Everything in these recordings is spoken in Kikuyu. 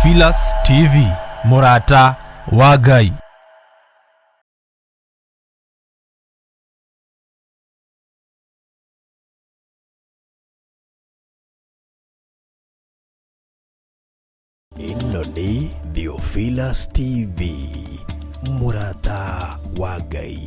Theophilus TV, mũrata wa Ngai. Ĩno nĩ Theophilus TV, mũrata wa Ngai.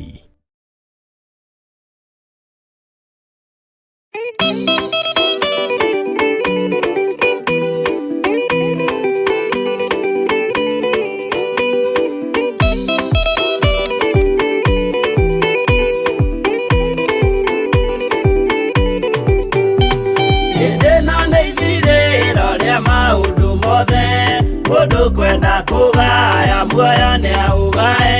Hĩndĩ ĩno nĩ ithirĩro rĩa maũndũ mothe, mũndũ kwenda kũgaya muoyo nĩ aũgae,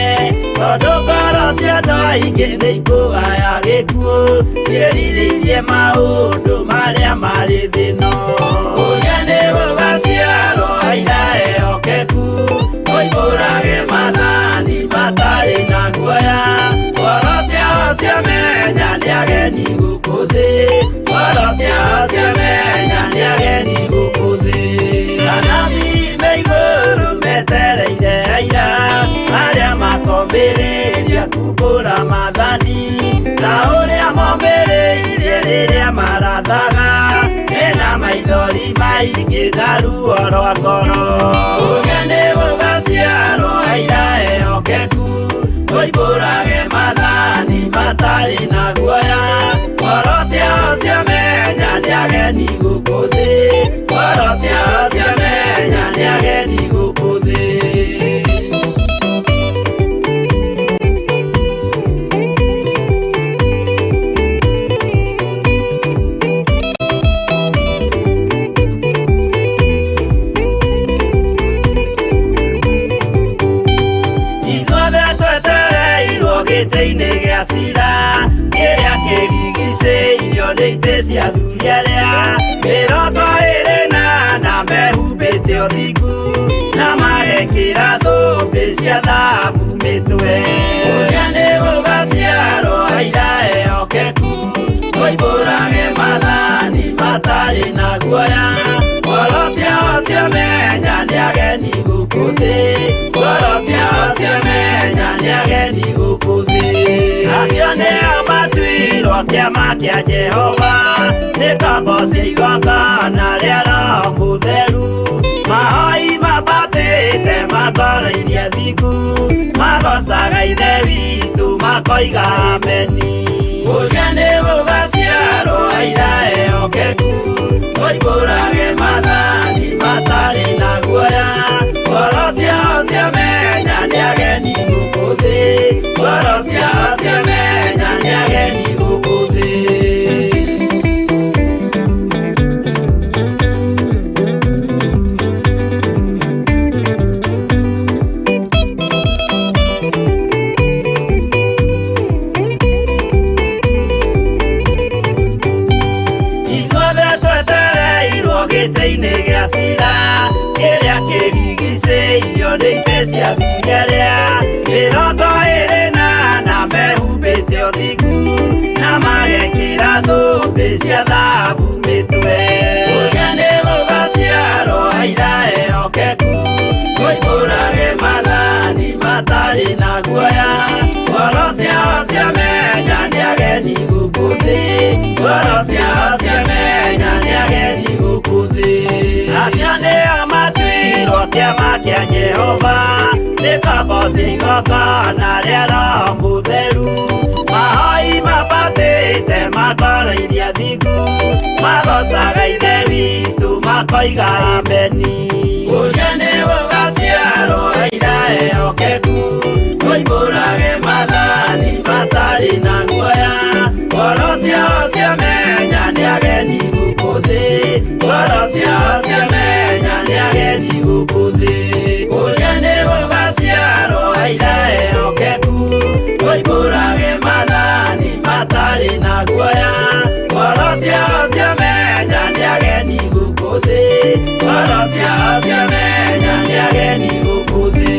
tondũ ngoro cia andũ aingĩ nĩ ikũgaya gĩkuũ, ciĩrirĩirie maũndũ marĩa marĩ thĩ-ĩno. Ũrĩa nĩ gũgaciarwo aira ehokeku, moimbũrage maathani matarĩ na guoya, ngoro ciao ciamenya nĩ ageni gũkũ thĩ, ngoro ciao ciamenya nĩ ageni gũkũ thĩ. Anabii me igũrũ metereire aira, arĩa makombĩrĩria kumbũra maathani, ta ũrĩa mombĩrĩirie rĩrĩa marathaga, mena maithori maingĩ na ruo rwa ngoro. Ũrĩa nĩ gũgaciarwo aira ehokeku, moimbũrage maathani matarĩ na guoya, ngoro ciao ciamenya nĩ ageni gũkũ thĩ, ngoro ciao ciamenya nĩ ageni gũkũ thĩ. Ithuothe twetereirwo gĩtĩ-inĩ gĩa cira, kĩrĩa kĩrigicĩirio nĩ itĩ cia athuri arĩa 24 mehumbĩte ũthingu, na magekĩra thũmbĩ cia thahabu mĩtwe. Ũrĩa nĩ gũgaciarwo aira ehokeku, moimbũrage maathani matarĩ na guoya, ngoro ciao ciamenya nĩ ageni gũkũ thĩ, ngoro ciao ciamenya nĩ ageni gũkũ thĩ. Acio nĩo matuirwo kĩama kĩa Jehova, nĩ ngombo cia igongona rĩa Roho Mũtheru, mahoi mambatĩte matoroirie thingu, magocaga Ithe witũ makoiga ameni. Ũrĩa nĩ gũgaciarwo aira ehokeku, moimbũrage maathani matarĩ na guoya, ngoro ciao ciamenya nĩ ageni gũkũ thĩ, ngoro ciao ciamenya nĩ ageni gũkũ thĩ. Ithuothe twetereirwo gĩtĩ-inĩ gĩa cira, kĩrĩa kĩrigicĩirio nĩ itĩ cia athuri arĩa 24 mehumbĩte ũthingu, na magekĩra thũmbĩ cia thahabu mĩtwe. Ũrĩa nĩ gũgaciarwo aira ehokeku, moimbũrage maathani matarĩ na guoya, ngoro ciao ciamenya nĩ ageni gũkũ thĩ, ngoro ciao ciamenya nĩ ageni gũkũ thĩ. Acio nĩo matuirwo kĩama kĩa Jehova, nĩ ngombo cia igongona rĩa Roho Mũtheru, mahoi mambatĩte matoroirie athingu, magocaga Ithe witũ makoiga ameni. Ũrĩa nĩ gũgaciarwo aira ehokeku, moimbũrage maathani matarĩ na guoya, ngoro ciao ciamenya nĩ ageni gũkũ thĩ, ngoro ciao ciamenya nĩ ageni gũkũ thĩ. Ũrĩa nĩ gũgaciarwo aira ehokeku, moimbũrage maathani matarĩ na guoya, ngoro ciao ciamenya nĩ ageni gũkũ thĩ, ngoro ciao ciamenya nĩ ageni gũkũ thĩ.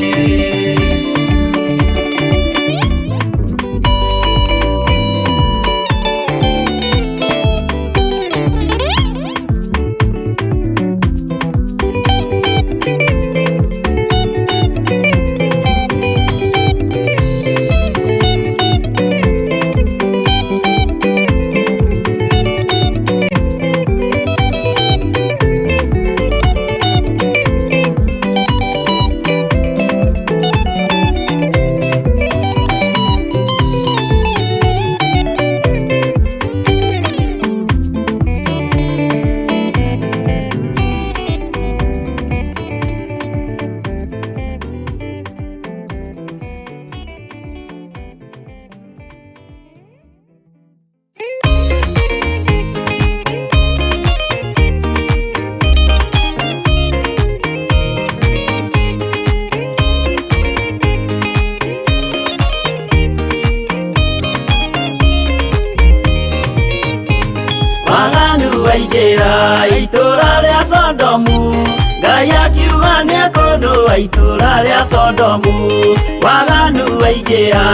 Itũra rĩa Sodomu, waganu waingĩha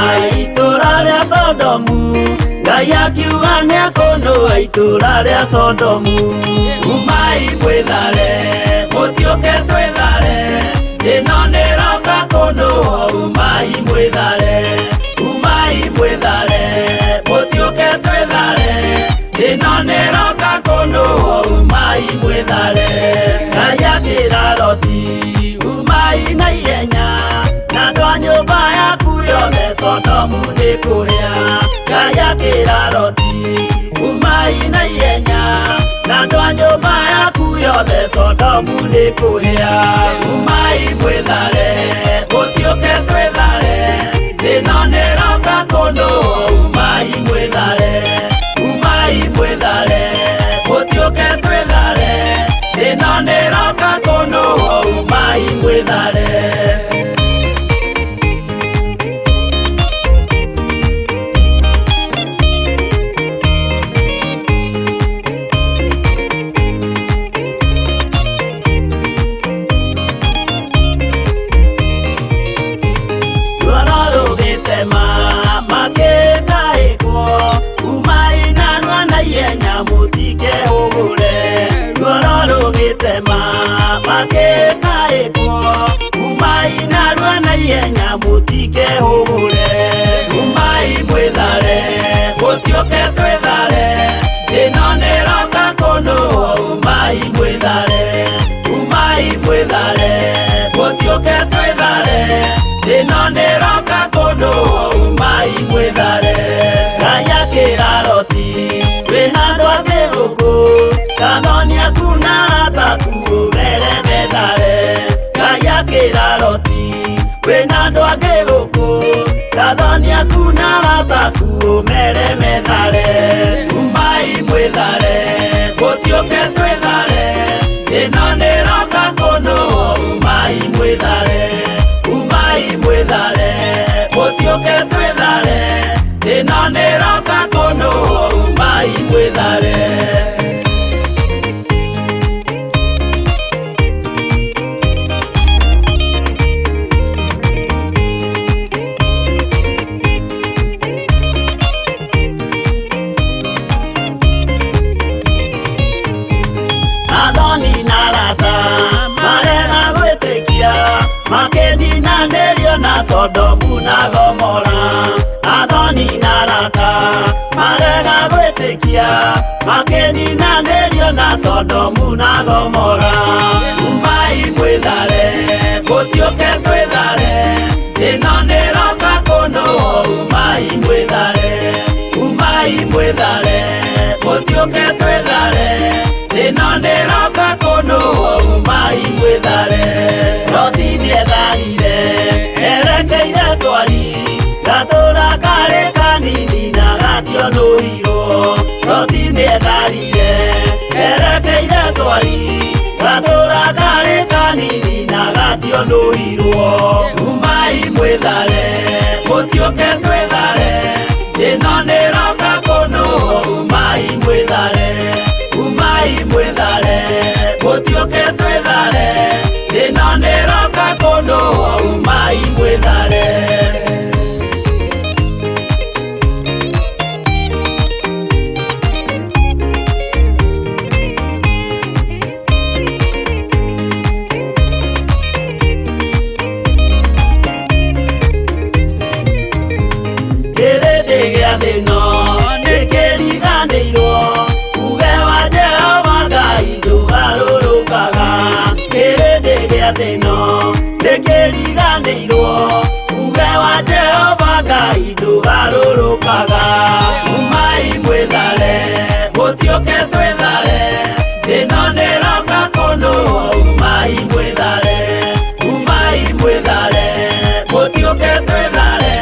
itũra rĩa Sodomu, Ngai akiuga nĩekũnũa itũra rĩa Sodomu. Umai mwĩthare, mũtiũke twĩthare, ĩno nĩroka kũnũa. Umai mwĩthare, umai mwĩthare, mũtiũke twĩthare, ĩno nĩroka kũnũa. Umai mwĩthare. Ngai akĩra Loti, umai na ihenya, na andũ a nyũmba yaku yothe Sodomu nĩkũhĩa. Ngai akĩra Loti, umai na ihenya, na andũ a nyũmba yaku yothe Sodomu nĩkũhĩa. Umai mwĩthare, mũtiũke twĩthare, ĩno nĩroka kũnũa. Umai mwĩthare, umai mwĩthare, mũtiũke twĩthare, ĩno nĩroka kũnũa. Umai mwĩthare. Ruoro rũgĩtema makĩtaĩkwo, umai narua na ihenya mũtikehũgũre. Ruoro rũgĩtema makĩtaĩkwo, umai narua na ihenya mũtikehũgũre. Umai mwĩthare, mũtiũke twĩthare, ĩno nĩroka kũnũa. Umai mwĩthare, umai mwĩthare, mũtiũke twĩthare, ĩno nĩroka kũnũa. Umai mwĩthare. Ngai akĩra Loti, wĩna andũ angĩ gũkũ, kathoni aku na arata aku ũmere methare. Ngai akĩra Loti, wĩna andũ angĩ gũkũ, kathoni aku na arata aku ũmere methare. Umai mwĩthare, mũtiũke twĩthare, ĩno nĩroka kũnũa. Umai mwĩthare, umai mwĩthare, mũtiũke twĩthare, ĩno nĩroka kũnũa. Umai mwĩthare. Athoni na arata marega gwĩtĩkia, makĩninanĩrio na Sodomu na Gomora. Athoni na arata marega gwĩtĩkia, makĩninanĩrio na Sodomu na Gomora. Umai mwĩthare, mũtiũke twĩthare, ĩno nĩroka kũnũa. Umai mwĩthare, umai mwĩthare, mũtiũke twĩthare, ĩno nĩroka kũnũa. Umai mwĩthare. Loti nĩetharire erekeire Swari, gatũra karĩ kanini na gationũirwo. Loti nĩetharire erekeire Swari, gatũra karĩ kanini na gationũirwo. Umai mwĩthare, mũtiũke twĩthare, ĩno nĩroka kũnũa. Umai mwĩthare, umai mwĩthare, mũtiũke twĩthare, ĩno nĩroka kũnũa. Umai mwĩthare. Kĩrĩndĩ gĩa thĩ-ĩno nĩkĩriganĩirwo, uge wa Jehova Ngai ndũgarũrũkaga. Kĩrĩndĩ gĩa thĩ-ĩno nĩkĩriganĩirwo, uge wa Jehova Ngai ndũgarũrũkaga. Umai mwĩthare, mũtiũke twĩthare, ĩno nĩroka kũnũa. Umai mwĩthare, umai mwĩthare, mũtiũke twĩthare,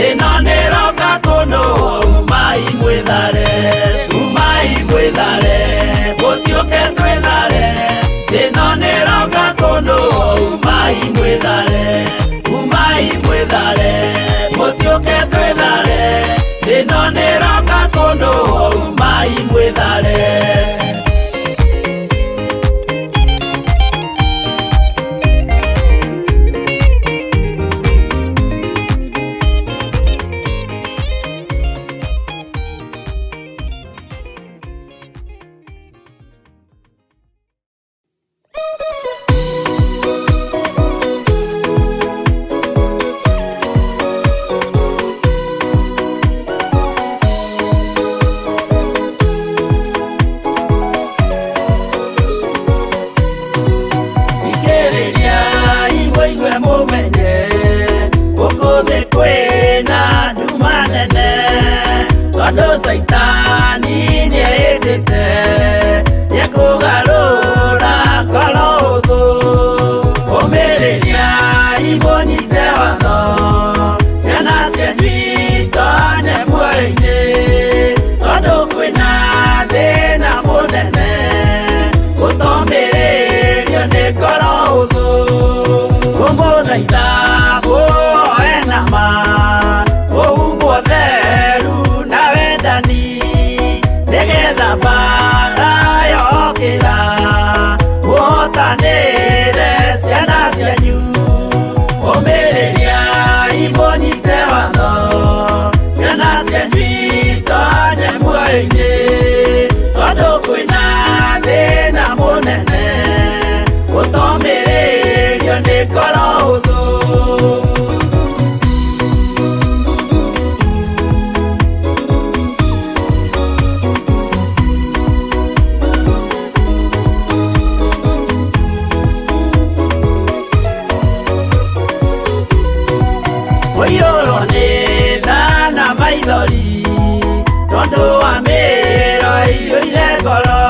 ĩno nĩroka kũnũa. Umai mwĩthare, umai mwĩthare, mũtiũke twĩthare, ĩno nĩroka kũnũa. Umai mwĩthare, umai mwĩthare, mũtiũke twĩthare, ĩno nĩroka kũnũa. Umai mwĩthare. Tondũ Caitani nĩehĩtĩte nĩekũgarũra ngoro hũthũ. Ũmĩrĩriai mũnyite watho, ciana cianyu itonye muoyo-inĩ. Tondũ kwĩna thĩna mũnene, gũtomĩrĩrio nĩ ngoro hũthũ. Ngũmũthaitha mũhoe na ma, mũhumbwo theru na wendani, nĩgetha mbaara yokĩra mũhotanĩre ciana cianyu. Ũmĩrĩriai mũnyite watho, ciana cianyu itonye muoyo-inĩ. Tondũ kwĩna thĩna mũnene, gũtomĩrĩrio nĩ ngoro hũthũ. Kũiyũrwo nĩ tha na maithori, tondũ wa mĩĩro ĩiyũire ngoro,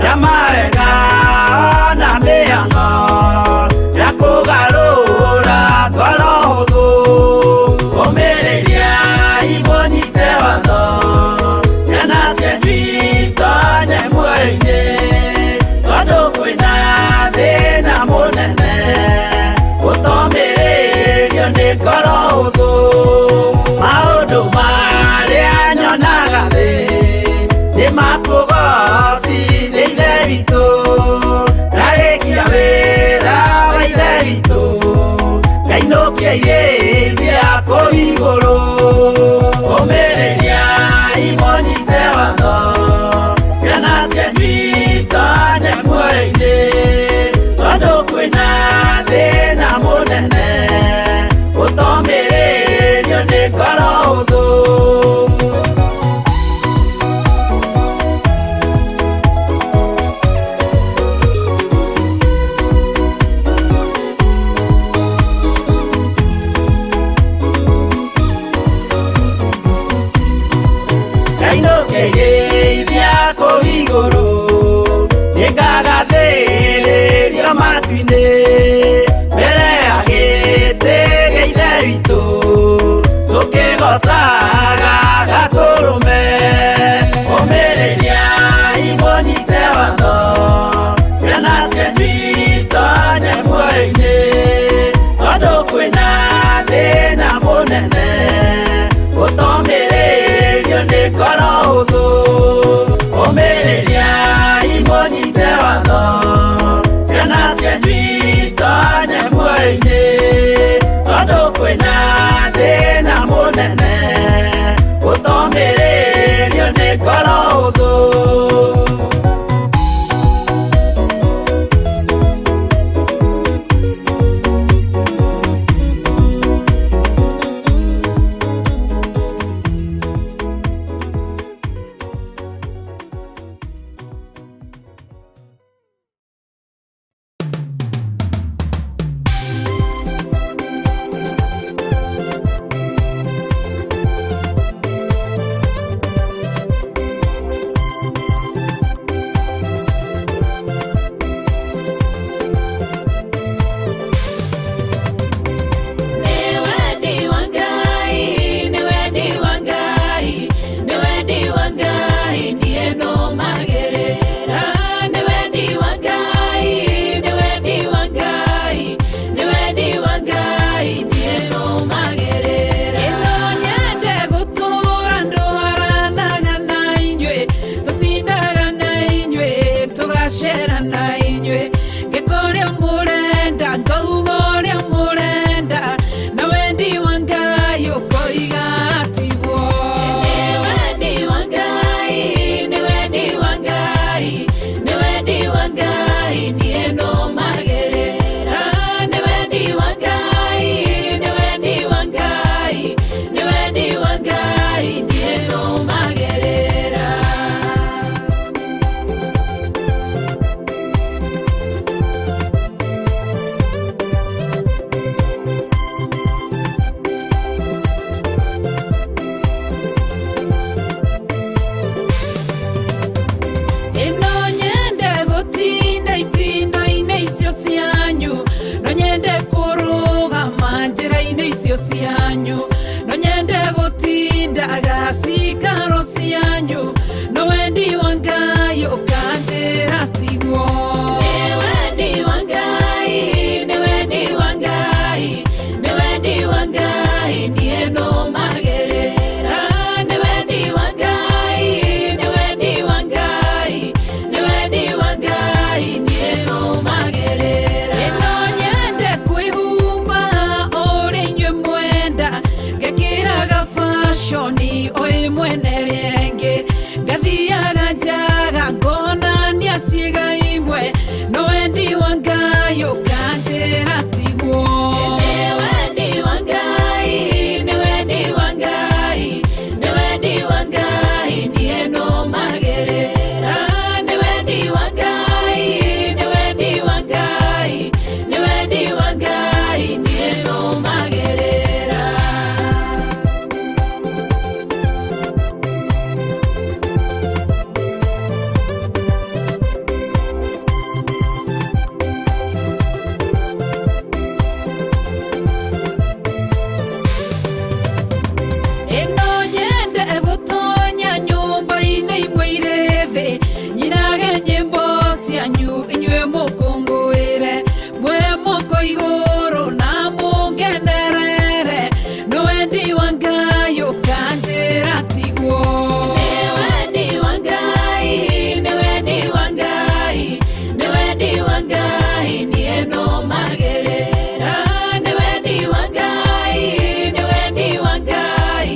ya mawega ona mĩhang'o ya kũgarũra ngoro hũthũ. Ũmĩrĩriai mũnyite watho, ciana cianyu itonye muoyo-inĩ. Tondũ kwĩna thĩna mũnene, gũtomĩrĩrio nĩ ngoro hũthũ. Maũndũ marĩa nyonaga thĩ nĩ makũgocithia Ithe witũ. Ndarĩkia wĩra wa Ithe witũ, ngainũkia irĩithia kũu igũrũ. Ũmĩrĩriai mũnyite watho, ciana cianyu itonye muoyo-inĩ. Tondũ kwĩna thĩna mũnene, gũtomĩrĩrio nĩ ngoro hũthũ. Ngainũkia irĩithia kũu igũrũ, nĩngagathĩrĩrio matu-inĩ. Mbere ya gĩtĩ gĩa Ithe witũ, tũkĩgoocaga Gatũrũme. Ũmĩrĩriai mũnyite watho, ciana cianyu itonye muoyo-inĩ. Tondũ kwĩna thĩna mũnene, gũtomĩrĩrio nĩ ngoro hũthũ. Ũmĩrĩriai mũnyite watho, ciana cianyu itonye muoyo-inĩ. Tondũ kwĩna thĩna mũnene, gũtomĩrĩrio nĩ ngoro hũthũ. icio cianyu no nyende gũtindaga cikaro cianyu no wendi wa Ngai ũkanjĩra tiguo. Nĩ wendi wa Ngai, nĩ wendi wa Ngai, nĩ wendi wa Ngai niĩ nũmagĩrĩra. Nĩ wendi wa Ngai, nĩ wendi wa Ngai, nĩ wendi wa Ngai niĩ nũmagĩrĩra. Ĩno nyende kwĩhumba ũrĩa inyuĩ mwenda, ngekĩraga fashoni o ĩmwe na ĩrĩa ĩngĩ, ngathiaga njaga ngonania ciĩga imwe, no wendi wa Ngai ũkanjĩra tiguo. Nĩ wendi wa Ngai, nĩ wendi wa Ngai, nĩ wendi wa Ngai niĩ nũmagĩrĩra. Nĩ wendi wa Ngai, nĩ wendi wa Ngai, nĩ wendi wa Ngai niĩ nũmagĩrĩra. Ĩno nyende gũtonya nyũmba-inĩ imwe irĩ thĩ, nyinage nyĩmbo cianyu inyuĩ mũkũngũĩre, mwe moko igũrũ na mũngenerere, no wendi wa Ngai ũkanjĩra tiguo. Nĩ wendi wa Ngai, nĩ wendi wa Ngai, nĩ wendi wa Ngai niĩ nũmagĩrĩra. Nĩ wendi wa Ngai, nĩ wendi wa Ngai,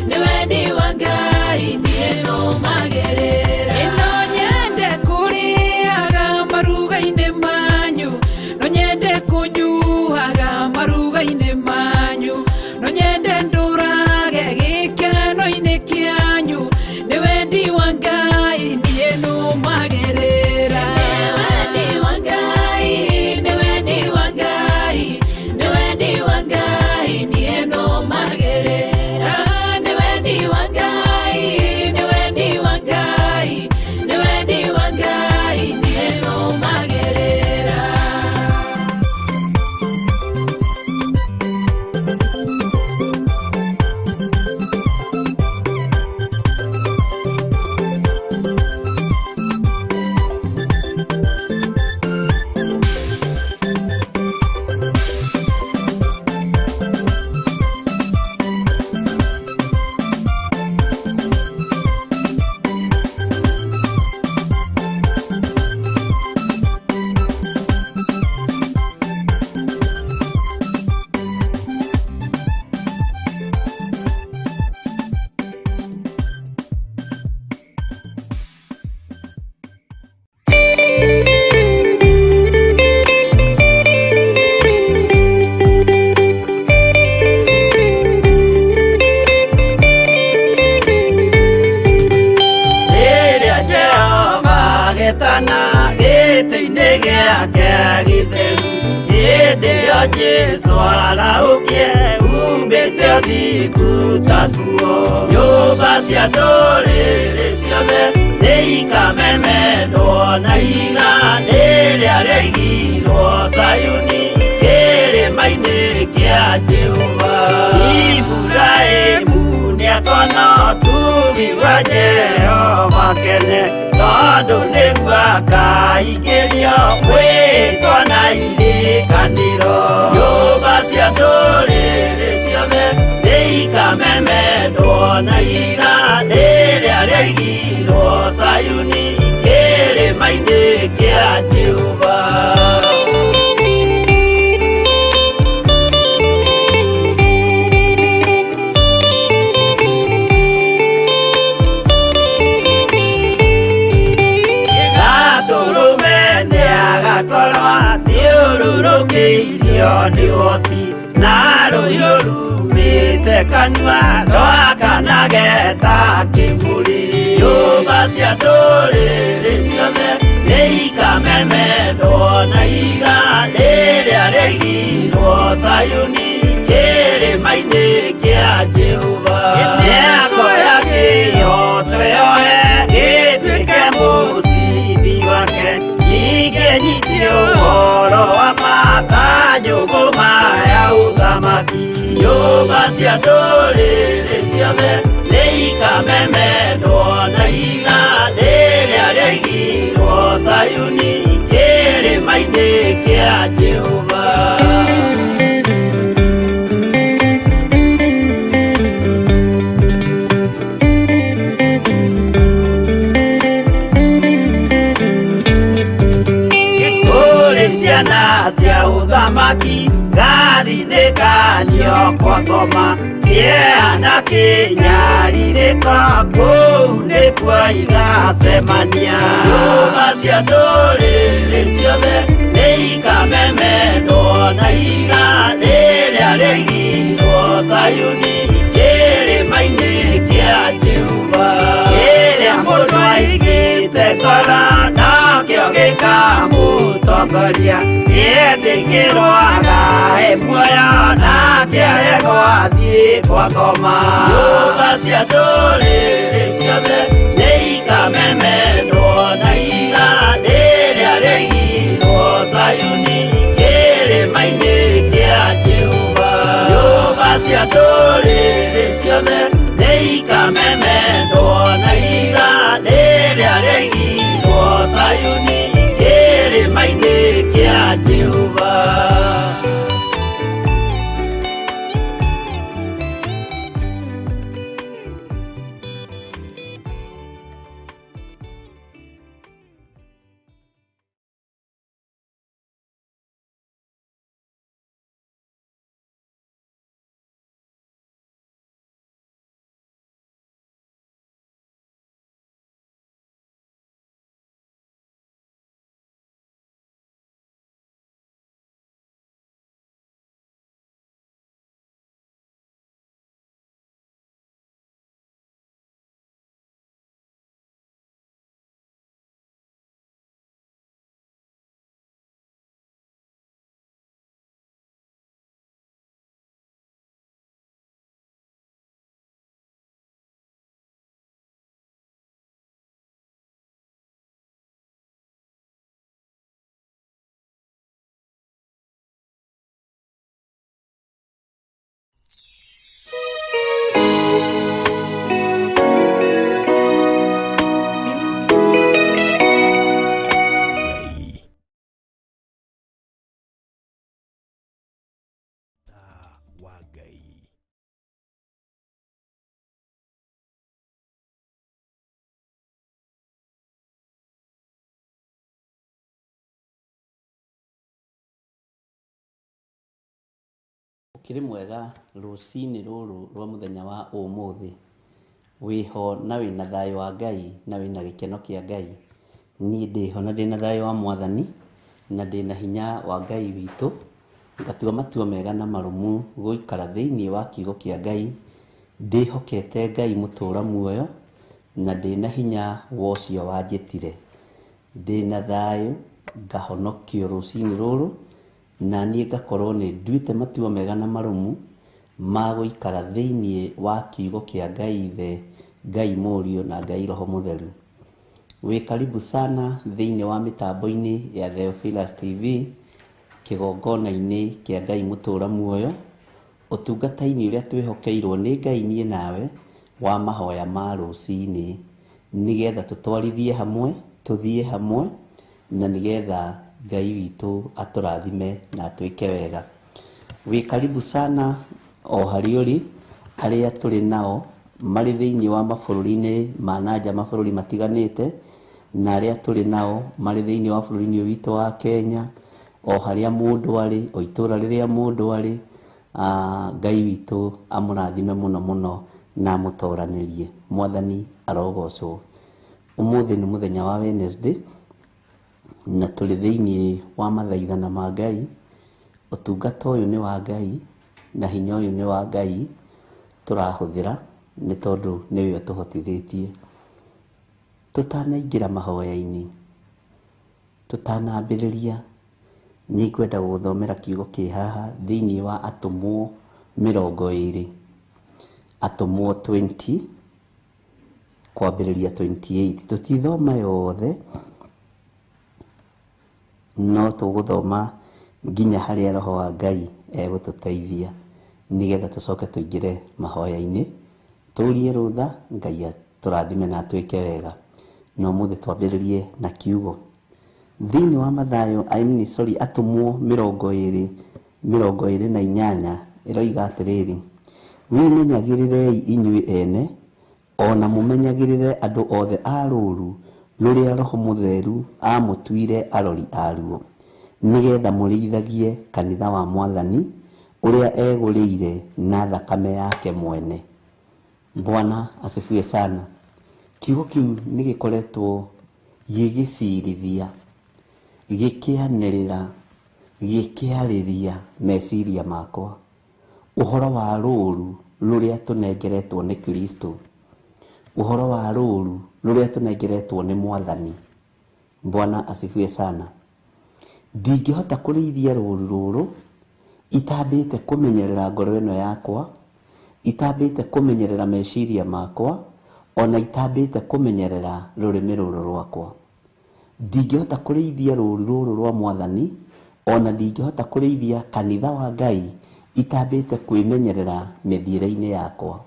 nĩ wendi wa Ngai niĩ nũmagĩrĩra. Ĩno nyende kũrĩaga maruga-inĩ manyu, no nyende kũnyuaga maruga-inĩ manyu, no nyende ndũrage gĩkeno-inĩ kĩanyu, nĩ wendi wa Ngai niĩ nũmagĩrĩra. Nĩ wendi wa Ngai, nĩ wendi wa Ngai, nĩ wendi wa Ngai niĩ nũmagĩrĩra. Nĩ wendi wa Ngai, nĩ wendi wa Ngai, nĩ wendi wa Ngai niĩ nũmagĩrĩra. Rĩrĩa Jehova agetana gĩtĩ-inĩ gĩake gĩtheru, hĩndĩ ĩyo Jesũ arahũkie umbĩte ũthingu ta nguo. Nyũmba cia ndũrĩrĩ ciothe nĩikamemendwo na ihiga rĩrĩa rĩaigirwo Zayuni kĩrĩma-inĩ kĩa Jehova. Iburahĩmu nĩakona ũtugi wa Jehova kene, tondũ nĩguo akaingĩrio mwĩtwa na irĩkanĩro. Nyũmba cia ndũrĩrĩ ciothe nĩikamemendwo na ihiga rĩrĩa rĩaigirwo Zayuni kĩrĩma-inĩ kĩa Jehova. Gatũrũme nĩagakorwo athiũrũrũkĩirio nĩ ũhoti, na rũhiũ rumĩte kanua rwakanage ta kĩmũrĩ. Nyũmba cia ndũrĩrĩ ciothe nĩikamemendwo na ihiga rĩrĩa rĩaigirwo Zayuni kĩrĩma-inĩ kĩa Jehova. Nĩakoya kĩhooto yoe gĩtuĩke mũcibi wake, ningĩ nyite ũhoro wa ma ta njũgũma ya ũthamaki. Cia ndũrĩrĩ ciothe nĩikamemendwo na ihiga rĩrĩa rĩaigirwo Zayuni kĩrĩma-inĩ kĩa Jehova. Kũrĩ ciana cia ũthamaki gathinĩkanio kwa ngoma kĩeha na kĩnyarirĩko kũu nĩkuo igacemania. Nyũmba cia ndũrĩrĩ ciothe nĩikamemendwo na ihiga rĩrĩa rĩaigirwo Zayuni kĩrĩma-inĩ kĩa Jehova. Kĩrĩa mũndũ aigĩte ngoro nakĩo gĩkamũtongoria, gĩetĩkĩrwo agae muoyo nake aregwo athiĩ kwa ngoma. Nyũmba cia ndũrĩrĩ ciothe nĩikamemendwo na ihiga rĩrĩa rĩaigirwo Zayuni kĩrĩma-inĩ kĩa Jehova. Nyũmba cia ndũrĩrĩ ciothe nĩikamemendwo na ihiga rĩrĩa rĩaigirwo Zayuni kĩrĩma-inĩ kĩa Jehova. Ngai. Wa Ngai. Ũkĩrĩ mwega rũcinĩ rũrũ rwa mũthenya wa ũmũthĩ, wĩho na wĩna thayũ wa Ngai na wĩna gĩkeno kĩa Ngai. Niĩ ndĩho na ndĩna thayũ wa Mwathani na ndĩna hinya wa Ngai witũ, ngatua matua mega na marũmu gũikara thĩinĩ wa kiugo kĩa Ngai, ndĩhokete Ngai mũtũra muoyo na ndĩna hinya wa ũcio wanjĩtire. Ndĩna thayũ ngahonokio rũcinĩ rũrũ na niĩ ngakorwo nĩ nduĩte matua mega na marũmu ma gũikara thĩinĩ wa kiugo kĩa Ngai Ithe, Ngai Mũriũ na Ngai Roho Mũtheru. Wĩ karibu sana thĩinĩ wa mĩtambo-inĩ ya Theophilus TV, kĩgongona-inĩ kĩa Ngai mũtũra muoyo, ũtungata-inĩ ũrĩa twĩhokeirwo nĩ Ngai niĩ nawe wa mahoya ma rũcinĩ, nĩgetha tũtwarithie hamwe, tũthiĩ hamwe, na nĩgetha Ngai witũ atũrathime na atwĩke wega. Wĩ karibu sana o harĩa ũrĩ, arĩa tũrĩ nao marĩ thĩinĩ wa mabũrũri-inĩ ma nanja, mabũrũri matiganĩte, na arĩa tũrĩ nao marĩ thĩinĩ wa bũrũri-inĩ ũyũ witũ wa Kenya, o harĩa mũndũ arĩ, o itũra rĩrĩa mũndũ arĩ, Ngai witũ amũrathime mũno mũno na amũtoranĩrie. Mwathani arogocwo. Ũmũthĩ nĩ mũthenya wa Wednesday na tũrĩ thĩinĩ wa mathaithana ma Ngai. Ũtungata ũyũ nĩ wa Ngai na hinya ũyũ nĩ wa Ngai tũrahũthĩra nĩ tondũ nĩwe ũtũhotithĩtie. Tũtanaingĩra mahoya-inĩ, tũtanambĩrĩria, nĩ ngwenda gũgũthomera kiugo kĩ haha thĩinĩ wa Atũmwo 20, Atũmwo 20 kwambĩrĩria 28. Tũtithoma yothe, no tũgũthoma nginya harĩa Roho wa Ngai egũtũteithia. Nĩgetha tũcoke tũingĩre mahoya-inĩ, tũrie rũtha Ngai atũrathime na atwĩke wega. Na ũmũthĩ twambĩrĩrie na kiugo thĩinĩ wa Mathayo, I mean, sorry, Atũmwo 20:28 ĩroiga atĩrĩrĩ, wĩmenyagĩrĩrei inyuĩ ene o na mũmenyagĩrĩre andũ othe a rũũru rũrĩa Roho Mũtheru aamũtuire arori aruo, nĩgetha mũrĩithagie kanitha wa Mwathani ũrĩa egũrĩire na thakame yake mwene. Bwana asifiwe sana. Kiugo kĩu nĩ gĩkoretwo gĩgĩcirithia, gĩkĩanĩrĩra, gĩkĩarĩria meciria makwa ũhoro wa rũũru rũrĩa tũnengeretwo nĩ Kristo, ũhoro wa rũũru rũrĩa tũnengeretwo nĩ Mwathani. Bwana asifiwe sana. Ndingĩhota kũrĩithia rũũru rũrũ itambĩte kũmenyerera ngoro ĩno yakwa, itambĩte kũmenyerera meciria makwa, ona itambĩte kũmenyerera rũrĩmĩ rũrũ rwakwa. Ndingĩhota kũrĩithia rũũru rũrũ rwa Mwathani, ona ndingĩhota kũrĩithia kanitha wa Ngai itambĩte kwĩmenyerera mĩthiĩre-inĩ yakwa.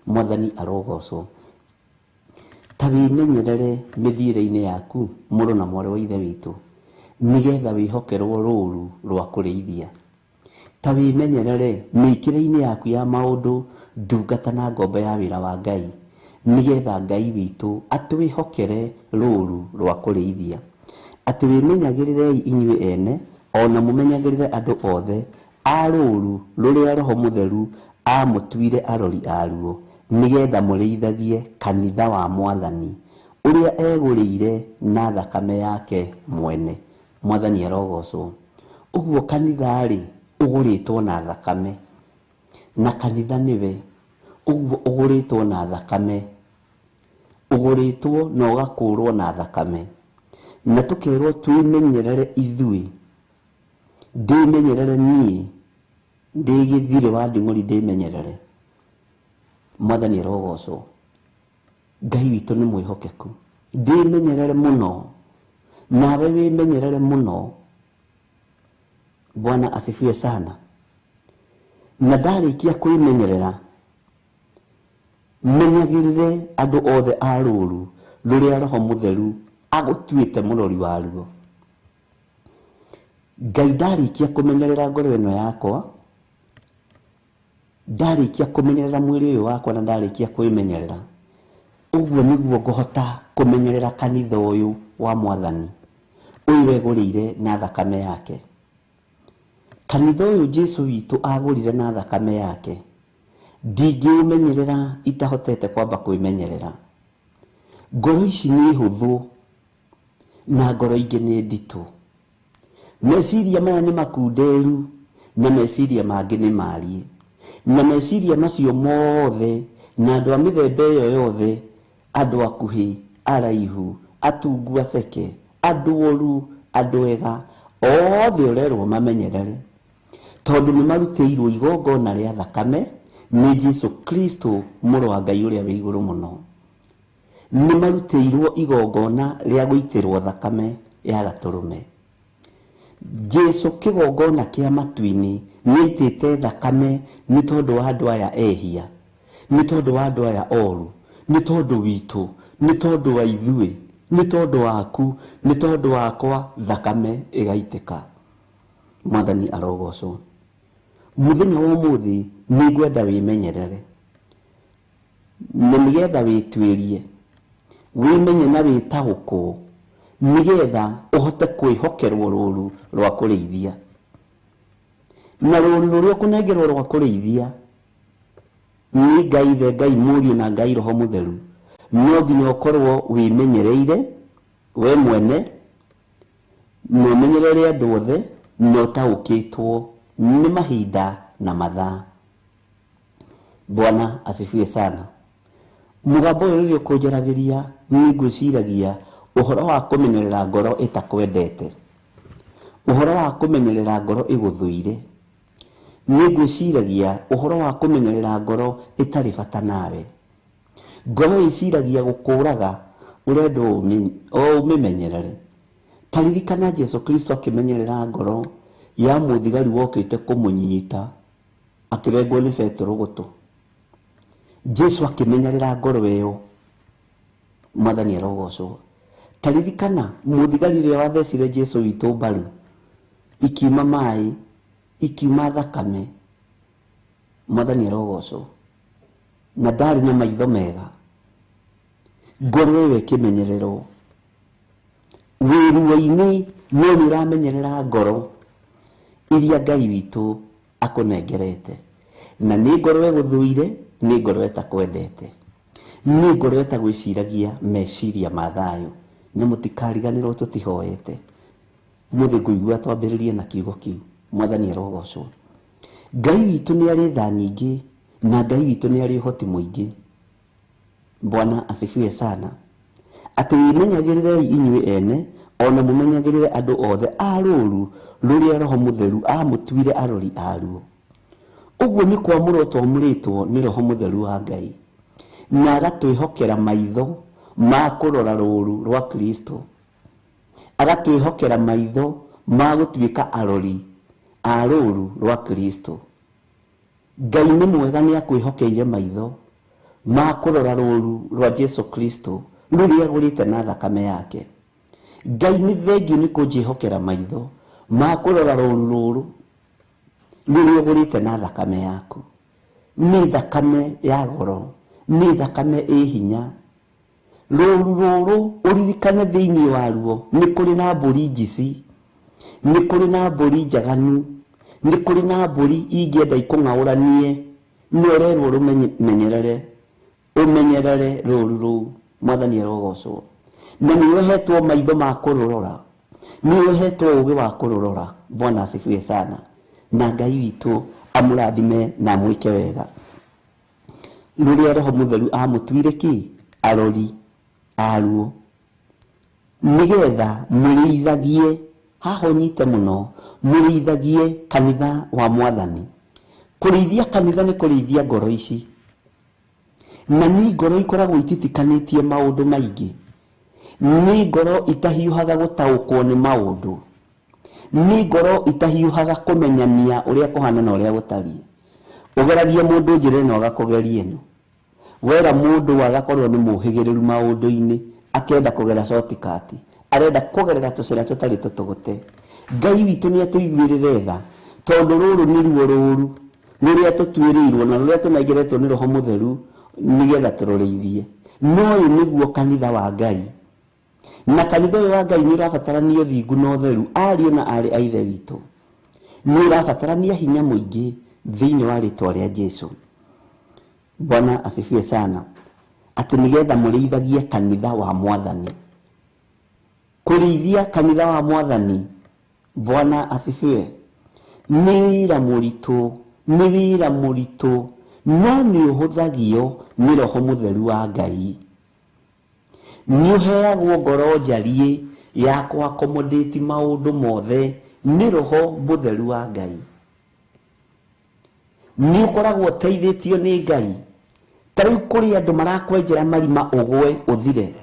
Mwathani arogocwo. Ta wĩmenyerere mĩthiĩre-inĩ yaku, mũrũ na mwarĩ wa Ithe witũ, nĩgetha wĩhokerwo rũũru rwa kũrĩithia. Ta wĩmenyerere mĩikĩre-inĩ yaku ya maũndũ, ndungata na ngombo ya wĩra wa Ngai, nĩgetha Ngai witũ atwĩhokere rũũru rwa kũrĩithia. Atĩ wĩmenyagĩrĩrei inyuĩ ene o na mũmenyagĩrĩre andũ othe a rũũru rũrĩa Roho Mũtheru aamũtuire arori aruo, nĩgetha mũrĩithagie kanitha wa Mwathani ũrĩa egũrĩire na thakame yake mwene. Mwathani arogocwo. Ũguo kanitha-rĩ ũgũrĩtwo na thakame, na kanitha nĩwe. Ũguo ũgũrĩtwo na thakame, ũgũrĩtwo na ũgakũrwo na thakame. Na tũkerwo twĩmenyerere ithuĩ, ndĩmenyerere niĩ, ndĩ gĩthirĩ wa nding'ũri ndĩmenyerere. Mwathani arogocwo. Ngai witũ nĩ mwĩhokeku. Ndĩmenyerere mũno, nawe wĩmenyerere mũno. Bwana asifiwe sana. Na ndarĩkia kwĩmenyerera, menyagĩrĩre andũ othe a rũũru rũrĩa Roho Mũtheru agũtuĩte mũrori waruo. Ngai ndarĩkia kũmenyerera ngoro ĩno yakwa, ndarĩkia kũmenyerera mwĩrĩ ũyũ wakwa, na ndarĩkia kwĩmenyerera, ũguo nĩguo ngũhota kũmenyerera kanitha ũyũ wa Mwathani ũyũ wegũrĩire na thakame yake. Kanitha ũyũ Jesu witũ agũrire na thakame yake, ndingĩũmenyerera itahotete kwamba kwĩmenyerera. Ngoro ici nĩ hũthũ na ngoro ingĩ nĩ nditũ. Meciria maya nĩ makunderu na meciria mangĩ nĩ mariĩ, na meciria macio mothe na andũ a mĩthemba ĩyo yothe, andũ akuhĩ, araihu, atungu, aceke, andũ oru, andũ ega, othe ũrerwo mamenyerere, tondũ nĩ marutĩirwo igongona rĩa thakame nĩ Jesu Kristo mũrũ wa Ngai ũrĩa wĩ igũrũ mũno. Nĩ marutĩirwo igongona rĩa gũitĩrwo thakame ya gatũrũme. Jesu kĩgongona kĩa matu-inĩ nĩaitĩte thakame nĩ tondũ wa andũ aya ehia, nĩ tondũ wa andũ aya oru, nĩ tondũ witũ, nĩ tondũ wa ithuĩ, nĩ tondũ waku, nĩ tondũ wakwa, thakame ĩgaitĩka. Mwathani arogocwo. Mũthenya wa ũmũthĩ nĩ ngwenda wĩmenyerere, na nĩgetha wĩtuĩrie, wĩmenye na wĩtaũkwo, nĩgetha ũhote kwĩhokerwo rũũru rwa kũrĩithia. Na rũũru rũrĩa ũkũnengerwo rwa kũrĩithia nĩ Ngai Ithe, Ngai Mũriũ na Ngai Roho Mũtheru, no nginya ũkorwo wĩmenyereire we mwene, na ũmenyerere andũ othe, na ũtaũkĩtwo nĩ mahinda na mathaa. Bwana asifiwe sana. Mũgambo ũyũ rĩrĩa ũkũnjaragĩria, nĩ ngwĩciragia ũhoro wa kũmenyerera ngoro ĩtakwendete, ũhoro wa kũmenyerera ngoro ĩgũthũire. Nĩ ngwĩciragia ũhoro wa kũmenyerera ngoro ĩtarĩ bata nawe. Ngoro ĩciragia gũkũraga, ũrendwo ũmĩmenyerere. Ta ririkana Jesu Kristo akĩmenyerera ngoro ya mũthigari wokĩte kũmũnyita Akĩrengwo nĩ Petero gũtũ. Jesu akĩmenyerera ngoro ĩyo. Mwathani arogocwo. Taririkana mũthigari ũrĩa wathecire Jesu witũ mbaru, ikiuma maĩ, ikiuma thakame. Mwathani arogocwo. Na ndarĩ na maitho mega. Ngoro ĩyo ĩkĩmenyererwo. Wĩruo-inĩ no nĩ ũramenyerera ngoro iria Ngai witũ akũnengerete. Na nĩ ngoro ĩgũthũire, nĩ ngoro ĩtakwendete, nĩ ngoro ĩtagwĩciragia meciria ma thayũ. Na mũtikariganĩrwo tũtihoete. Mũthĩ ngũigua twambĩrĩrie na kiugo kĩu. Mwathani arogocwo. Ngai witũ nĩ arĩ tha nyingĩ, na Ngai witũ nĩ arĩ ũhoti mũingĩ. Bwana asifiwe sana. Atĩ wĩmenyagĩrĩrei inyuĩ ene, ona mũmenyagĩrĩre andũ othe a rũũru rũrĩa Roho Mũtheru amũtuire arori aruo. Ũguo nĩ kwamũrwo twamũrĩtwo nĩ Roho Mũtheru wa Ngai, na agatwĩhokera maitho ma kũrora rũũru rwa Kristo, agatwĩhokera maitho ma gũtuĩka arori a rũũru rwa Kristo. Ngai nĩ mwega, nĩ akwĩhokeire maitho ma kũrora rũũru rwa Jesu Kristo rũrĩa agũrĩte na thakame yake. Ngai nĩ thengiũ nĩ kũnjĩhokera maitho ma kũrora rũũru rũrũ rũrĩa ũgũrĩte na thakame yaku. Nĩ thakame ya goro, nĩ thakame ĩ hinya. Rũũru rũrũ ũririkane thĩinĩ waruo nĩ kũrĩ na mbũri njici, nĩ kũrĩ na mbũri njaganu, nĩ kũrĩ na mbũri ingĩenda ikũng'aũranie, no ũrerwo rũmenyerere, ũmenyerere rũũru rũu. Mwathani arogocwo. Na nĩ ũhetwo maitho ma kũrũrora, nĩ ũhetwo ũũgĩ wa kũrũrora. Bwana asifiwe sana. Na Ngai witũ amũrathime na amwĩke wega. Rũrĩa Roho Mũtheru amũtuire kĩ? Arori aruo, nĩgetha mũrĩithagie. Haha ũnyite mũno, mũrĩithagie kanitha wa Mwathani. Kũrĩithia kanitha nĩ kũrĩithia ngoro ici, na nĩ ngoro ikoragwo ititikanĩtie maũndũ maingĩ, nĩ ngoro itahiũhaga gũtaũkwo nĩ maũndũ, nĩ ngoro itahiũhaga kũmenyania ũrĩa kũhana na ũrĩa gũtariĩ. Ũgeragia mũndũ njĩra ĩno agakũgeria ĩno, wera mũndũ agakorwo nĩ mũhĩgĩrĩru maũndũ-inĩ, akenda kũgera shortcut, arenda kũgerera tũcĩra tũtarĩ tũtũgũte. Ngai witũ nĩ atũiguĩrĩre tha, tondũ rũrũ nĩruo rũũru rũrĩa tũtuĩrĩirwo na rũrĩa tũnengeretwo nĩ Roho Mũtheru nĩgetha tũrũrĩithie. No ũyũ nĩguo kanitha wa Ngai, na kanitha ũyũ wa Ngai nĩ ũrabatarania ũthingu na ũtheru. Ariũ na aarĩ a Ithe witũ, nĩ ũrabatarania hinya mũingĩ thĩinĩ wa rĩtwa rĩa Jesu. Bwana asifiwe sana. Atĩ nĩgetha mũrĩithagie kanitha wa Mwathani. Kũrĩithia kanitha wa Mwathani, Bwana asifiwe, nĩ wĩra mũritũ, nĩ wĩra mũritũ, no nĩ ũhũthagio nĩ Roho Mũtheru wa Ngai. Nĩ ũheagwo ngoro njariĩ ya kũ-accommodate maũndũ mothe nĩ Roho Mũtheru wa Ngai. Nĩ ũkoragwo ũteithĩtio nĩ Ngai. Ta rĩu kũrĩ andũ marakwenjera marima ũgwe ũthire,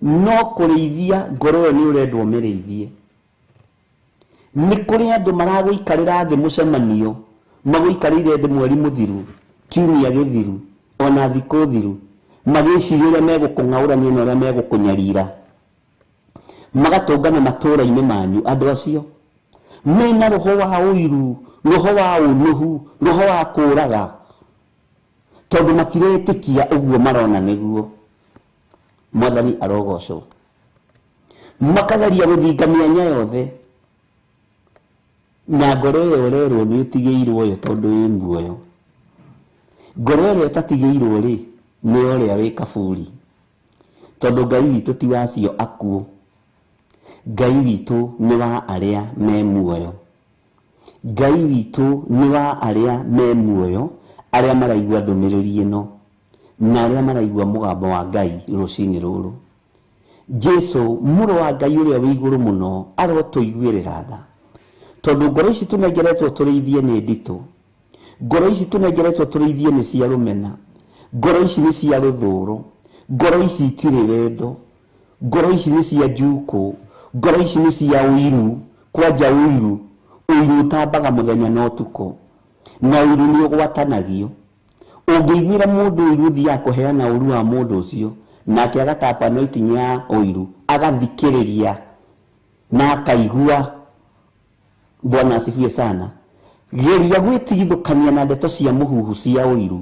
no kũrĩithia ngoro ĩyo nĩ ũrendwo ũmĩrĩithie. Nĩ kũrĩ andũ maragũikarĩra thĩ mũcemanio, magũikarĩire thĩ mweri mũthiru, kiumia gĩthiru, ona thikũ thiru, magĩciria ũrĩa megũkũng'aũrania na ũrĩa megũkũnyarira, magatũngana matũũra-inĩ manyu. Andũ acio mena roho wa ũiru, roho wa ũnũhu, roho wa kũũraga, tondũ matiretĩkia ũguo marona nĩguo. Mwathani arogocwo. Makageria gũthinga mĩanya yothe, na ngoro ĩyo ũrerwo nĩ ũtigĩirwo yo tondũ ĩ muoyo. Ngoro ĩrĩa ũtatigĩirwo rĩ, nĩ ũrĩa wĩ kaburi, tondũ Ngai witũ ti wacio akuũ. Ngai witũ nĩ wa arĩa me muoyo. Ngai witũ nĩ wa arĩa me muoyo, arĩa maraigua ndũmĩrĩri ĩno na arĩa maraigua mũgambo wa Ngai rũcinĩ rũrũ. Jesu mũrũ wa Ngai ũrĩa wĩ igũrũ mũno arotũiguĩrĩra tha, tondũ ngoro ici tũnengeretwo tũrĩithie nĩ nditũ, ngoro ici tũnengeretwo tũrĩithie nĩ cia rũmena, ngoro ici nĩ cia rũthũũro, ngoro ici itirĩ wendo, ngoro ici nĩ cia njukũ, ngoro ici nĩ cia ũiru, kwanja ũiru, ũiru ũtambaga mũthenya na ũtukũ. Na ũiru nĩ ũgwatanagio. Ũngĩiguĩra mũndũ ũiru ũthiaga kũheana ũru wa mũndũ ũcio, nake agatapa no itinya ũiru, agathikĩrĩria na akaigua. Bwana asifiwe sana. Geria gwĩtigithũkania na ndeto cia mũhuhu cia ũiru.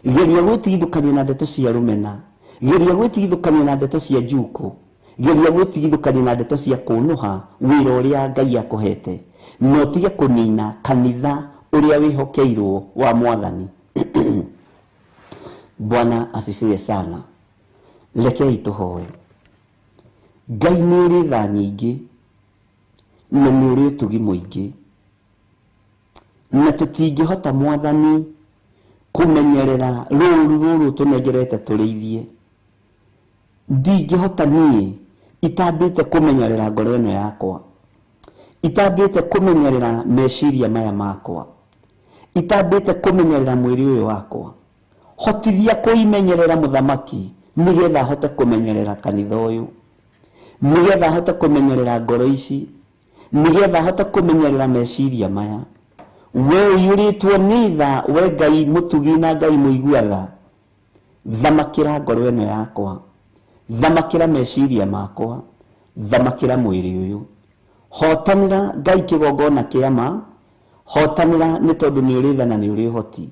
Geria gwĩtigithũkania na ndeto cia rũmena. Geria gwĩtigithũkania na ndeto cia njuko. Geria gwĩtigithũkania na ndeto cia kũnũha wĩra ũrĩa Ngai akũhete, na ũtige kũnina kanitha ũrĩa wĩhokeirwo wa Mwathani. Bwana asifiwe sana. Rekei tũhoe. Ngai nĩ ũrĩ tha nyingĩ na nĩ ũrĩ ũtugi mũingĩ, na tũtingĩhota Mwathani kũmenyerera rũũru rũrũ tũnengerete tũrĩithie. Ndingĩhota niĩ itambĩte kũmenyerera ngoro ĩno yakwa, itambĩte kũmenyerera meciria maya makwa, itambĩte kũmenyerera mwĩrĩ ũyũ wakwa. Hotithia kũimenyerera mũthamaki, nĩgetha hote kũmenyerera kanitha ũyũ, nĩgetha hote kũmenyerera ngoro ici, nĩgetha hote kũmenyerera meciria maya. We ũiyũrĩtwo nĩ tha, we Ngai mũtugi na Ngai mũigua tha, thamakĩra ngoro ĩno yakwa, thamakĩra meciria makwa, thamakĩra mwĩrĩ ũyũ. Hotanĩra Ngai kĩgongona kĩa ma, hotanĩra nĩ tondũ nĩ ũrĩ tha na nĩ ũrĩ ũhoti,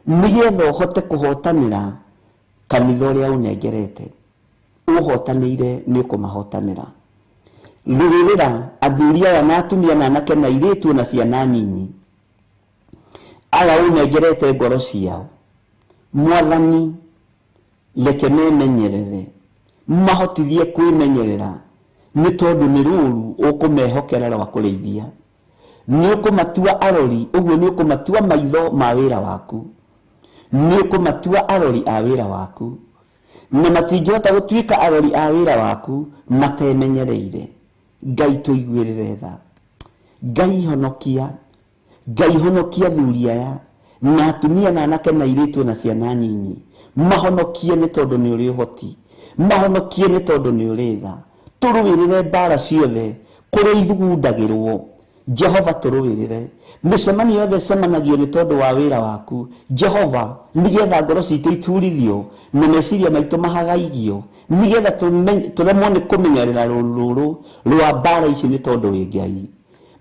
nĩgetha ũhote kũhotanĩra kanitha ũrĩa ũnengerete. Ũhotanĩire nĩ ũkũmahotanĩra. Rũĩrĩra athuri aya na atumia na anake na airĩtu na ciana nyinyi aya ũnengerete ngoro ciao. Mwathani, reke memenyerere, mahotithie kwĩmenyerera, nĩ tondũ nĩ rũũru ũkũmehokera rwa kũrĩithia. Nĩ ũkũmatua arori, ũguo nĩ ũkũmatua maitho ma wĩra waku, nĩ ũkũmatua arori a wĩra waku, na matingĩhota gũtuĩka arori a wĩra waku matemenyereire. Ngai tũiguĩrĩre tha. Ngai honokia. Ngai honokia athuri aya na atumia na anake na airĩtu na ciana nyinyi. Mahonokie nĩ tondũ nĩ ũrĩ ũhoti, mahonokie nĩ tondũ nĩ ũrĩ tha. Tũrũĩrĩre mbara ciothe kũrĩa ithugundagĩrwo. Jehova tũrũĩrĩre. Mĩcemanio yothe ĩcemanagio nĩ tondũ wa wĩra waku Jehova, nĩgetha ngoro citũ iturithio na meciria maitũ mahagaigio, nĩgetha tũremwo nĩ kũmenyerera rũũru rũrũ rwa mbara ici nĩ tondũ wĩ Ngai.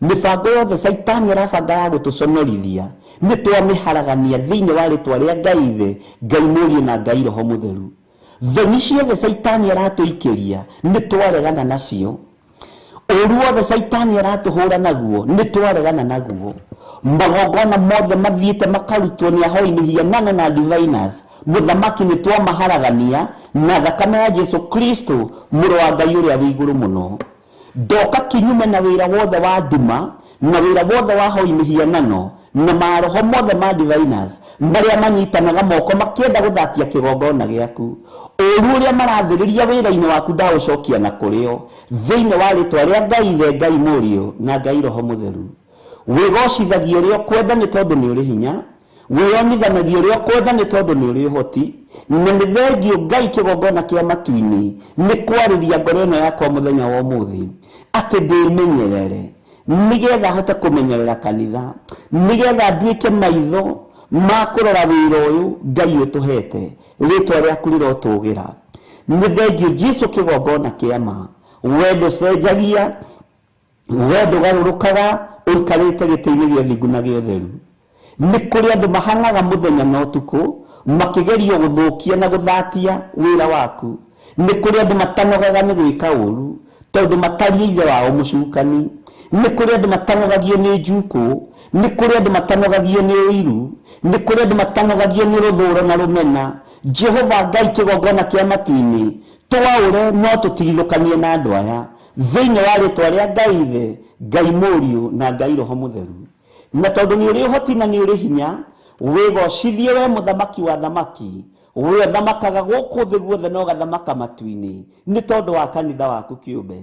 Mĩbango yothe Caitani arabanga ya gũtũconorithia nĩ twamĩharagania thĩinĩ wa rĩtwa rĩa Ngai Ithe, Ngai Mũriũ na Ngai Roho Mũtheru. Thoni ciothe Caitani aratũikĩria nĩ twaregana nacio. Ũru wothe Caitani aratũhũra naguo nĩ twaregana naguo. Magongona mothe mathiĩte makarutwo nĩ ahoi mĩhianano na diviners, mũthamaki nĩ twamaharagania na thakame ya Jesu Kristo mũrũ wa Ngai ũrĩa wĩ igũrũ mũno. Ndoka kinyume na wĩra wothe wa nduma na wĩra wothe wa hoi mĩhianano na maroho mothe ma diviners marĩa manyitanaga moko makĩenda gũthatia kĩgongona gĩaku. Ũru ũrĩa marathĩrĩria wĩra-inĩ waku ndaũcokia na kũrĩo thĩinĩ wa rĩtwa rĩa Ngai Ithe, Ngai Mũriũ na Ngai Roho Mũtheru. Wĩgocithagia ũrĩa ũkwenda nĩ tondũ nĩ ũrĩ hinya, wĩonithanagia ũrĩa ũkwenda nĩ tondũ nĩ ũrĩ ũhoti, na nĩ thengio Ngai kĩgongona kĩa matu-inĩ nĩ kwarĩria ngoro ĩno yakwa mũthenya wa ũmũthĩ atĩ ndĩmenyerere, nĩgetha hote kũmenyerera kanitha, nĩgetha nduĩke maitho ma kũrora wĩra ũyũ Ngai ũtũhete. Rĩtwa rĩaku rĩrotũgĩra. Nĩ thengio Jesu kĩgongona kĩa ma. We ndũcenjagia, we ndũgarũrũkaga, ũikarĩte gĩtĩ-inĩ gĩa thingu na gĩa ũtheru. Nĩ kũrĩ andũ mahang'aga mũthenya na ũtukũ makĩgerio gũthũkia na gũthatia wĩra waku. Nĩ kũrĩ andũ matanogaga nĩ gwĩka ũru tondũ matariĩ ithe wao mũcukani. Nĩ kũrĩ andũ matanogagio nĩ njukũ, nĩ kũrĩ andũ matanogagio nĩ ũiru, nĩ kũrĩ andũ matanogagio nĩ rũthũro na rũmena. Jehova Ngai kĩgongona kĩa matu-inĩ, twaũre no tũtigithũkanie na andũ aya thĩinĩ wa rĩtwa rĩa Ngai Ithe, Ngai Mũriũ na Ngai Roho Mũtheru. Na tondũ nĩ ũrĩ ũhoti na nĩ ũrĩ hinya, wĩgocithie we mũthamaki wa thamaki, we ũthamakaga gũkũ thĩ guothe na ũgathamaka matu-inĩ, nĩ tondũ wa kanitha waku kĩũmbe.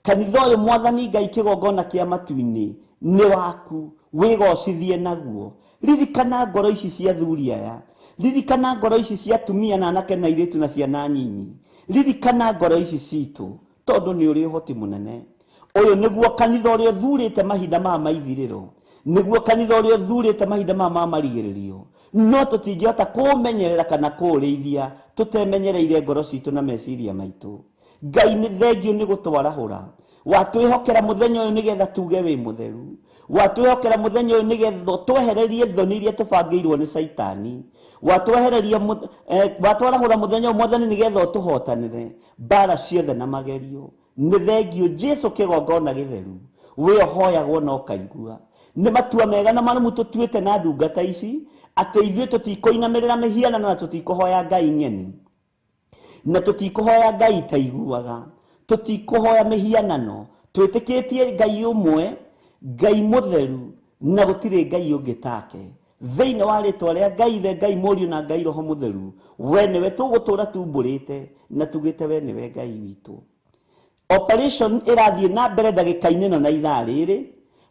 Kanitha ũyũ Mwathani Ngai kĩgongona kĩa matu-inĩ nĩ waku, wĩgocithie naguo. Ririkana ngoro ici cia athuri aya, ririkana ngoro ici cia atumia na anake na airĩtu na ciana nyinyi, ririkana ngoro ici citũ tondũ nĩ ũrĩ ũhoti mũnene. Ũyũ nĩguo kanitha ũrĩa ũthurĩte mahinda maya ma ithirĩro, Nĩguo kanitha ũrĩa ũthurĩte mahinda maya ma marigĩrĩrio, no tũtingĩhota kũũmenyerera kana kũũrĩithia tũtemenyereire ngoro citũ na meciria maitũ. Ngai nĩ thengio nĩ gũtwarahũra. Watwĩhokera mũthenya ũyũ nĩgetha tuge wĩ mũtheru. Watwĩhokera mũthenya ũyũ nĩgetha twehererie thoni iria tũbangĩirwo nĩ caitani. Watwehereria watwarahũra mũthenya ũyũ Mwathani nĩgetha ũtũhotanĩre mbara ciothe na magerio. Nĩ thengio Jesu kĩgongona gĩtheru, we ũhoyagwo na ũkaigua. Nĩ matua mega na marũmu tũtuĩte na ndungata ici atĩ ithuĩ tũtikũinamĩrĩra mĩhianano na tũtikũhoya Ngai ng'eni, na tũtikũhoya Ngai itaiguaga, tũtikũhoya mĩhianano. Twĩtĩkĩtie Ngai ũmwe, Ngai mũtheru, na gũtirĩ Ngai ũngĩ take. Thĩinĩ wa rĩtwa rĩa Ngai Ithe, Ngai Mũriũ na Ngai Roho Mũtheru, we nĩwe tũgũtũra tumbũrĩte na tugĩte we nĩwe Ngai witũ. Operation ĩrathiĩ na mbere ndagĩka-inĩ ĩno na ithaa rĩrĩ.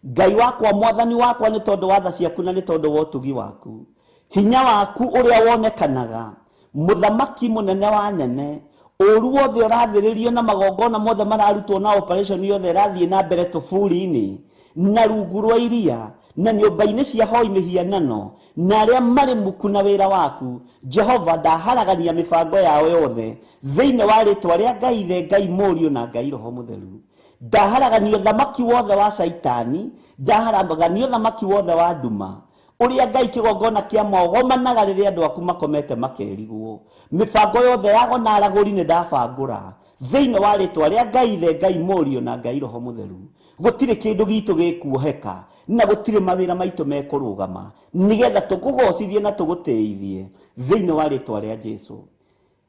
Ngai wakwa, Mwathani wakwa, nĩ tondũ wa tha ciaku na nĩ tondũ wa ũtugi waku, hinya waku ũrĩa wonekanaga, mũthamaki mũnene wa nene, ũru wothe ũrathĩrĩrio na magongona mothe mararutwo na operation yothe ĩrathiĩ na mbere tũburi-inĩ na rungu rwa iria na nyũmba-inĩ cia hoi mĩhianano na arĩa marĩ muku na wĩra waku, Jehova, ndaharagania mĩbango yao yothe thĩinĩ wa rĩtwa rĩa Ngai Ithe, Ngai Mũriũ na Ngai Roho Mũtheru. Ndaharagania ũthamaki wothe wa caitani, ndaharagania ũthamaki wothe wa nduma ũrĩa Ngai kĩgongona kĩa mogomanaga rĩrĩa andũ aku makomete makerigwo. Mĩbango yothe yago na aragũri nĩ ndabangũra thĩinĩ wa rĩtwa rĩa Ngai Ithe, Ngai Mũriũ na Ngai Roho Mũtheru. Gũtirĩ kĩndũ gitũ gĩkuoheka na gũtirĩ mawĩra maitũ mekũrũgama, nĩgetha tũkũgocithie na tũgũtĩithie thĩinĩ wa rĩtwa rĩa Jesu.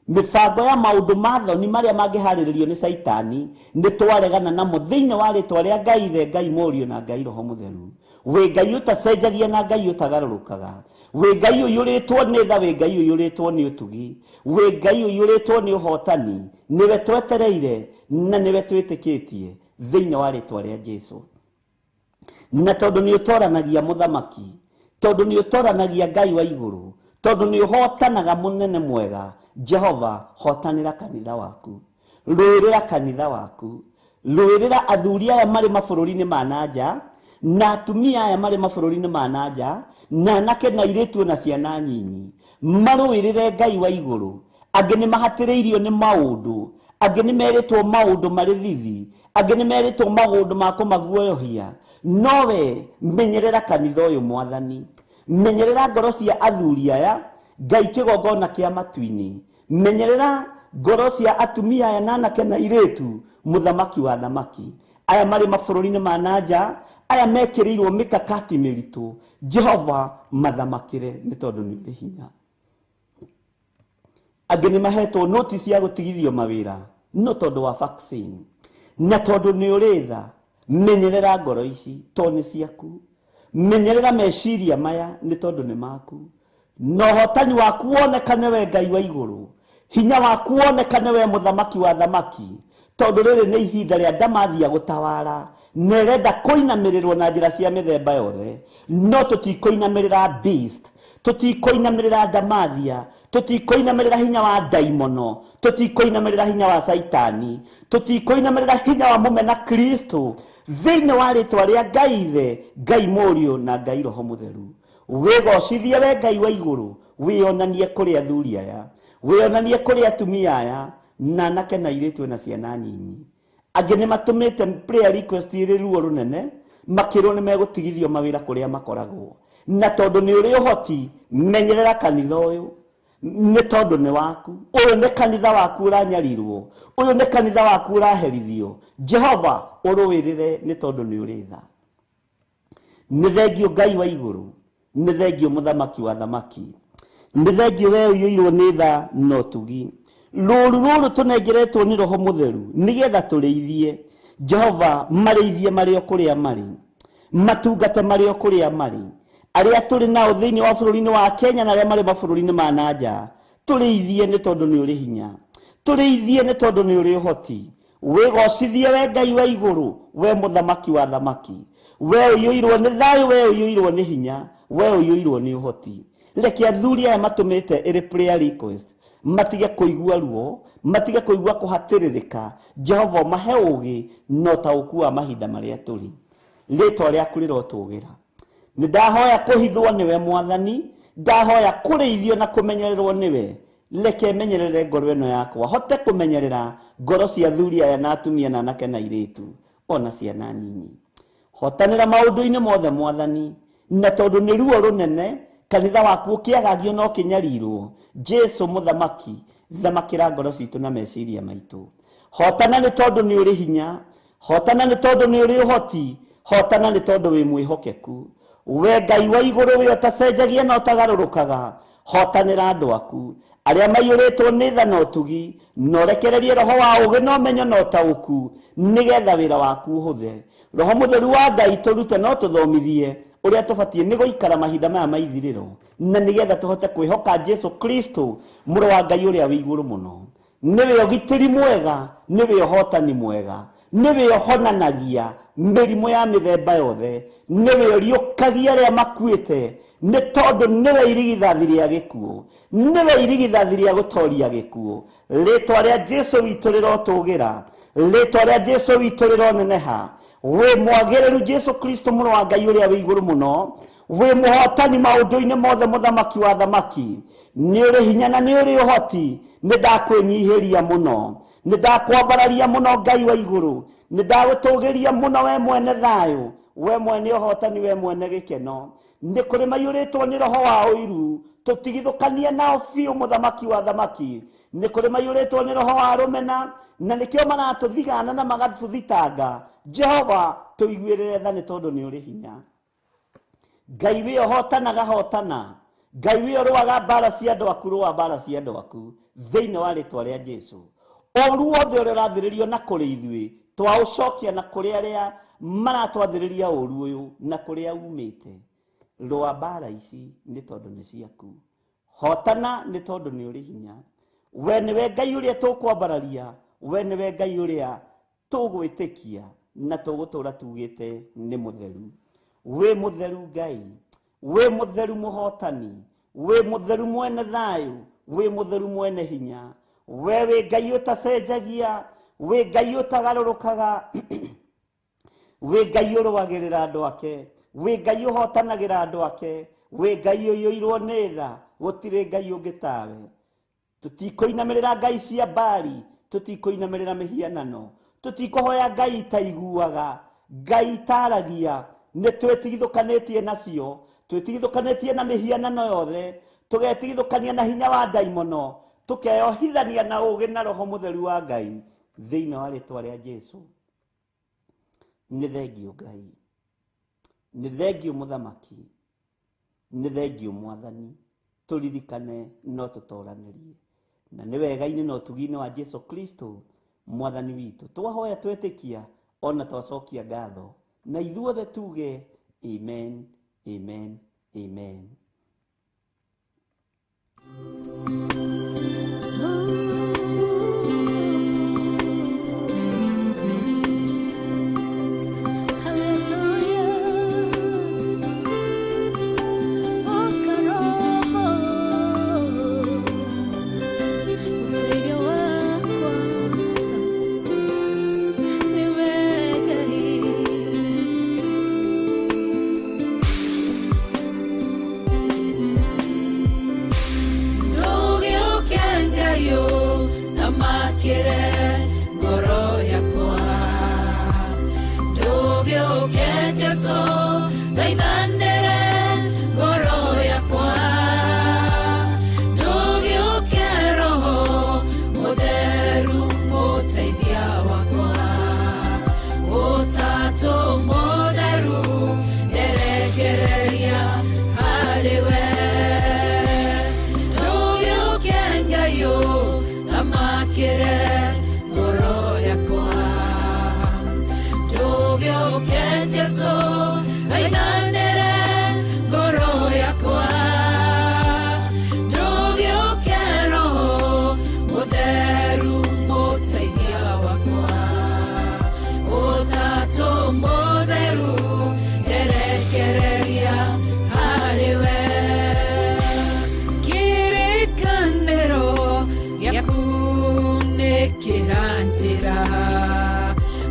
Mĩbango ya maũndũ ma thoni marĩa mangĩharĩrĩrio nĩ caitani nĩ twaregana namo thĩinĩ wa rĩtwa rĩa Ngai Ithe, Ngai Mũriũ na Ngai Roho Mũtheru. Wĩ Ngai ũtacenjagia na Ngai ũtagarũrũkaga, wĩ Ngai ũiyũrĩtwo nĩ tha, wĩ Ngai ũiyũrĩtwo nĩ ũtugi, wĩ Ngai ũiyũrĩtwo nĩ ũhotani. Nĩwe twetereire na nĩwe twĩtĩkĩtie thĩinĩ wa rĩtwa rĩa Jesu. Na tondũ nĩ ũtoranagia mũthamaki, tondũ nĩ ũtoranagia Ngai wa igũrũ, tondũ nĩ ũhotanaga mũnene mwega, Jehova, hotanĩra kanitha waku, rũĩrĩra kanitha waku, rũĩrĩra athuri aya marĩ mabũrũri-inĩ ma na nja na atumia aya marĩ mabũrũri-inĩ ma na nja na anake na airĩtu na ciana nyinyi, marũĩrĩre Ngai wa igũrũ. Angĩ nĩ mahatĩrĩirio nĩ maũndũ, angĩ nĩ merĩtwo maũndũ marĩ thithi, angĩ nĩ merĩtwo maũndũ ma kũmaguoyohia. No we menyerera kanitha ũyũ Mwathani, menyerera ngoro cia athuri aya, Ngai kĩgongona kĩa matu-inĩ, menyerera ngoro cia atumia aya na anake na airĩtu, mũthamaki wa thamaki, aya marĩ mabũrũri-inĩ ma na nja, aya mekĩrĩirwo mĩkakati mĩritũ. Jehova, mathamakĩre nĩ tondũ nĩ ũrĩ hinya. Angĩ nĩ mahetwo notice ya gũtigithio mawĩra no tondũ wa vaccine, na tondũ nĩ ũrĩ tha, menyerera ngoro ici to nĩ ciaku, menyerera meciria maya nĩ tondũ nĩ maku, na ũhotani waku wonekane we Ngai wa igũrũ, hinya waku wonekane we mũthamaki wa thamaki, tondũ rĩrĩ nĩ ihinda rĩa ndamathia gũtawara na ĩrenda kũinamĩrĩrwo na njĩra cia mĩthemba yothe. No tũtikũinamĩrĩra beast, tũtikũinamĩrĩra ndamathia, tũtikũinamĩrĩra hinya wa ndaimono, tũtikũinamĩrĩra hinya wa caitani, tũtikũinamĩrĩra hinya wa mũmena Kristo thĩinĩ wa rĩtwa rĩa Ngai Ithe, Ngai Mũriũ na Ngai Roho Mũtheru. Wĩgocithie we Ngai wa igũrũ, wĩonanie kũrĩ athuri aya, wĩonanie kũrĩ atumia aya na anake na airĩtu na ciana nyinyi. Angĩ nĩ matũmĩte prayer request ĩrĩ ruo rũnene, makĩrwo nĩ megũtigithio mawĩra kũrĩa makoragwo. Na tondũ nĩ ũrĩ ũhoti, menyerera kanitha ũyũ nĩ tondũ nĩ waku. Ũyũ nĩ kanitha waku ũranyarirwo, ũyũ nĩ kanitha waku ũraherithio. Jehova, ũrũĩrĩre nĩ tondũ nĩ ũrĩ tha. Nĩ thengio Ngai wa igũrũ, nĩ thengio mũthamaki wa thamaki, nĩ thengio we ũiyũirwo nĩ tha na ũtugi. Rũũru rũrũ tũnengeretwo nĩ Roho Mũtheru nĩgetha tũrĩithie. Jehova, marĩithie marĩ o kũrĩa marĩ, matungate marĩ o kũrĩa marĩ, arĩa tũrĩ nao thĩinĩ wa bũrũri-inĩ wa Kenya na arĩa marĩ mabũrũri-inĩ ma na nja, tũrĩithie nĩ tondũ nĩ ũrĩ hinya, tũrĩithie nĩ tondũ nĩ ũrĩ ũhoti. Wĩgocithie we Ngai wa igũrũ, we mũthamaki wa thamaki, we ũiyũirwo nĩ thayũ, we ũiyũirwo nĩ hinya, we ũiyũirwo nĩ ũhoti. Reke athuri aya matũmĩte ĩrĩ prayer request matige kũigua ruo, matige kũigua kũhatĩrĩrĩka. Jehova, ũmahe ũũgĩ na ũtaũku wa mahinda marĩa tũrĩ. Rĩtwa rĩaku rĩrotũgĩra. Nĩ ndahoya kũhithwo nĩwe Mwathani, ndahoya kũrĩithio na kũmenyererwo nĩwe. Reke menyerere ngoro ĩno yakwa, hote kũmenyerera ngoro cia athuri aya na atumia na anake na airĩtu, ona ciana nyinyi. Hotanĩra maũndũ-inĩ mothe Mwathani, na tondũ nĩ ruo rũnene kanitha waku ũkĩagagio na ũkĩnyarirwo, Jesu mũthamaki, thamakĩra ngoro citũ na meciria maitũ. Hotana nĩ tondũ nĩ ũrĩ hinya, hotana nĩ tondũ nĩ ũrĩ ũhoti, hotana nĩ tondũ wĩ mwĩhokeku. We Ngai wa igũrũ, we ũtacenjagia na ũtagarũrũkaga, hotanĩra andũ aku arĩa maiyũrĩtwo nĩ tha na ũtugi, na ũrekererie roho wa ũũgĩ na ũmenyo na ũtaũku, nĩgetha wĩra waku ũhũthe. Roho mũtheru wa Ngai tũrute na ũtũthomithie ũrĩa tũbatiĩ nĩ gũikara mahinda maya ma ithirĩro, na nĩgetha tũhote kwĩhoka Jesu Kristo mũrũ wa Ngai ũrĩa wĩ igũrũ mũno. Nĩwe ũgitĩri mwega, nĩwe ũhotani mwega, nĩwe ũhonanagia mĩrimũ ya mĩthemba yothe, nĩwe ũriũkagia arĩa makuĩte, nĩ tondũ nĩwe irigithathi rĩa gĩkuũ, nĩwe irigithathi rĩa gũtoria gĩkuũ. Rĩtwa rĩa Jesu witũ rĩrotũgĩra, rĩtwa rĩa Jesu witũ rĩroneneha. Wĩ mwagĩrĩru Jesu Kristo mũrũ wa Ngai ũrĩa wĩ igũrũ mũno, wĩ mũhotani maũndũ-inĩ mothe, mũthamaki wa thamaki. Nĩ ũrĩ hinya na nĩ ũrĩ ũhoti. Nĩ ndakwĩnyihĩria mũno, nĩ ndakwambararia mũno Ngai wa igũrũ, nĩ ndagũtũgĩria mũno we mwene thayũ, we mwene ũhotani, we mwene gĩkeno. Nĩ kũrĩ maiyũrĩtwo nĩ roho wa ũiru, tũtigithũkanie nao biũ mũthamaki wa thamaki. Nĩ kũrĩ maiyũrĩtwo nĩ roho wa rũmena, na nĩkĩo maratũthigana na magatũthitanga. Jehova, tũiguĩrĩre tha nĩ tondũ nĩ ũrĩ hinya. Ngai wĩ ũhotanaga hotana, Ngai wĩ ũrũaga mbara cia andũ aku, rũa mbara cia andũ aku thĩinĩ wa rĩtwa rĩa Jesu. Ũru wothe ũrĩa ũrathĩrĩrio na kũrĩ ithuĩ twaũcokia na kũrĩ arĩa maratwathĩrĩria ũru ũyũ na kũrĩa umĩte. Rũa mbara ici nĩ tondũ nĩ ciaku, hotana nĩ tondũ nĩ ũrĩ hinya. We nĩwe Ngai ũrĩa tũkwambararia, we nĩwe Ngai ũrĩa tũgwĩtĩkia na tũgũtũra tugĩte nĩ mũtheru. Wĩ mũtheru Ngai, wĩ mũtheru mũhotani, wĩ mũtheru mwene thayũ, wĩ mũtheru mwene hinya. We wĩ Ngai ũtacenjagia, wĩ Ngai ũtagarũrũkaga, wĩ Ngai ũrũagĩrĩra andũ ake, wĩ Ngai ũhotanagĩra andũ ake, wĩ Ngai ũiyũirwo nĩ tha, gũtirĩ Ngai ũngĩ tawe. Tũtikũinamĩrĩra ngai cia Bali, tũtikũinamĩrĩra mĩhianano, tũtikũhoya ngai itaiguaga, ngai itaragia. Nĩ twĩtigithũkanĩtie nacio, twĩtigithũkanĩtie na mĩhianano yothe, tũgetigithũkania na hinya wa ndaimono, tũkeyohithania na ũũgĩ na roho mũtheru wa Ngai thĩinĩ wa rĩtwa rĩa Jesu. Nĩ thengiũ Ngai, nĩ thengiũ mũthamaki, nĩ thengiũ Mwathani. Tũririkane no tũtoranĩrie, na nĩ wega-inĩ na ũtugi-inĩ wa Jesu Kristo Mwathani witũ twahoya twetĩkia ona twacokia ngatho, na ithuothe tuge amen, amen, amen.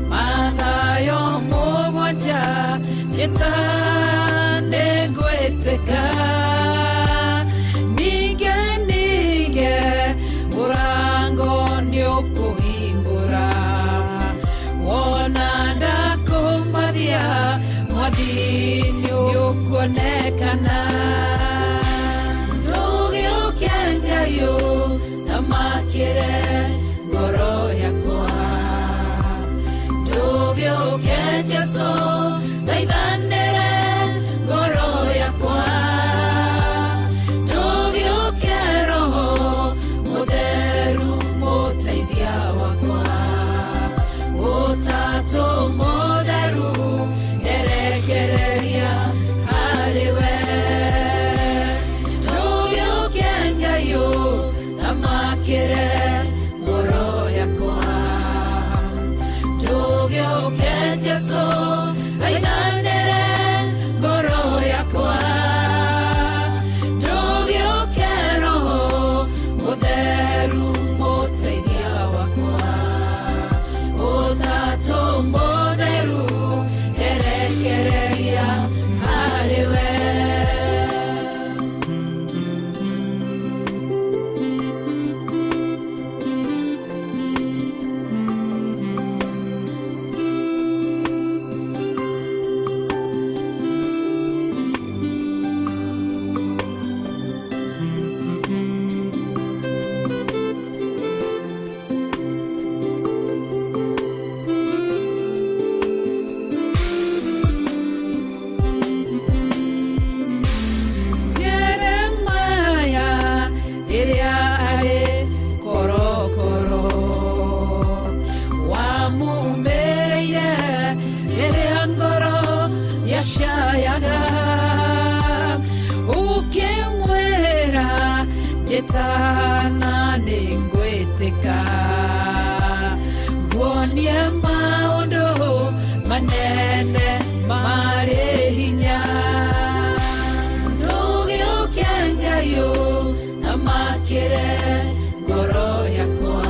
Mathayo mũgwanja njĩtanĩte. Mwathi nĩũkuonekana. Ndũgĩũke Ngai ũthamakĩre ngoro yakwa. Ndũgĩũke Jesũ thaithanĩre ngoro yakwa. Ndũgĩũke Roho Mũtheru mũteithia wakwa. Ũtatũ Mũtheru erekereria harĩ we. Ndũgĩũke Ngai ũthamakĩre ngoro yakwa. Ndũgĩũke Jesũ thaithanĩre ngoro yakwa. Ndũgĩũke Roho Mũtheru mũteithia wakwa. Ũtatũ Mũtheru erekereria harĩ we. Jeremaya ĩrĩa arĩ korokoro wamumĩrĩire rĩrĩa ngoro yacayaga, ũkĩmwĩra njĩtana nĩngwĩtĩka, nguonie maũndũ manene marĩ hinya. Ndũgĩũke Ngai ũthamakĩre ngoro yakwa.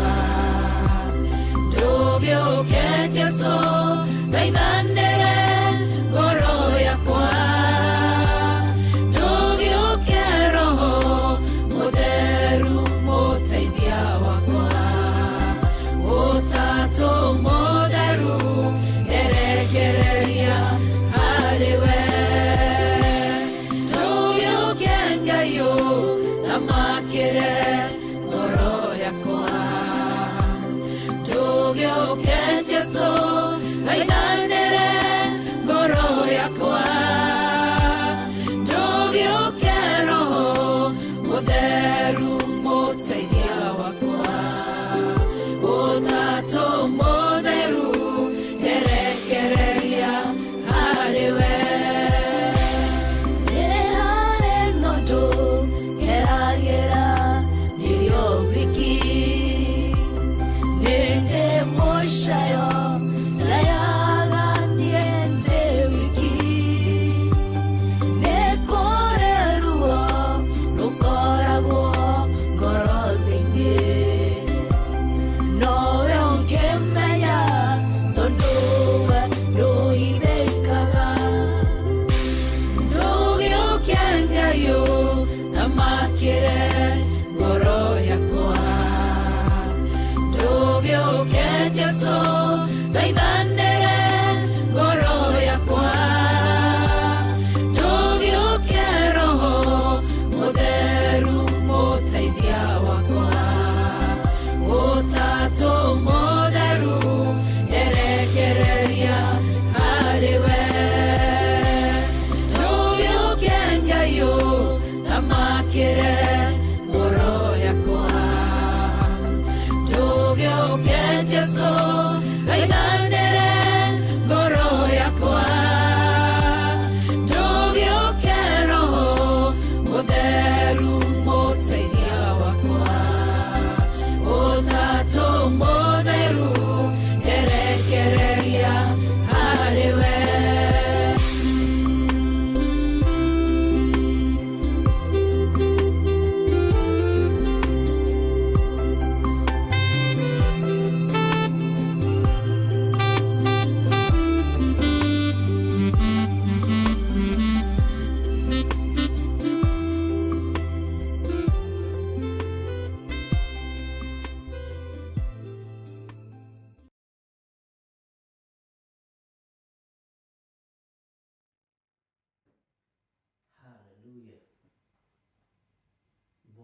Ndũgĩũke Jesũ thaithanĩre ngoro yakwa. Ndũgĩũke Roho Mũtheru mũteithia wakwa. Ũtatũ Mũtheru erekereria harĩ we. Ndũgĩũke Ngai ũthamakĩre ngoro yakwa. Ndũgĩũke Jesũ thaithanĩre ngoro yakwa. Ndũgĩũke Roho Mũtheru mũteithia wakwa. Ũtatũ Mũtheru erekereria.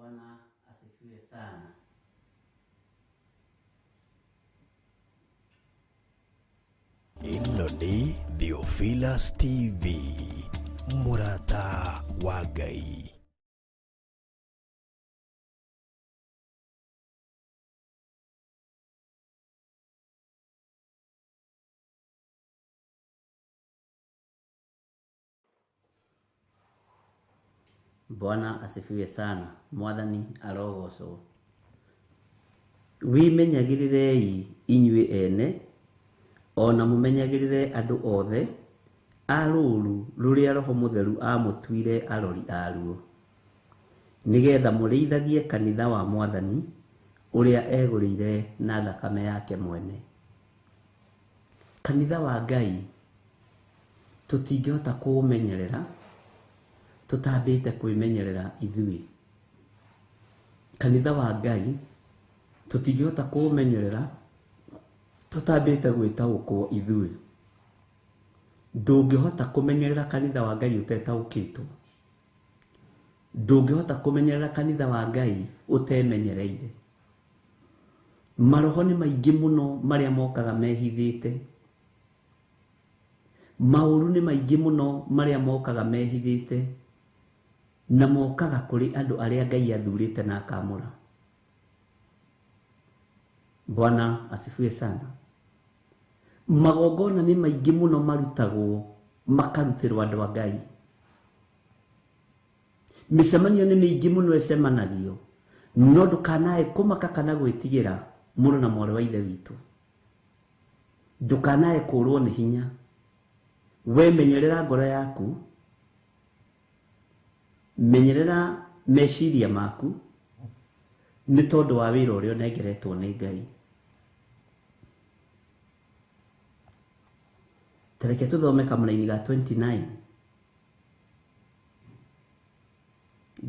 Bwana asifiwe sana. Ĩno nĩ Theophilus TV, mũrata wa Ngai. Bwana asifiwe sana. Mwathani arogocwo. Wĩmenyagĩrĩrei inyuĩ ene ona mũmenyagĩrĩre andũ othe a rũũru rũrĩa Roho Mũtheru aamũtuire arori aruo, nĩgetha mũrĩithagie kanitha wa Mwathani ũrĩa egũrĩire na thakame yake mwene. Kanitha wa Ngai tũtingĩhota kũũmenyerera tũtambĩte kwĩmenyerera ithuĩ. Kanitha wa Ngai tũtingĩhota kũũmenyerera tũtambĩte gwĩtaũkwo ithuĩ. Ndũngĩhota kũmenyerera kanitha wa Ngai ũtetaũkĩtwo. Ndũngĩhota kũmenyerera kanitha wa Ngai ũtemenyereire. Maroho nĩ maingĩ mũno marĩa mokaga mehithĩte. Maũru nĩ maingĩ mũno marĩa mokaga mehithĩte na mokaga kũrĩ andũ arĩa Ngai athurĩte na akamũra. Bwana asifiwe sana. Magongona nĩ maingĩ mũno marutagwo makarutĩrwo andũ a Ngai. Mĩcemanio nĩ mĩingĩ mũno ĩcemanagio, no ndũkanae kũmaka kana gwĩtigĩra mũrũ na mwarĩ wa ithe witũ. Ndũkanae kũrwo nĩ hinya. We menyerera ngoro yaku, menyerera meciria maku, nĩ tondũ wa wĩra ũrĩa ũnengeretwo nĩ Ngai. Tareke tũthome kamũraini ga 29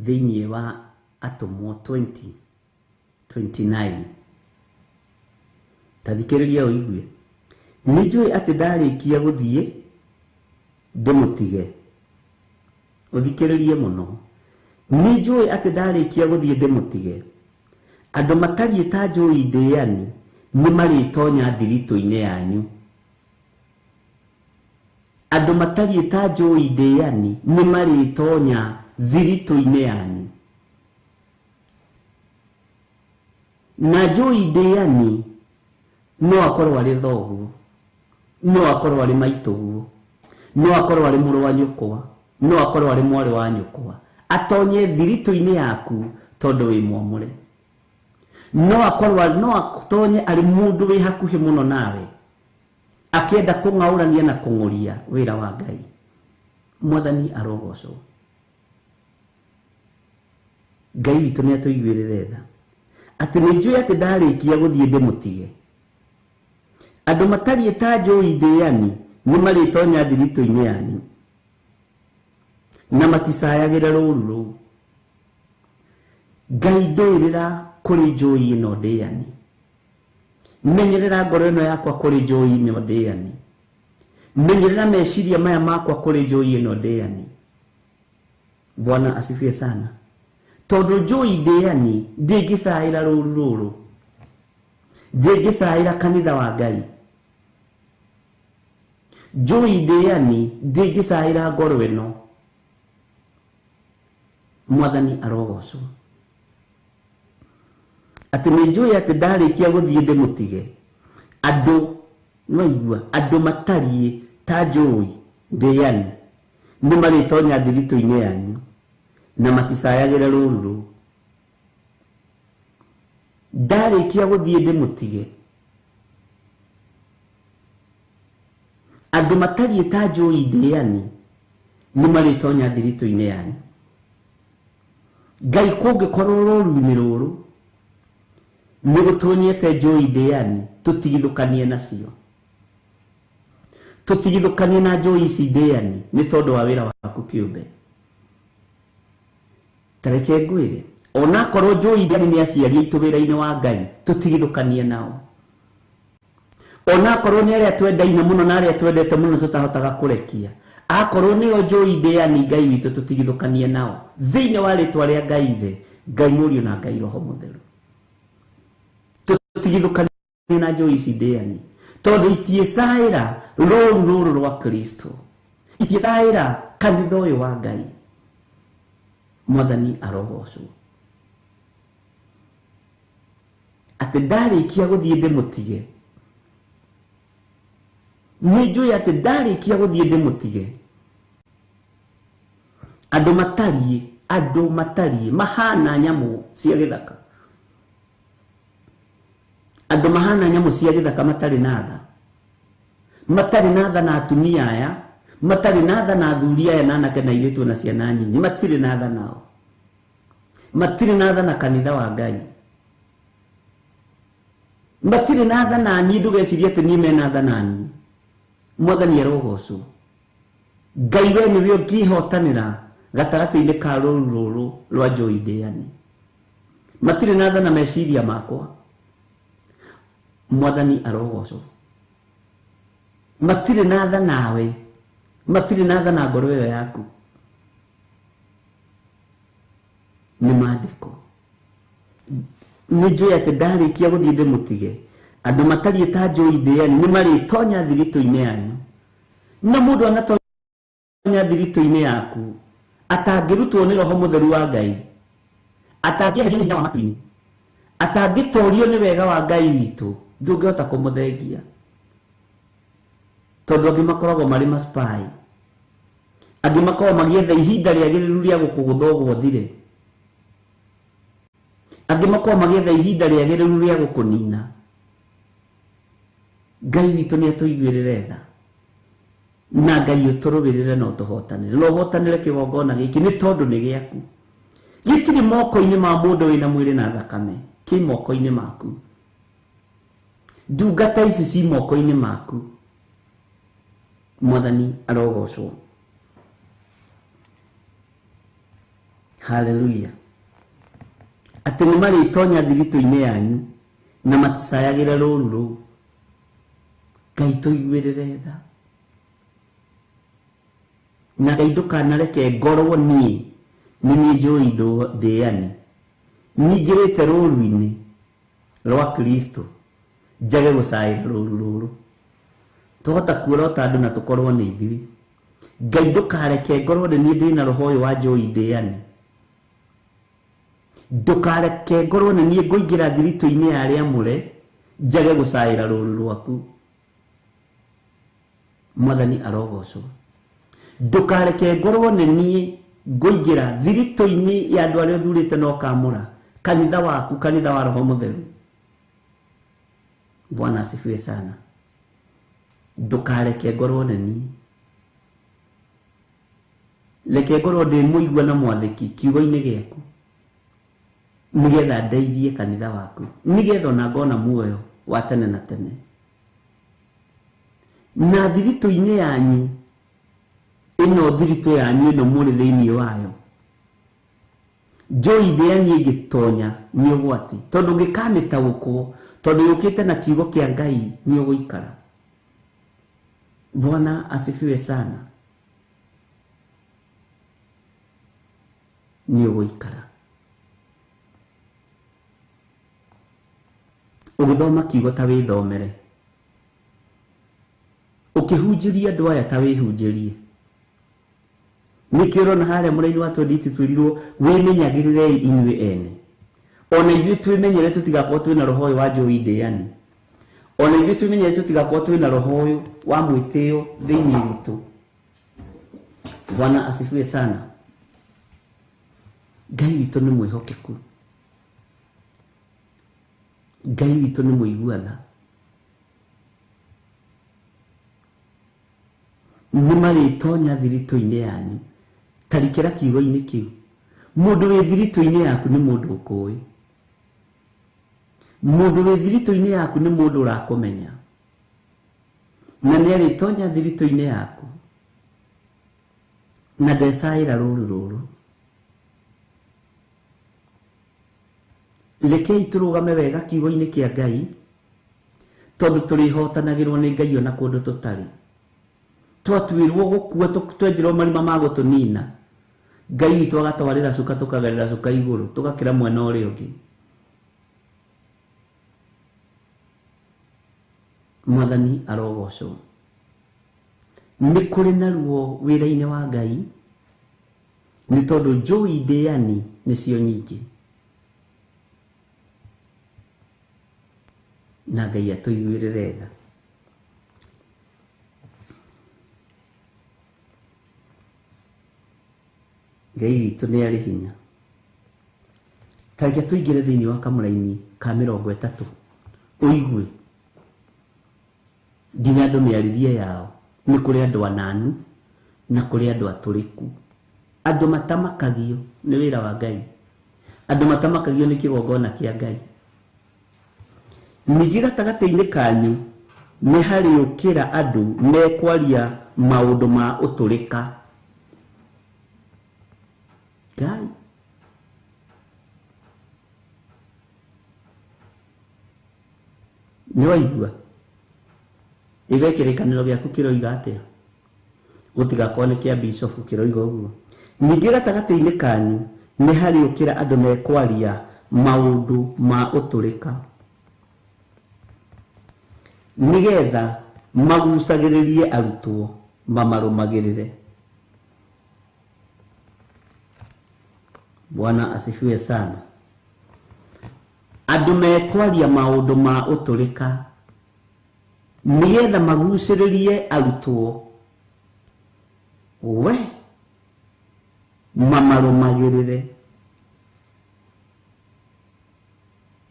thĩinĩ wa Atũmwo 20:29. Ta thikĩrĩria ũigue. Nĩ njũĩ atĩ ndarĩkia gũthiĩ ndĩmũtige. Ũthikĩrĩrie mũno. Nĩ njũĩ atĩ ndarĩkia gũthiĩ ndĩmũtige. Andũ matariĩ ta njũi ndĩani nĩ marĩtonya thiritũ-inĩ yanyu. Andũ matariĩ ta njũi ndĩani nĩ marĩtonya thiritũ-inĩ yanyu. Na njũi ndĩani no akorwo arĩ thoguo, no akorwo arĩ maitũguo, no akorwo arĩ mũrũ wa nyũkwa, no akorwo arĩ mwarĩ wa nyũkwa, atonye thiritũ-inĩ yaku tondũ wĩ mwamũre. No akorwo no atonye arĩ mũndũ wĩ hakuhĩ mũno nawe, akĩenda kũng'aũrania na kũng'ũria wĩra wa Ngai. Mwathani arogocwo. Ngai witũ nĩ atũiguĩrĩre tha. Atĩ nĩ njũĩ atĩ ndarĩkia gũthiĩ ndĩmũtige. Andũ matariĩ ta njũi ndĩani nĩ marĩtonya thiritũ-inĩ yanyu na maticayagĩra rũũru rũu. Ngai ndũĩrĩra kũrĩ njũi ĩno ndĩani. Menyerera ngoro ĩno yakwa kũrĩ njũi ĩno ndĩani. Menyerera meciria maya makwa kũrĩ njũi ĩno ndĩani. Bwana asifiwe sana. Tondũ njũi ndĩani ndĩngĩcaĩra rũũru rũrũ, ndĩngĩcaĩra kanitha wa Ngai. Njũi ndĩani ndĩngĩcaĩra ngoro ĩno. Mwathani arogocwo. Atĩ nĩ njũĩ atĩ ndarĩkia gũthiĩ ndĩmũtige. Andũ nĩwaigua, andũ matariĩ ta njũi ndĩani nĩ marĩtonya thiritũ-inĩ yanyu na maticayagĩra rũũru rũu. Ndarĩkia gũthiĩ ndĩmũtige. Andũ matariĩ ta njũi ndĩani nĩ marĩtonya thiritũ-inĩ yanyu. Ngai kũngĩkorwo rũũru-inĩ rũrũ nĩ gũtonyete njũi ndĩani, tũtigithũkanie nacio. Tũtigithũkanie na njũi ici ndĩani nĩ tondũ wa wĩra waku kĩũmbe. Tareke ngwĩre, onakorwo njũi ndĩani nĩ aciari aitũ wĩra-inĩ wa Ngai, tũtigithũkanie nao. Onakorwo nĩ arĩa twendaine mũno na arĩa twendete mũno tũtahotaga kũrekia, Akorwo nĩo njũi ndĩani Ngai witũ tũtigithũkanie nao thĩinĩ wa rĩtwa rĩa Ngai Ithe, Ngai Mũriũ na Ngai Roho Mũtheru. Tũtigithũkanie na njũi ici ndĩani tondũ itiĩcaĩra rũru rũrũ rwa Kristo, itiĩcaĩra kanitha ũyũ wa Ngai. Mwathani arogocwo. Atĩ ndarĩkia gũthiĩ ndĩmũtige, nĩ njũĩ atĩ ndarĩkia gũthiĩ ndĩmũtige, andũ matariĩ mahana nyamũ cia gĩthaka, andũ mahana nyamũ cia gĩthaka matarĩ na tha, matarĩ na tha na atumia aya, matarĩ na tha na athuri aya na anake na airĩtu na ciana nyinyi, matirĩ na tha nao, matirĩ na tha na kanitha wa Ngai, matirĩ na tha na niĩ. Ndũgecirie atĩ niĩ mena tha na niĩ. Mwathani arogocwo. Ngai we nĩwe ũngĩhotanĩra gatagatĩ-inĩ ka rũru rũrũ rwa njũi ndĩani. Matirĩ na tha na meciria makwa. Mwathani arogocwo. Matirĩ na tha nawe, matirĩ na tha na ngoro ĩyo yaku. Nĩ maandĩko. Nĩ njũĩ atĩ ndarĩkia gũthiĩ ndĩmũtige, andũ matariĩ ta njũi ndĩani nĩ marĩtonya thiritũ-inĩ yanyu. Na mũndũ anatonya thiritũ-inĩ yaku atangĩrutwo nĩ Roho Mũtheru wa Ngai, atangĩeherio nĩ hinya wa matu-inĩ, atangĩtorio nĩ wega wa Ngai witũ, ndũngĩhota kũmũthengia. Tondũ angĩ makoragwo marĩ maspai, angĩ makoragwo magĩetha ihinda rĩagĩrĩru rĩa gũkũgũtha ũgũthire, angĩ makoragwo magĩetha ihinda rĩagĩrĩru rĩa gũkũnina. Ngai witũ nĩ atũiguĩrĩre tha, na Ngai ũtũrũĩrĩre na ũtũhotanĩre, na ũhotanĩre kĩgongona gĩkĩ nĩ tondũ nĩ gĩaku. Gĩtirĩ moko-inĩ ma mũndũ wĩna mwĩrĩ na thakame, kĩ moko-inĩ maku. Ndungata ici ci moko-inĩ maku. Mwathani arogocwo. Haleluya. Atĩ nĩ marĩtonya thiritũ-inĩ yanyu na maticayagĩre rũru rũu. Ngai tũiguĩrĩre tha. Na Ngai ndũkanareke ngorwo niĩ nĩ niĩ njũi ndĩani, nyingĩrĩte rũru-inĩ rwa Kristo njage gũcaĩra rũru rũrũ. Tũhota kuorota andũ na tũkorwo nĩ ithuĩ. Ngai ndũkareke ngorwo nĩ niĩ ndĩna roho ũyũ wa njũi ndĩani. Ndũkareke ngorwo nĩ niĩ ngũingĩra thiritũ-inĩ ya arĩa amũre njage gũcaĩra rũru rwaku. Mwathani arogocwo. Ndũkareke ngorwo nĩ niĩ ngũingĩra thiritũ-inĩ ya andũ arĩa ũthurĩte na ũkamũra, kanitha waku, kanitha wa Roho Mũtheru. Bwana asifiwe sana. Ndũkareke ngorwo nĩ niĩ, reke ngorwo ndĩ mũigua na mwathĩki kiugo-inĩ gĩaku, nĩgetha ndeithie kanitha waku, nĩgetha ona ngona muoyo wa tene na tene. Na thiritũ-inĩ yanyu ĩno, thiritũ yanyu ĩno mũrĩ thĩinĩ wayo, njũi ndĩani ĩngĩtonya nĩ ũgwati, tondũ ũngĩkamĩtaũkwo, tondũ yũkĩte na kiugo kĩa Ngai, nĩ ũgũikara. Bwana asifiwe sana. Nĩ ũgũikara. Ũgĩthoma kiugo ta wĩthomere, ũkĩhunjĩria andũ aya ta wĩhunjĩrie. Nĩkĩo ũrona harĩa mũraini wa 20 twĩrirwo wĩmenyagĩrĩrei inyuĩ ene. Ona ithuĩ twĩmenyere tũtigakorwo twĩna roho ũyũ wa njũi ndĩani. Ona ithuĩ twĩmenyere tũtigakorwo twĩna roho ũyũ wa mwĩtĩo thĩinĩ witũ. Bwana asifiwe sana. Ngai witũ nĩ mwĩhokeku. Ngai witũ nĩ mũigua tha. Nĩ marĩtonya thiritũ-inĩ yanyu. Tarikĩra kiugo-inĩ kĩu. Mũndũ wĩ thiritũ-inĩ yaku nĩ mũndũ ũkũĩ. Mũndũ wĩ thiritũ-inĩ yaku nĩ mũndũ ũrakũmenya. Na nĩ arĩtonya thiritũ-inĩ yaku. Na ndecaĩra rũru rũrũ. Rekei tũrũgame wega kiugo-inĩ kĩa Ngai, tondũ tũrĩhotanagĩrwo nĩ Ngai ona kũndũ tũtarĩ. Twatuirwo gukua twenjerwo marima ma gutunina. Ngai witũ agatwarĩra cuka tukagerera cuka igũrũ tugakĩra mwena ũrĩa ũngĩ. Mwathani arogocwo. Nĩ kũrĩ na ruo wĩra-inĩ wa Ngai nĩ tondũ njũi ndĩani nĩcio nyingĩ. Na Ngai atũiguĩrĩre tha. Ngai witũ nĩ arĩ hinya. Ta reke tũingĩre thĩinĩ wa kamũraini ka 30 ũigue nginya andũ mĩarĩrie yao. Nĩ kũrĩ andũ ananu na kũrĩ andũ atũrĩku, andũ matamakagio nĩ wĩra wa Ngai, andũ matamakagio nĩ kĩgongona kĩa Ngai. Ningĩ gatagatĩ-inĩ kanyu nĩ harĩũkĩra andũ mekwaria maũndũ ma ũtũrĩka. Ngai nĩ waigua iwe kĩrĩkanĩro gĩaku kĩroiga atĩa? Gũtigakorwo nĩ kĩa bishofu kĩroiga ũguo. Ningĩ gatagatĩ-inĩ kanyu nĩ harĩũkĩra andũ mekwaria maũndũ ma ũtũrĩka nĩgetha magucagĩrĩrie arutwo mamarũmagĩrĩre. Bwana asifiwe sana. Andũ mekwaria maũndũ ma ũtũrĩka nĩgetha magucĩrĩrie arutwo we mamarũmagĩrĩre.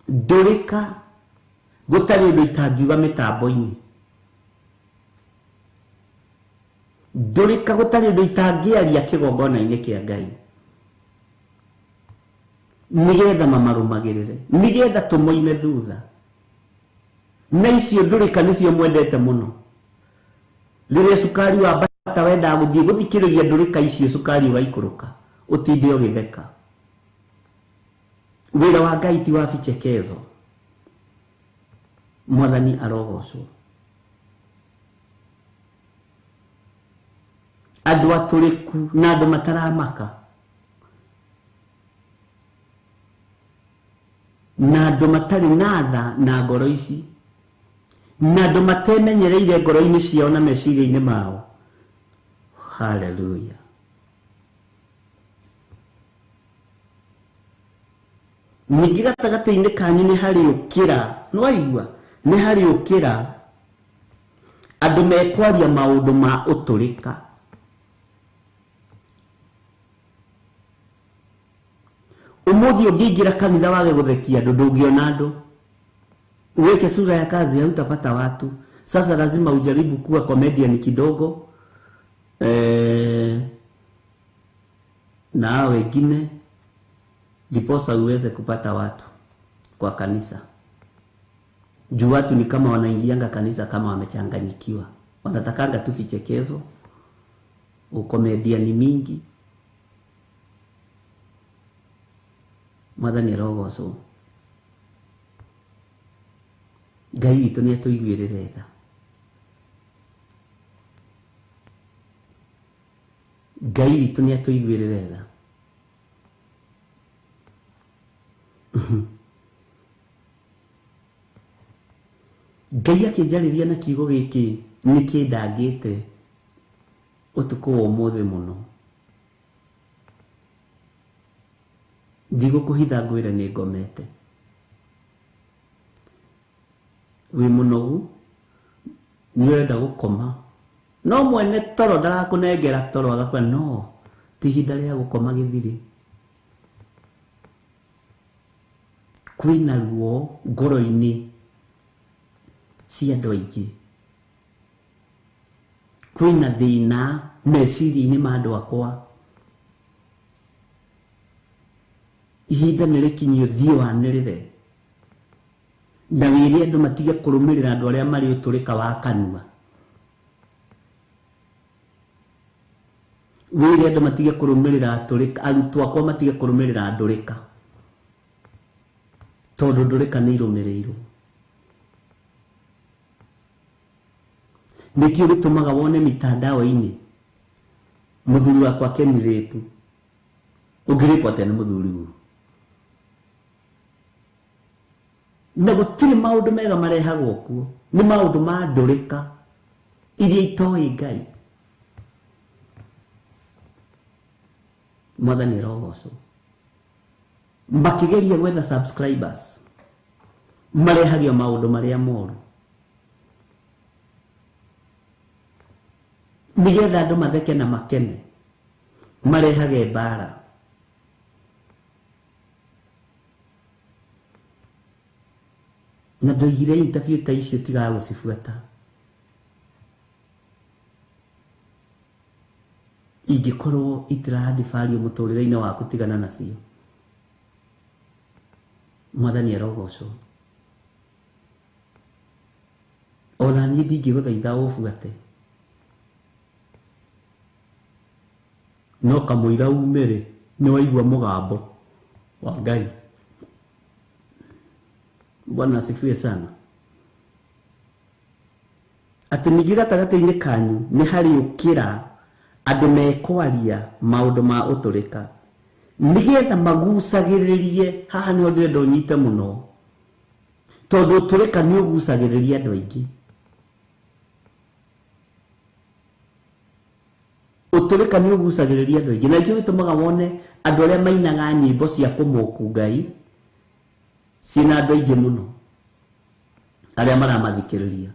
Ndũrĩka gũtarĩ ũndũ itangiuga mĩtambo-inĩ. Ndũrĩka gũtarĩ ũndũ itangĩaria kĩgongona-inĩ kĩa Ngai nĩgetha mamarũmagĩrĩre, nĩgetha tũmoime thutha. Na icio ndũrĩka nĩcio mwendete mũno. Rĩrĩa cukari wa bata wendaga gũthiĩ gũthikĩrĩria ndũrĩka icio, cukari ũgaikũrũka ũtinde ũgĩtheka. Wĩra wa Ngai ti wa vichekezo. Mwathani arogocwo. Andũ atũrĩku na andũ mataramaka na andũ matarĩ na tha na ngoro ici na andũ matemenyereire ngoro-inĩ ciao na meciria-inĩ mao. Haleluya. Ningĩ gatagatĩ-inĩ kanyu nĩ harĩũkĩra, nĩ waigua, nĩ harĩũkĩra andũ mekwaria maũndũ ma ũtũrĩka. Ũmũthĩ ũngĩingĩra kanitha wage gũthekia andũ ndũngĩona andũ. Uweke sura ya kazi hautapata watu. Sasa lazima ujaribu kuwa comedian kidogo na wengine ndiposa uweze kupata watu kwa kanisa. Juu watu ni kama wanaingianga kanisa kama wamechanganyikiwa, wanatakanga tu vichekezo, ukomedia ni mingi. Mwathani arogocwo. Ngai witũ nĩ atũiguĩrĩre tha. Ngai witũ nĩ atũiguĩrĩre tha. Ngai akĩnjarĩria na kiugo gĩkĩ nĩ kĩndangĩte ũtukũ wa ũmũthĩ mũno. Ndigũkũhitha ngwĩre nĩ ngomete. Wĩ mũnogu nĩ ũrenda gũkoma, no mwene toro ndarakũnengera toro agakwĩra no ti ihinda rĩa gũkoma gĩthirĩ. Kwĩna ruo ngoro-inĩ cia andũ aingĩ, kwĩna thĩna meciria-inĩ ma andũ akwa. Ihinda nĩ rĩkinyie ũthiĩ wanĩrĩre na wĩre andũ matige kũrũmĩrĩra andũ arĩa marĩ ũtũrĩka wa kanua. Wĩre andũ matige kũrũmĩrĩra atũrĩka, arutwo akwa matige kũrũmĩrĩra ndũrĩka, tondũ ndũrĩka nĩ irũmĩrĩirwo. Nĩkĩo gĩtũmaga wone mitandao-inĩ mũthuri wakwa Ken rape. Ũngĩrĩpwo atĩa nĩ mũthuri guo? Na gũtirĩ maũndũ mega marehagwo kuo, nĩ maũndũ ma ndũrĩka iria itoĩ Ngai. Mwathani arogocwo. Makĩgeria gwetha subscribers marehagio maũndũ marĩa moru nĩgetha andũ matheke na makene, marehage mbara. Na ndoigire interview ta icio tigaga gũcibuata. Ingĩkorwo itirathi value mũtũrĩre-inĩ waku tigana nacio. Mwathani arogocwo. Ona niĩ ndingĩgũthaitha ũbuate, no kamũira umĩre nĩ waigua mũgambo wa Ngai. Bwana asifiwe sana. Atĩ ningĩ gatagatĩ-inĩ kanyu nĩ harĩũkĩra andũ mekwaria maũndũ ma ũtũrĩka nĩgetha magucagĩrĩrie. Haha nĩho ndĩrenda ũnyite mũno, tondũ ũtũrĩka nĩ ũgucagĩrĩria andũ aingĩ. Ũtũrĩka nĩ ũgucagĩrĩria andũ aingĩ, na nĩkĩo gĩtũmaga wone andũ arĩa mainaga nyĩmbo cia kũmũku Ngai ciĩna andũ aingĩ mũno arĩa maramathikĩrĩria,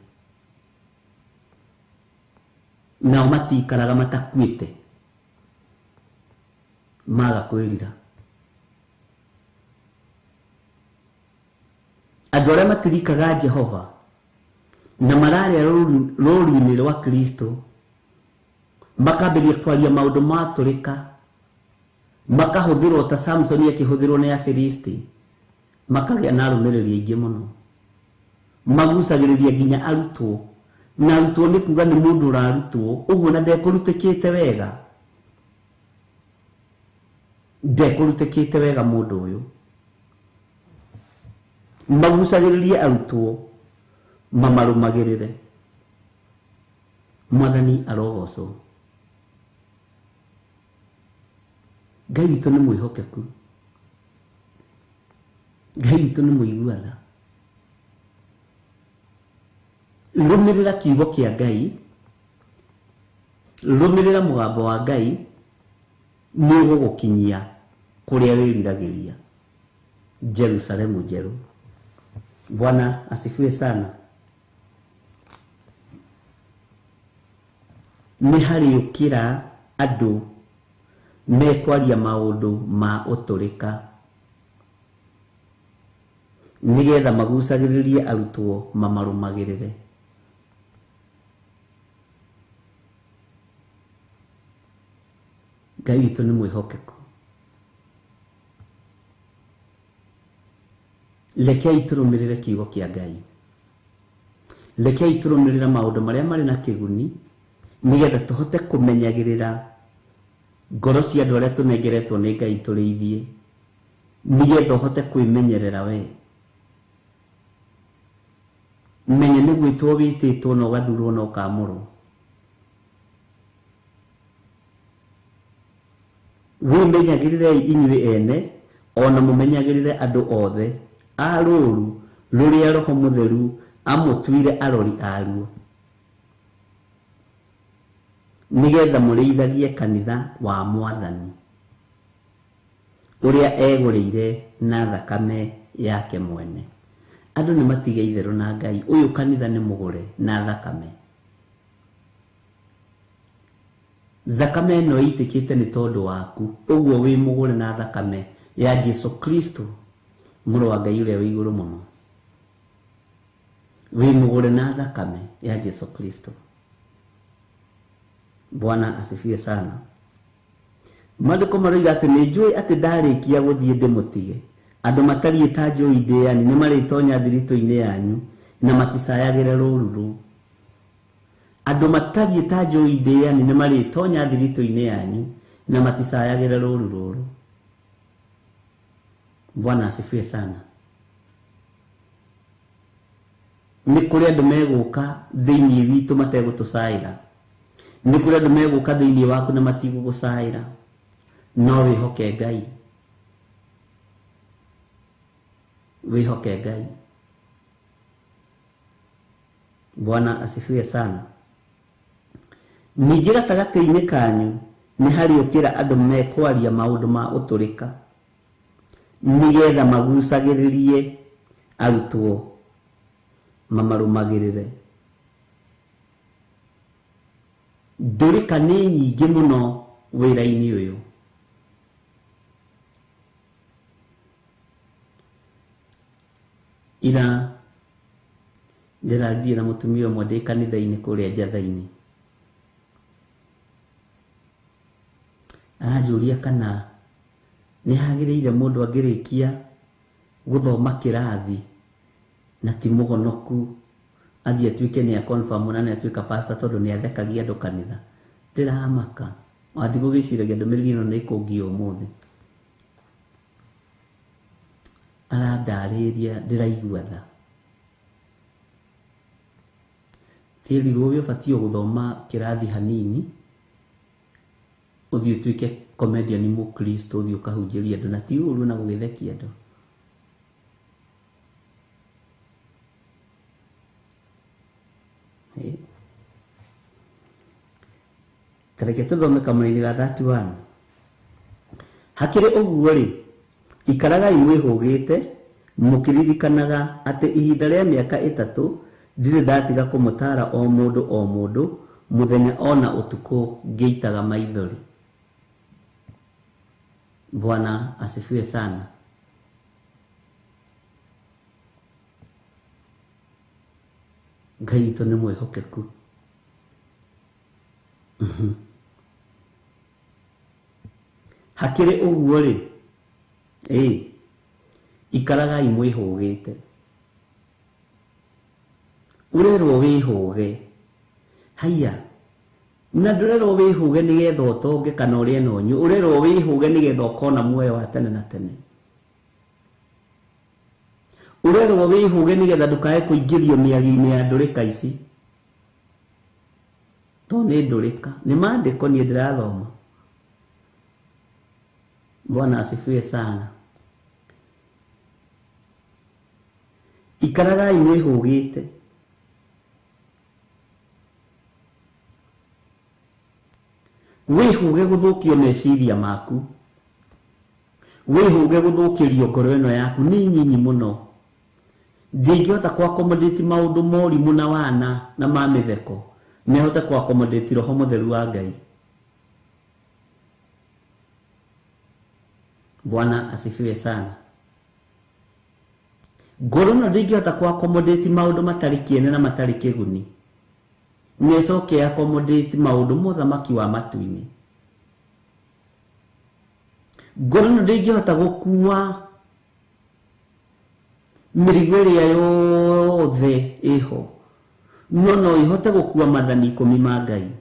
nao matikaraga matakuĩte maga kwĩrira. Andũ arĩa matirikaga Jehova na mararĩa rũru-inĩ rwa Kristo makambĩrĩria kwaria maũndũ ma tũrĩka, makahũthĩrwo ta Samsoni akĩhũthĩrwo nĩ Afilisti, makagĩa na arũmĩrĩri aingĩ mũno, magucagĩrĩria nginya arutwo. Na arutwo nĩ kuga nĩ mũndũ ũrarutwo ũguo na ndekũrutĩkĩte wega, ndekũrutĩkĩte wega mũndũ ũyũ. Magucagĩrĩrie arutwo mamarũmagĩrĩre. Mwathani arogocwo. Ngai witũ nĩ mwĩhokeku, Ngai witũ nĩ mũigua tha. Rũmĩrĩra kiugo kĩa Ngai, rũmĩrĩra mũgambo wa Ngai, nĩ ũgũgũkinyia kũrĩa wĩriragĩria, Jerusalemu njerũ. Bwana asifiwe sana. Nĩ harĩũkĩra andũ mekwaria maũndũ ma ũtũrĩka nĩgetha magucagĩrĩrie arutwo mamarũmagĩrĩre. Ngai witũ nĩ mwĩhokeku. Rekei tũrũmĩrĩre kiugo kĩa Ngai, rekei tũrũmĩrĩre maũndũ marĩa marĩ na kĩguni nĩgetha tũhote kũmenyagĩrĩra ngoro cia andũ arĩa tũnengeretwo nĩ Ngai tũrĩithie, nĩgetha ũhote kwĩmenyerera we. Menya nĩ gwĩtwo wĩtĩtwo na ũgathurwo na ũkamũrwo. Wĩmenyagĩrĩrei inyuĩ ene ona mũmenyagĩrĩre andũ othe a rũũru rũrĩa Roho Mũtheru amũtuire arori aruo, nĩgetha mũrĩithagie kanitha wa Mwathani ũrĩa egũrĩire na thakame yake mwene. Andũ nĩ matige itherũ na Ngai, ũyũ kanitha nĩ mũgũre na thakame. Thakame ĩno ĩitĩkĩte nĩ tondũ waku, ũguo wĩ mũgũre na thakame ya Jesu Kristo mũrũ wa Ngai ũrĩa wĩ igũrũ mũno. Wĩ mũgũre na thakame ya Jesu Kristo. Bwana asifiwe sana. Maandĩko maroiga atĩ nĩ njũĩ atĩ ndarĩkia gũthiĩ ndĩmũtige, andũ matariĩ ta njũi ndĩani nĩ marĩtonya thiritũ-inĩ yanyu na maticayagĩre rũũru rũu. Andũ matariĩ ta njũi ndĩani nĩ marĩtonya thiritũ-inĩ yanyu na maticayagĩre rũũru rũrũ. Bwana asifiwe sana. Nĩ kũrĩ andũ megũka thĩinĩ witũ mategũtũcaĩra. Nĩ kũrĩ andũ megũka thĩinĩ waku na matigũgũcaĩra. No wĩhoke Ngai. Wĩhoke Ngai. Bwana asifiwe sana. Ningĩ gatagatĩ-inĩ kanyu nĩ harĩũkĩra andũ mekwaria maũndũ ma ũtũrĩka nĩgetha magucagĩrĩrie arutwo mamarũmagĩrĩre. Ndũrĩka nĩ nyingĩ mũno wĩra-inĩ ũyũ. Ira ndĩraririe na mũtumia ũmwe ndĩ kanitha-inĩ kũrĩa Njatha-inĩ. Aranjũria kana nĩ hagĩrĩire mũndũ angĩrĩkia gũthoma kĩrathi na ti mũhonoku athiĩ atuĩke nĩ a-confirm na nĩ atuĩka pastor tondũ nĩ athekagia andũ kanitha. Ndĩramaka. Ona ndigũgĩciragia ndũmĩrĩri ĩno nĩ ĩkũngia ũmũthĩ. Arandarĩria ndĩraigua tha. Tĩrirwo wĩ ũbatiĩ gũthoma kĩrathi hanini ũthiĩ ũtuĩke comedian mũkristo ũthiĩ ũkahunjĩrie andũ na ti ũru na gũgĩthekia andũ. Tareke tũthome kamũra-inĩ ga 31. Hakĩrĩ ũguo rĩ, ikaragai mwĩhũgĩte mũkĩririkanaga atĩ ihinda rĩa mĩaka 3 ndirĩ ndatiga kũmũtaara o mũndũ o mũndũ mũthenya ona ũtukũ ngĩitaga maithori. Bwana asifiwe sana. Ngai witũ nĩ mwĩhokeku. Hakĩrĩ ũguo rĩ, ikaragai mwĩhũgĩte. Ũrerwo wĩhũge. Haiya, na ndũrerwo wĩhũge nĩgetha ũtonge kana ũrĩe na ũnyue. Ũrerwo wĩhũge nĩgetha ũkona muoyo wa tene na tene. Ũrerwo wĩhũge nĩgetha ndũkae kũingĩrio mĩario-inĩ ya ndũrĩka ici. To nĩ ndũrĩka, nĩ maandĩko niĩ ndĩrathoma. Bwana asifiwe sana. Ikaragai mwĩhũgĩte. Wĩhũge gũthũkio meciria maku. Wĩhũge gũthũkĩrio ngoro ĩno yaku nĩ nyinyi mũno. Ndingĩhota kũ accommodate maũndũ morimũ na wana na ma mĩtheko. Nĩhote kũ accommodate roho mũtheru wa Ngai. Bwana asifiwe sana. Ngoro ĩno ndĩngĩhota kũ accommodate maũndũ matarĩ kĩene na matarĩ kĩguni. Nĩcoke accommodate maũndũ mothamaki wa matu-inĩ. Ngoro ĩno ndĩngĩhota gũkua mĩrigo ĩrĩa yothe ĩho, no no ĩhote gũkua maathani 10 ma Ngai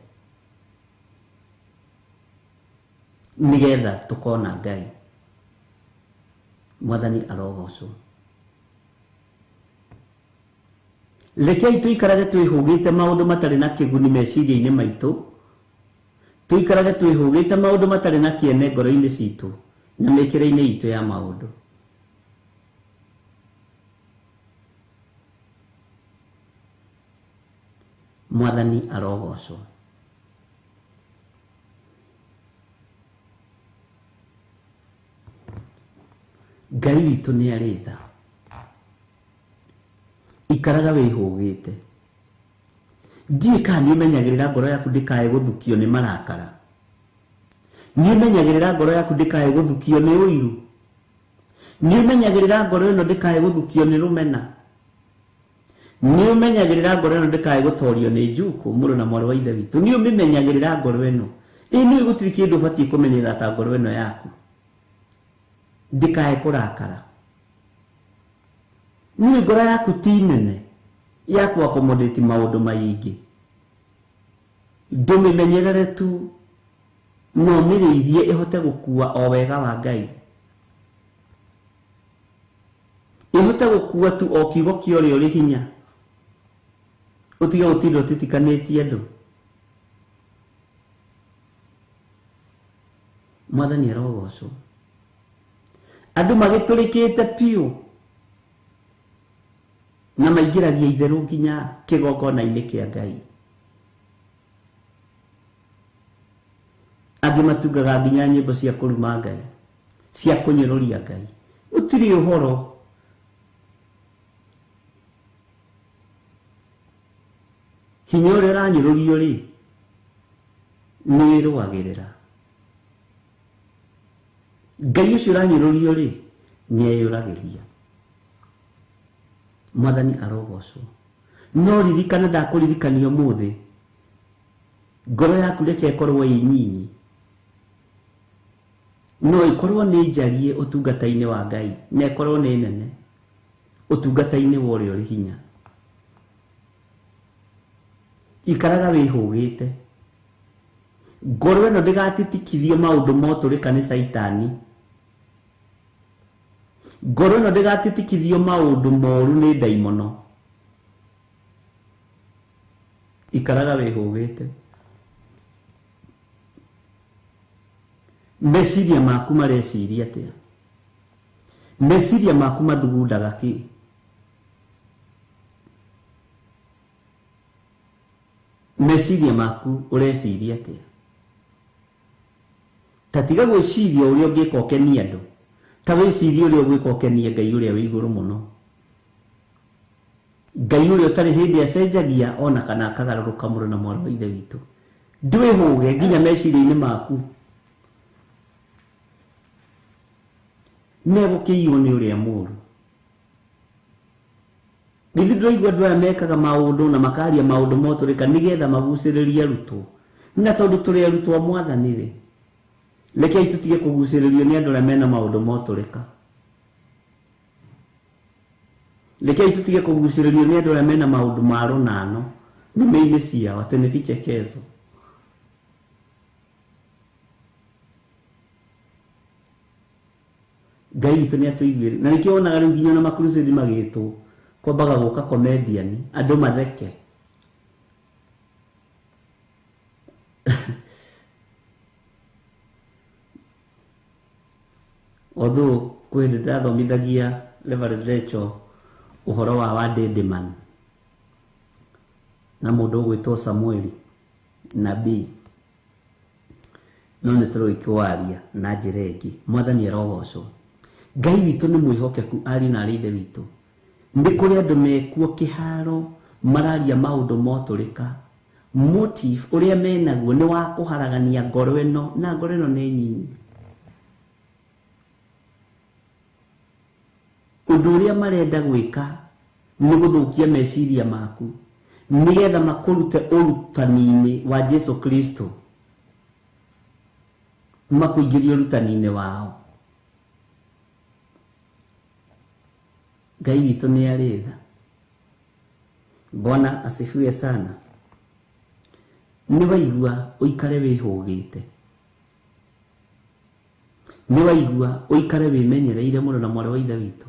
nĩgetha tũkona Ngai. Mwathani arogocwo. Rekei tũikarage twĩhũgĩte maũndũ matarĩ na kĩguni meciria-inĩ maitũ, tũikarage twĩhũgĩte maũndũ matarĩ na kĩene ngoro-inĩ citũ na mĩkĩre-inĩ itũ ya maũndũ. Mwathani arogocwo. Ngai witũ nĩ arĩ tha. Ikaraga wĩhũgĩte. Ndiũĩ kana nĩ ũmenyagĩrĩra ngoro yaku ndĩkae gũthukio nĩ marakara. Nĩ ũmenyagĩrĩra ngoro yaku ndĩkae gũthukio nĩ ũiru. Nĩ ũmenyagĩrĩra ngoro ĩno ndĩkae gũthukio nĩ rũmena. Nĩ ũmenyagĩrĩra ngoro ĩno ndĩkae gũtorio nĩ njukũ, mũrũ na mwarĩ wa ithe witũ. Nĩ ũmĩmenyagĩrĩra ngoro ĩno. Ĩ nĩ gũtirĩ kĩndũ ũbatiĩ kũmenyerera ta ngoro ĩno yaku. Ndĩkae kũrakara. Nĩ ngoro yaku ti nene ya ku accommodate maũndũ maingĩ. Ndũmĩmenyerere tu no mĩrĩithie ĩhote gũkua o wega wa Ngai. Ĩhote gũkua tu o kiugo kĩa ũrĩa ũrĩ hinya. Ũtige gũtinda ũtitikanĩtie andũ. Mwathani arogocwo. Andũ magĩtũrĩkĩte piũ na maingĩragia itherũ nginya kĩgongona-inĩ kĩa Ngai. Angĩ matungaga nginya nyĩmbo cia kũruma Ngai, cia kũnyũrũria Ngai. Gũtirĩ ũhoro. Hinya ũrĩa ũranyũrũrio rĩ, nĩ wĩrũagĩrĩra. Ngai ũcio ũranyũrũrio rĩ, nĩ eyũragĩria. Mwathani arogocwo. No ririkana ndakũririkania ũmũthĩ, ngoro yaku reke ĩkorwo ĩ nyinyi, no ĩkorwo nĩ njarie ũtungata-inĩ wa Ngai, na ĩkorwo nĩ nene ũtungata-inĩ wa ũrĩa ũrĩ hinya. Ikaraga wĩhũgĩte. Ngoro ĩno ndĩgatitikithio maũndũ motũrĩka nĩ Caitani. Ngoro ĩno ndĩgatitikithio maũndũ moru nĩ ndaimono. Ikaraga wĩhũgĩte. Meciria maku mareciria atĩa? Meciria maku mathugundaga kĩ? Meciria maku ũreciria atĩa? Ta tiga gwĩciria ũrĩa ũngĩka ũkenie andũ, ta wĩcirie ũrĩa ũgwĩka ũkenie Ngai ũrĩa wĩ igũrũ mũno. Ngai ũrĩa ũtarĩ hĩndĩ acenjagia ona kana akagarũrũka mũrũ na mwarĩ wa Ithe witũ. Ndwĩhũge nginya meciria-inĩ maku. Megũkĩiywo nĩ ũrĩa mũũru. Githĩ ndũraigua andũ aya mekaga maũndũ na makaria maũndũ motũrĩka nĩgetha magucĩrĩrie arutwo? Na tondũ tũrĩ arutwo a Mwathani rĩ, rekei tũtige kũgucĩrĩrio nĩ andũ arĩa mena maũndũ motũrĩka. Rekei tũtige kũgucĩrĩrio nĩ andũ arĩa mena maũndũ ma rũnano nĩmĩ-inĩ ciao, atĩ nĩ vichekezo. Ngai witũ nĩ atũiguĩre. Na nĩkĩo wonaga rĩu nginya ona makrusade magĩtwo, kwambaga gũka comedian, andũ matheke. Although kwĩ hĩndĩ ndĩrathomithagia Reverend Rachel ũhoro wa Wandĩndĩman na mũndũ ũgwĩtwo Samueli nabii, no nĩ tũrũgĩkĩwaria na njĩra ĩngĩ. Mwathani arogocwo. Ngai witũ nĩ mwĩhokeku, ariũ na arĩ ithe witũ. Nĩ kũrĩ andũ mekuo kĩharo mararia maũndũ motũrĩka. Motive ũrĩa menaguo nĩ wa kũharagania ngoro ĩno, na ngoro ĩno nĩ nyinyi. Ũndũ ũrĩa marenda gwĩka nĩ gũthũkia meciria maku nĩgetha makũrute ũrutani-inĩ wa Jesu Kristo, makũingĩrie ũrutani-inĩ wao. Ngai witũ nĩ arĩ tha. Bwana asifiwe sana. Nĩ waigua ũikare wĩhũgĩte, nĩ waigua ũikare wĩmenyereire mũno na mwarĩ wa Ithe witũ,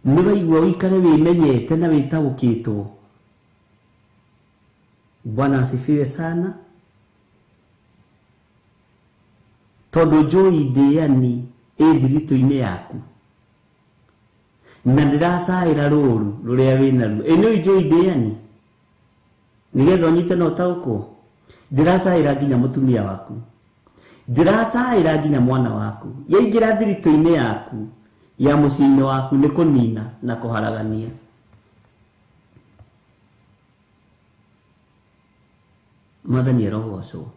nĩ waigua ũikare wĩmenyete na wĩtaũkĩtwo. Bwana asifiwe sana. Tondũ njũĩ ndĩani ĩ thiritũ-inĩ yaku, na ndĩracaĩra rũru rũrĩa wĩnaruo. Ĩ nĩ njũĩ ndĩani, nĩgetha ũnyite na ũtaũkwo. Ndĩracaĩra nginya mũtumia waku, ndĩracaĩra nginya mwana waku. Yaingĩra thiritũ-inĩ yaku ya mũciĩ-inĩ waku nĩ kũnina na kũharagania. Mwathani arogocwo.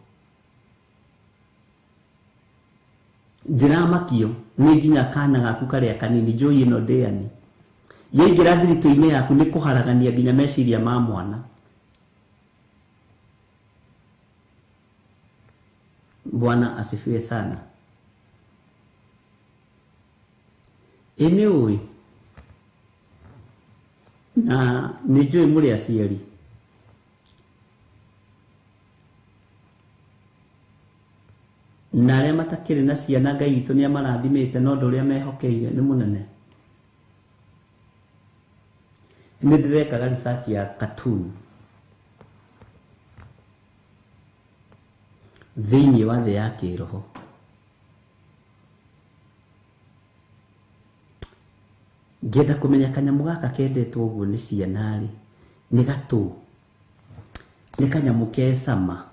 Ndĩramakio nĩ nginya kana gaku karĩa kanini, njũĩ ĩno ndĩani, yaingĩra thiritũ-inĩ yaku nĩ kũharagania nginya meciria ma mwana. Bwana asifiwe sana. Ĩ nĩ ũĩ, na nĩ njũĩ mũrĩ aciari, na arĩa matakĩrĩ na ciana Ngai witũ nĩ amarathimĩte, no ũndũ ũrĩa mehokeire nĩ mũnene. Nĩ ndĩrekaga research ya cartoon thĩinĩ wa thĩ ya kĩroho. Ngĩenda kũmenya kanyamũ gaka kendetwo ũguo nĩ ciana rĩ, nĩ gatũ, nĩ kanyamũ ke cama.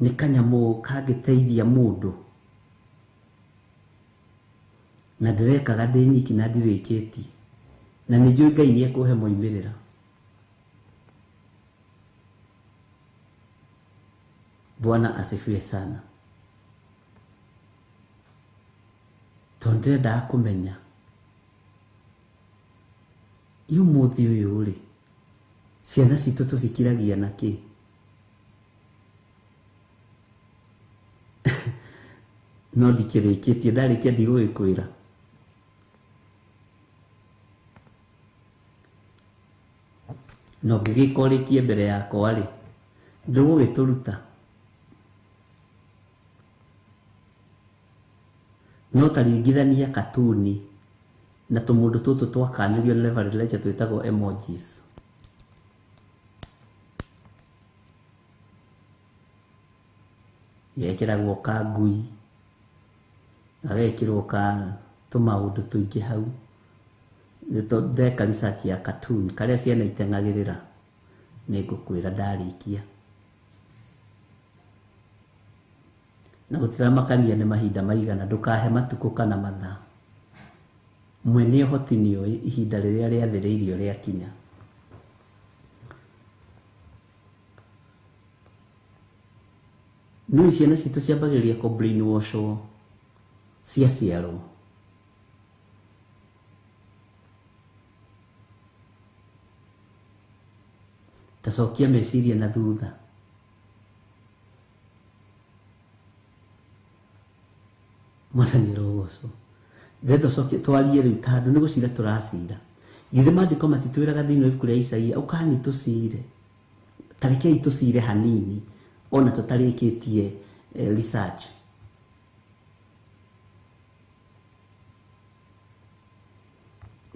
Nĩ kanyamũ kangĩteithia mũndũ. Na ndĩrekaga ndĩ nyiki na ndirĩkĩtie. Na nĩ njũĩ Ngai nĩ ekũhe moimĩrĩra. Bwana asifiwe sana. Tondũ ndĩrendaga kũmenya ũmũthĩ ũyũ rĩ, ciana citũ tũcikiragia na kĩ? No ndikĩrĩkĩtie, ndarĩkia ndigũgĩkwĩra. Na ũngĩgĩka ũrĩkie mbere yakwa rĩ, ndũgũgĩtũruta. No ta ringithania katuni na tũmũndũ tũtũ twakanĩrio nĩ Reverend Elijah twĩtagwo emojis. Gekĩragwo ka ngui, gagekĩrwo ka tũmaũndũ tũingĩ hau. Ndeka research ya cartoon karĩa ciana iteng'agĩrĩra, nĩngũkwĩra ndarĩkia. Na gũtiramakania nĩ mahinda maigana, ndũkahe matukũ kana mathaa. Mwene ũhoti nĩoĩ ihinda rĩrĩa rĩathĩrĩirio rĩakinya. Nĩ ciana citũ ciambagĩrĩria kũ brainwashwo ciaciarwo. Ta cokia meciria na thutha. Mwathani arogocwo. Ndĩrenda ũcokie twarie rĩu tondũ nĩ gũcira tũracira. Githĩ maandĩko matitwĩraga thĩinĩ wa ibuku rĩa Isaia, ũkani tũcire. Ta rekei tũcire hanini ona tũtarĩkĩtie research.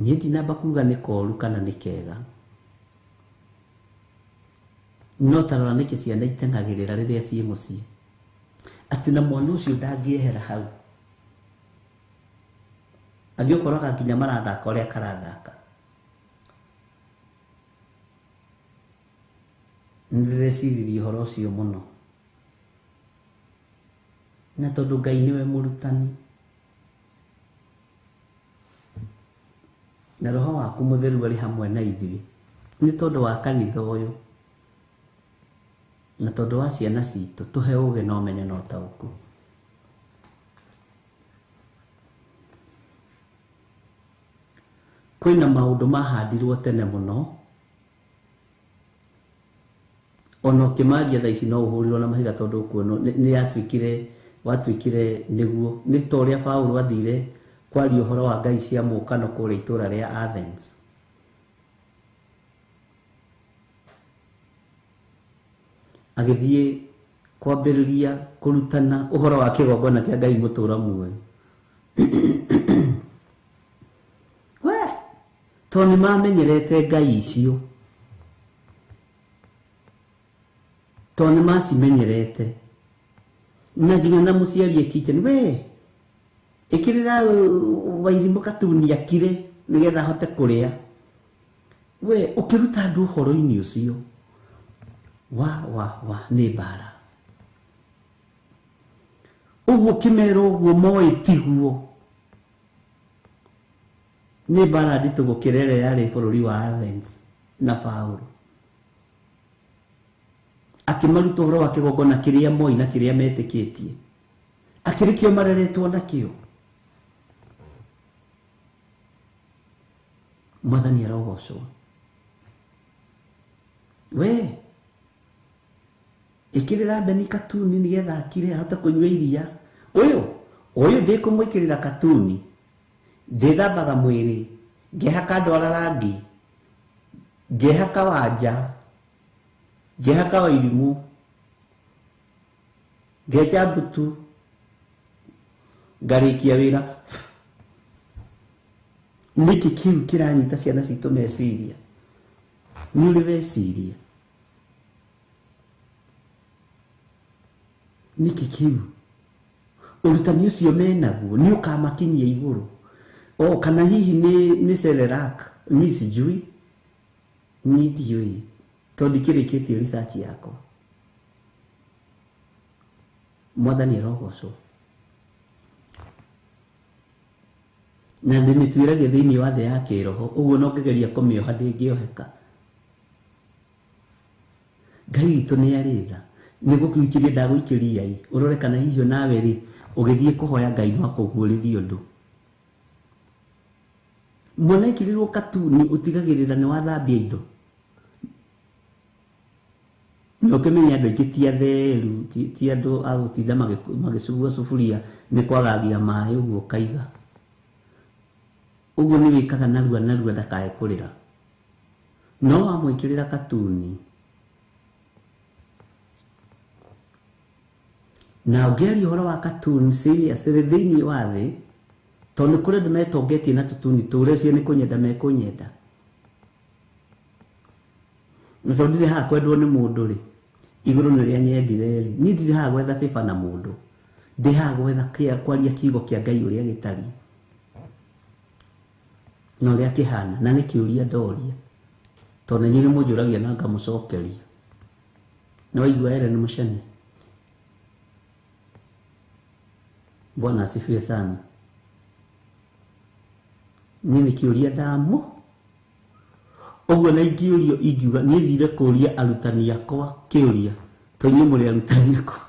Niĩ ndinamba kuga nĩ koru kana nĩ kega. No ta rora nĩkĩ ciana iteng'agĩrĩra rĩrĩa ciĩ mũciĩ. Atĩ na mwana ũcio ndangĩehera hau. Angĩũkoraga nginya marathaka ũrĩa karathaka. Nĩndĩreciririe ũhoro ũcio mũno. Na tondũ Ngai nĩwe mũrutani, na roho waku mũtheru arĩ hamwe na ithuĩ, nĩ tondũ wa kanitha ũyũ na tondũ wa ciana citũ, tũhe ũũgĩ na ũmenyo na ũtaũku. Kwĩna maũndũ mahandirwo tene mũno, ona ũkĩmaria thaa ici no ũhũrirwo na mahiga tondũ ũkuona nĩ yatuĩkire, watuĩkire nĩguo. Nĩ ta ũrĩa Paũlũ athire kwaria ũhoro wa ngai cia mũũkano kũrĩa itũũra rĩa Athens. Agĩthiĩ kwambĩrĩria kũrutana ũhoro wa kĩgongona kĩa Ngai mũtũũra muoyo. We, tondũ nĩ mamenyerete ngai icio, tondũ nĩ macimenyerete. Na nginya na mũciari e kitchen, we ĩkĩrĩra Wairimũ katuni akire nĩgetha ahote kũrĩa. We ũkĩruta andũ ũhoro-inĩ ũcio, wa wa wa nĩ mbara. Ũguo ũkĩmera ũguo moĩ tiguo, nĩ mbara nditũ gũkĩra ĩrĩa yarĩ bũrũri wa Athens na Paũlũ. Akĩmaruta ũhoro wa kĩgongona kĩrĩa moĩ na kĩrĩa metĩkĩtie, akĩrĩ kĩo mareretwo nakĩo. Mwathani arogocwo. We ĩkĩrĩra Beni katuni nĩgetha akire ahote kũnyua iria. Ũyũ ndĩkũmwĩkĩrĩra katuni, ndĩthambaga mwĩrĩ, ngehaka ndwara rangi, ngehaka wanja, ngehaka Wairimũ, ngenja mbutu, ngarĩkia wĩra. Nĩkĩ kĩu kĩranyita ciana citũ meciria? Nĩ ũrĩ weciria nĩkĩ kĩu? Ũrutani ũcio menaguo nĩ ũkamakinyia igũrũ? O kana hihi nĩ Cerelac? Ni sijui, ni ndiũĩ tondũ ndikĩrĩkĩtie research yakwa. Mwathani arogocwo. Na ndĩmĩtuĩragia thĩinĩ wa thĩ ya kĩroho, ũguo no ngĩgeria kũmĩoha ndĩngĩoheka. Ngai witũ nĩ arĩ tha. Nĩ gũkĩikĩria ndagũikĩria ĩ, ũrore kana hihi nawe rĩ ũgĩthiĩ kũhoya Ngai no akũguũrĩrie ũndũ. Mwana ekĩrĩrwo katuni ũtigagĩrĩra nĩ wathambia indo. Na ũkĩmenya andũ aingĩ ti atheru, ti andũ a gũtinda magĩcugua suburia nĩ kwagagia maĩ ũguo ũkaiga. Ũguo nĩ wĩkaga narua narua ndakae kũrĩra. No wamwĩkĩrĩra katuni na ũngĩaria ũhoro wa katuni serious thĩinĩ wa thĩ, tondũ nĩ kũrĩ andũ metongetie na tũtuni tũu, ũreciria nĩ kũnyenda mekũnyenda. Na tondũ ndirĩ haha kwendwo nĩ mũndũ rĩ, igũrũ nĩ rĩanyendire rĩ, niĩ ndirĩ haha gwetha favor na mũndũ, ndĩ haha gwetha kwaria kiugo kĩa Ngai ũrĩa gĩtariĩ na ũrĩa kĩhana, na nĩ kĩũria ndoria, tondũ inyuĩ nĩ mũnjũragia na ngamũcokeria. Nĩ waigua Ellen Muchene? Bwana asifiwe sana. Niĩ nĩ kĩũria ndamũ ũguo, na ingĩũrio ingiuga niĩ thire kũria arutani akwa kĩũria, to inyuĩ mũrĩ arutani akwa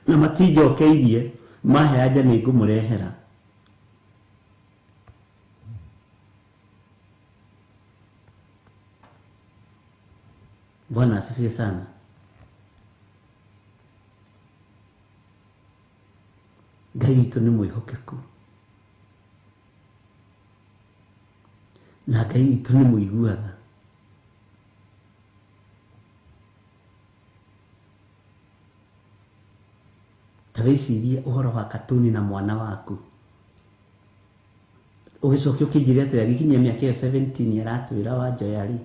na matinjokeirie, mahe anja nĩ ngũmũrehera. Bwana asifiwe sana. Ngai witũ nĩ mwĩhokeku na Ngai witũ nĩ mũigua tha. Ta wĩcirie ũhoro wa katuni na mwana waku, ũgĩcoke ũkĩnjĩre atĩrĩ, agĩkinyia mĩaka ĩyo 17 aratwĩra Wanjoya rĩ,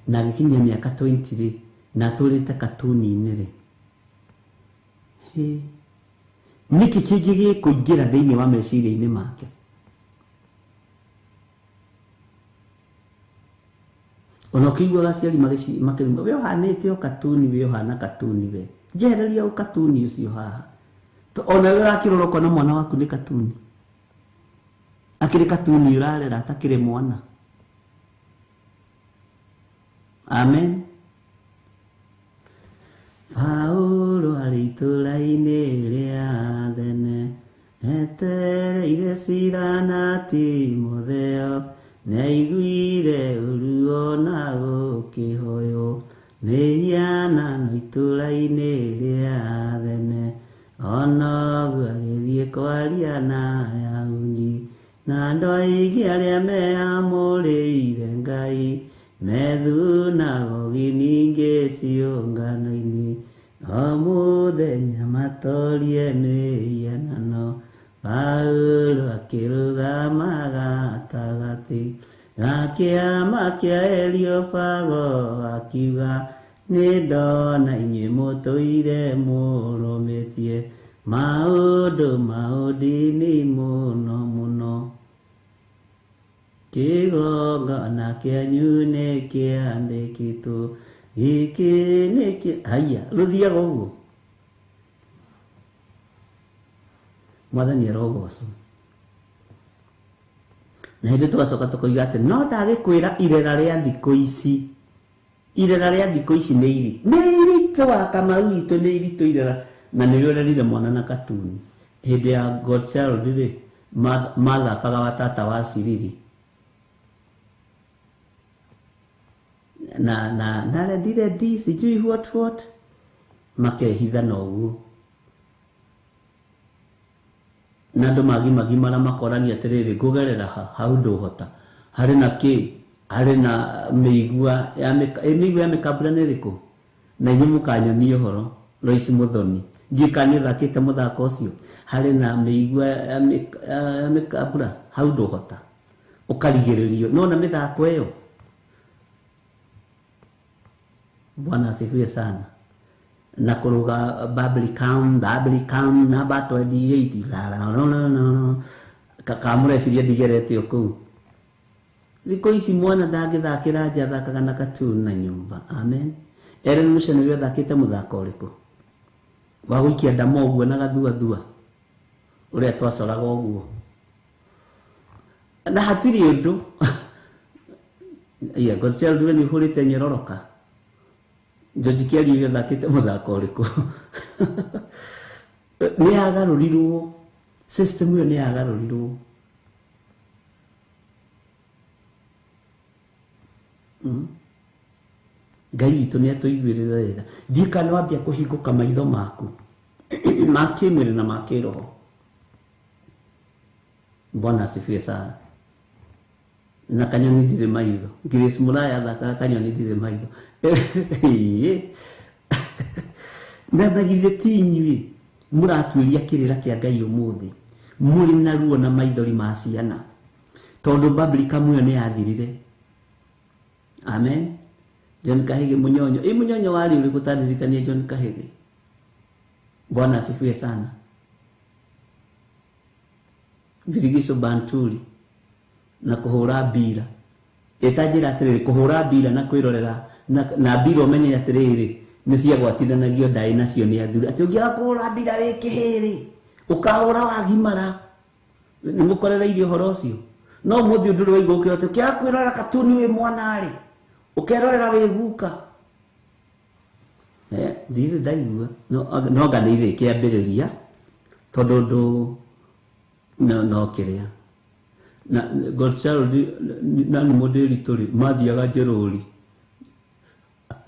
na agĩkinyia mĩaka 20 rĩ, na atũrĩte katuni-inĩ rĩ, nĩkĩ kĩngĩ gĩkũingĩra thĩinĩ wa meciria-inĩ make? Ona ũkĩiguaga aciari makĩruga, we ũhanĩte o katuni, we ũhana katuni, we njehereria ũkatuni ũcio haha. Ona we ũrakĩrora ũkona mwana waku nĩ katuni, akĩrĩ katuni ũrarera atakĩrĩ mwana. Amen. Paulo arĩ itũũra-inĩ rĩa Athene, etereire Sila na Timotheo, nĩaiguire ũru ona gũkĩhoywo mĩhianano itũũra-inĩ rĩa Athene. Ona ũguo agĩthiĩ kwaria na Ayahudi na andũ aingĩ arĩa meamũrĩire Ngai methunagogi ningĩ ciũngano-inĩ, o mũthenya matorie mĩhianano. Paulo akĩrũgama gatagatĩ ga kĩama kĩa Areopago akiuga, nĩ ndona inyuĩ mũtũire mũrũmĩtie maũndũ ma ũndini mũno mũno. Kĩgongona kĩanyu nĩ kĩandĩkĩtwo, gĩkĩ nĩkĩ haiya, rũthiaga ũguo. Mwathani arogocwo. Na hĩndĩ tũgacoka tũkoiga atĩ no ndagĩkwĩra irera rĩa thikũ ici, irera rĩa thikũ ici nĩ iritũ, nĩ iritũ wa Kamau witũ, nĩ iritũ irera. Na nĩrĩo ũrerire mwana na katuni. Hĩndĩ ya Godchild rĩ, mathakaga wa tata wa Ciriri na rendi rendi sijui what makehitha na ũguo, na andũ magimagimara makorania atĩrĩrĩ, ngũgerera ha hau ndũhota, harĩ na kĩ, harĩ na mĩigua ya mĩigua ya mĩkambura nĩ ĩrĩkũ? Na inyuĩ mũkanyonia ũhoro Lois Muthoni, ndiũĩ kana nĩ ũthakĩte mũthako ũcio. Harĩ na mĩigua ya mĩkambura hau ndũhota. Ũkarigĩrĩrio nona mĩthako ĩyo. Bwana asifiwe sana. Na kũrũga bubbly cam namba 28 la la no no no kamũreciria ndigerete o kũu. Thikũ ici mwana ndangĩthakĩra nja, athakaga na cartoon na nyũmba. Amen. Ellen Muchene nĩwe athakĩte mũthako ũrĩkũ wa gũikia ndama ũguo na gathuathua ũrĩa twacoraga ũguo na hatirĩ ũndũ. Iya, Godchild we nĩ ũhũrĩte nyororoka. George Kiarie we athakĩte mũthako ũrĩkũ? Nĩ yagarũrirwo system ĩyo, nĩ yagarũrirwo. Ngai witũ nĩ atũiguĩrĩre tha. Ndiũĩ kana nĩwambia kũhingũka maitho maku ma kĩmwĩrĩ na ma kĩroho. Bwana asifiwe sana. Na kanyoni ndirĩ maitho. Grace Muraya athakaga kanyoni ndirĩ maitho. Na githĩ ti inyuĩ mũratuĩria kĩrĩra kĩa Ngai ũmũthĩ mũrĩ na ruo na maithori ma ciana, tondũ bubbly-cam ĩyo nĩ yathirire. Amen. John Kahige munyonyo. Ĩ munyonyo warĩ ũrĩkũ? Tandirikanie John Kahige. Bwana asifiwe sana. Birigico Banturi na kũhũra mbira. Ĩtanjĩra atĩrĩrĩ, kũhũra mbira na kwĩrorera na mbira ũmenye atĩrĩrĩ nĩ ciagwatithanagio ndaĩ nacio nĩ athuri. Atĩ ũngĩaga kũhũra mbira wĩ kĩhĩrĩ ũkahũra wagimara. Nĩ mũkorereirie ũhoro ũcio. No ũmũthĩ ũndũ ũrĩa waigua ũkĩrwo atĩ ũkĩaga kwĩrorera katuni wĩ mwana-rĩ, ũkerorera wĩ guka. Ndirĩ ndaigua no anga nĩ irĩkĩambĩrĩria tondũ ũndũ no kĩrĩa na Godchild na nĩ mũndĩritũ rĩ mathiaga njũrũri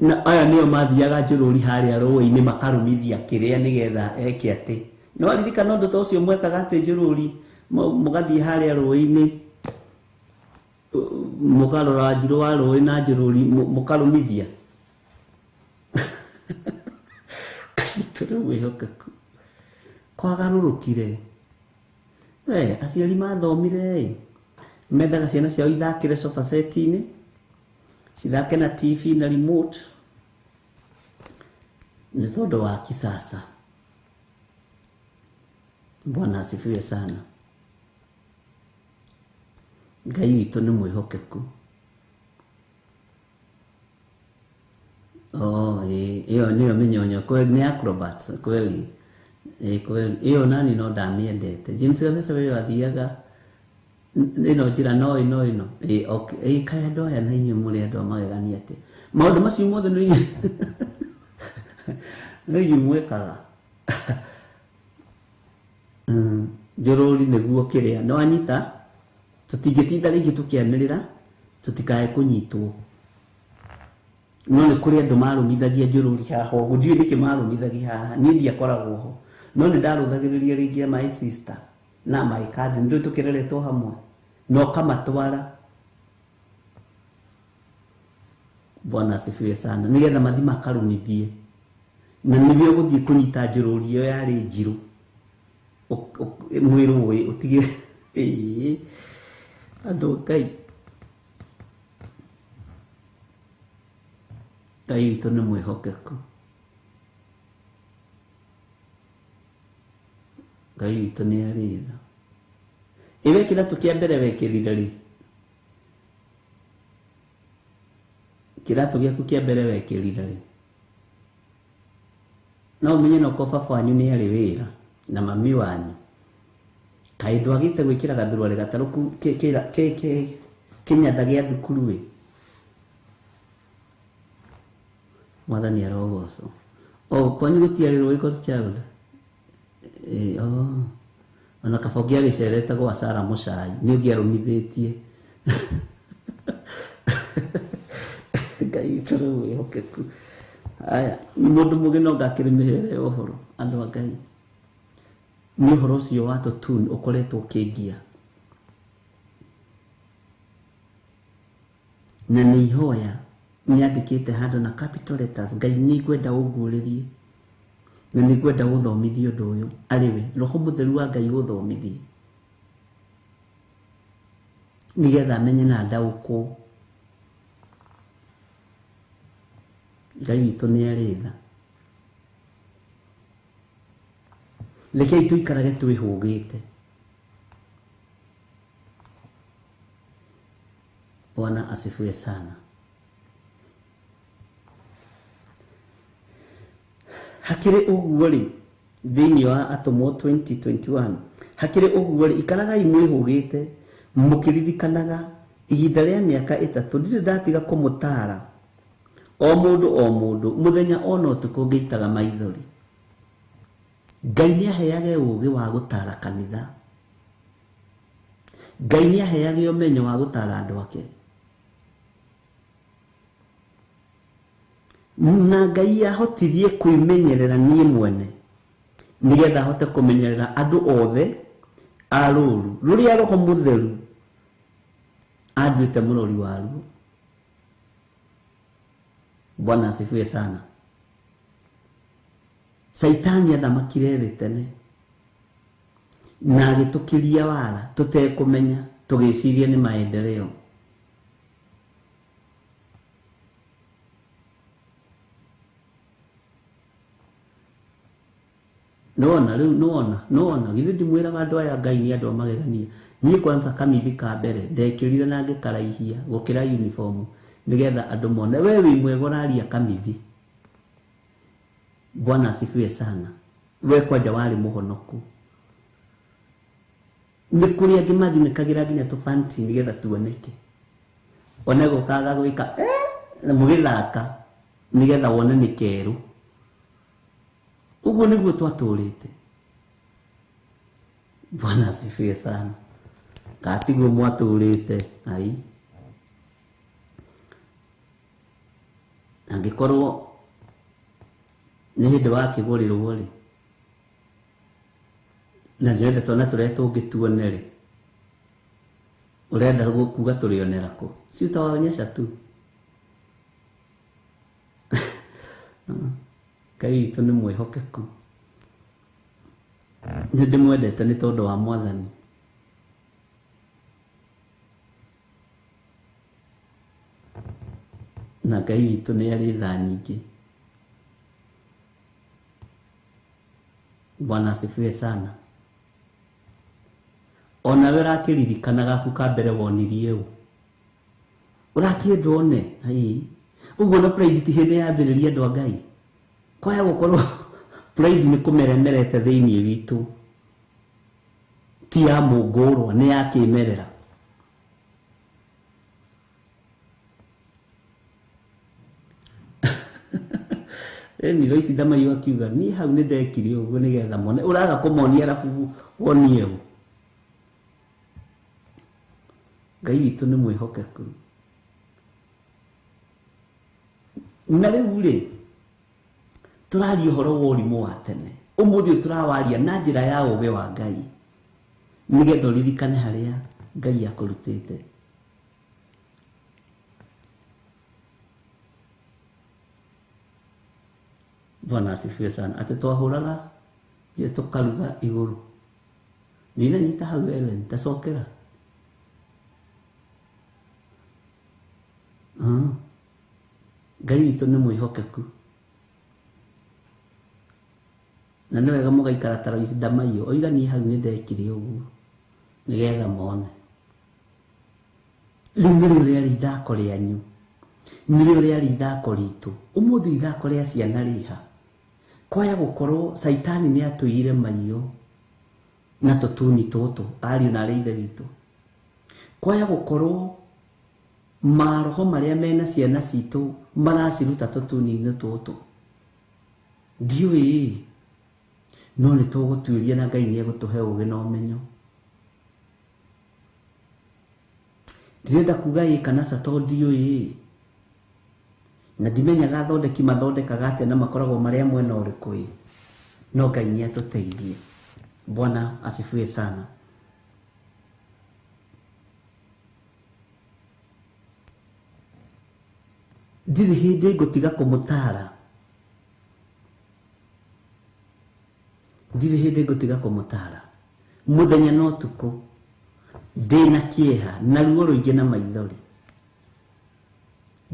na aya nĩo mathiaga njũrũri harĩa rũĩ-inĩ makarũmithia kĩrĩa nĩgetha eke atĩ. No aririkana ũndũ ta ũcio mwekaga atĩ njũrũri mũgathiĩ harĩa rũĩ-inĩ mũkarora njirũ wa rũĩ na njũrũri mũkarũmithia. Tũrĩ mwĩhokeku kwagarũrũkire. We aciari mathomire mendaga ciana ciao ithakĩre sofa set-inĩ, cithake na TV na remote nĩ tondũ wa kisasa. Bwana asifiwe sana. Ngai witũ nĩ mwĩhokeku. Oh, ĩyo nĩyo mĩnyonyo kweli, nĩ acrobats kweli. Kweli ĩyo nani no ndamĩendete. James Gacece we athiaga ĩno njĩra no ĩno ĩno. Okay. Kaĩ andũ aya na inyuĩ mũrĩ andũ a magegania atĩa? Maũndũ macio mothe nĩ inyuĩ mwĩkaga. Njũrũri nĩguo kĩrĩa. Nĩ wanyita? Tũtingĩtinda rĩngĩ tũkĩanĩrĩra tũtikae kũnyitwo. No nĩ kũrĩ andũ marũmithagia njũrũri haha ũguo. Ndiũĩ nĩkĩ marũmithagia haha. Niĩ ndiakoragwo ho. No nĩ ndarũthagĩrĩria rĩngĩ my sister na my cousin, ndũĩ tũkĩreretwo hamwe na ũkamatwara. Bwana asifiwe sana. Nĩgetha mathiĩ makarũmithie. Na nĩwe ũgũthiĩ kũnyita njũrũri ĩyo yarĩ njirũ mwĩ rũĩ ũtige. Andũ Ngai. Ngai witũ nĩ mwĩhokeku. Ngai witũ nĩ arĩ tha. Ĩwe kĩratũ kĩa mbere wekĩrire rĩ? Kĩratũ gĩaku kĩa mbere wekĩrire rĩ? No ũmenye no ko baba wanyu nĩ arĩ wĩra na mami wanyu. Kaĩ ndwagĩte gwĩkĩra gathuruarĩ gatarũku kĩnyatha gĩa thukuru ĩ? Mwathani arogocwo. Oh, kwanyu gũtiarĩ rũĩ Godchild? Oh. Ona kaba ũngĩagĩcerete gwa Sarah Mũcai nĩ ũngĩarũmithĩtie. Ngai witũ nĩ mwĩhokeku. Aya, mũndũ mũgĩ no ngakĩrĩ mĩhere ya ũhoro, andũ a Ngai. Nĩ ũhoro ũcio wa tũtuni ũkoretwo ũkĩngia. Na nĩ ihoya nyandĩkĩte handũ na capital letters, Ngai nĩ ngwenda ũnguũrĩrie na nĩ ngwenda ũthomithie ũndũ ũyũ arĩ we Roho Mũtheru wa Ngai ũthomithie. Nĩgetha amenye na ndaũkwo. Ngai witũ nĩ arĩ tha. Rekei tũikarage twĩhũgĩte. Bwana asifiwe sana. Hakĩrĩ ũguo rĩ, thĩinĩ wa Atũmwo 20:21, hakĩrĩ ũguo rĩ, ikaragai mwĩhũgĩte mũkĩririkanaga ihinda rĩa mĩaka 3 ndirĩ ndatiga kũmũtaara o mũndũ o mũndũ mũthenya ona ũtukũ ngĩitaga maithori. Ngai nĩ aheage ũũgĩ wa gũtaara kanitha. Ngai nĩ aheage ũmenyo wa gũtaara andũ ake. Na Ngai ahotirie kwĩmenyerera niĩ mwene nĩgetha ahote kũmenyerera andũ othe a rũũru rũrĩa Roho Mũtheru anduĩte mũrori waruo. Bwana asifiwe sana. Saitani athamakire thĩ tene na agĩtũkĩria wara tũtekũmenya, tũgĩciria nĩ maendeleo. Nona rĩu nona nona githĩ ndimwĩraga andũ aya Ngai nĩ andũ a magegania. Niĩ kwanza kamithi ka mbere ndekĩrire na ngĩkaraihia gũkĩra uniform nĩgetha andũ mone we wĩ mwega ũraria kamithi. Bwana asifiwe sana. We kwanja warĩ mũhonoku. Nĩ kũrĩ angĩ mathinĩkagĩra nginya tũpanti nĩgetha tuoneke. One gũkaga gwĩka mũgĩthaka nĩgetha wone nĩ kerũ. Ũguo nĩguo twatũrĩte. Bwana asifiwe sana. Katiguo mwatũrĩte ai. Angĩkorwo nĩ hĩndĩ wakĩgũrĩrwo rĩ, na ndĩrenda twana tũrĩa tũngĩ tuone rĩ, ũrenda kuga tũrĩonera kũ? Si utawaonyesha tu. Ngai witũ nĩ mwĩhokeku. Nĩ ndĩmwendete nĩ tondũ wa Mwathani. Na Ngai witũ nĩ arĩ tha nyingĩ. Bwana asifiwe sana. Ona we ũrakĩririkana gaku ka mbere wonirie ũ? Ũrakĩenda one? Ai. Ũguo na pride ti hĩndĩ yambĩrĩria andũ a Ngai. Kwaya gũkorwo pride nĩ kũmeremerete thĩinĩ witũ. Ti ya mũngũrwa, nĩ ya kĩmerera. Ni Loice Ndamaiyũ akiuga niĩ hau nĩ ndekire ũguo nĩgetha mone. Ũraga kũmonia arabu wonie ũ? Ngai witũ nĩ mwĩhokeku. Na rĩu rĩ, tũraria ũhoro wa ũrimũ wa tene. Ũmũthĩ tũrawaria na njĩra ya ũũgĩ wa Ngai nĩgetha ũririkane harĩa Ngai akũrutĩte. Bwana asifiwe sana. Atĩ twahũraga tũkaruga igũrũ. Ndinanyita hau Ellen, tacokera. Ngai witũ nĩ mwĩhokeku. Na nĩ wega mũgaikara ta Loice Ndamaiyũ. Oiga niĩ hau nĩ ndekire ũguo nĩgetha mone. Rĩu nĩrĩo rĩarĩ ithako rĩanyu. Nĩrĩo rĩarĩ ithako ritũ. Ũmũthĩ ithako rĩa ciana rĩha. Kwaya gũkorwo Saitani nĩ atũire maiyo na tũtuni tũtũ ariũ na arĩ ithe witũ. Kwaya gũkorwo maroho marĩa mena ciana citũ maraciruta tũtuni-inĩ tũtũ. Ndiũĩ, no nĩ tũgũtuĩria na Ngai nĩ egũtũhe ũũgĩ na ũmenyo. Ndirenda kuga ĩ kana ca tondũ ndiũĩ. Na ndimenyaga athondeki mathondekaga atĩa na makoragwo marĩa mwena ũrĩkũ ĩ. No Ngai nĩ atũteithie. Bwana asifiwe sana. Ndirĩ hĩndĩ ngũtiga kũmũtaara. Ndirĩ hĩndĩ ngũtiga kũmũtaara. Mũthenya na ũtukũ. Ndĩna kĩeha na ruo rũingĩ na maithori.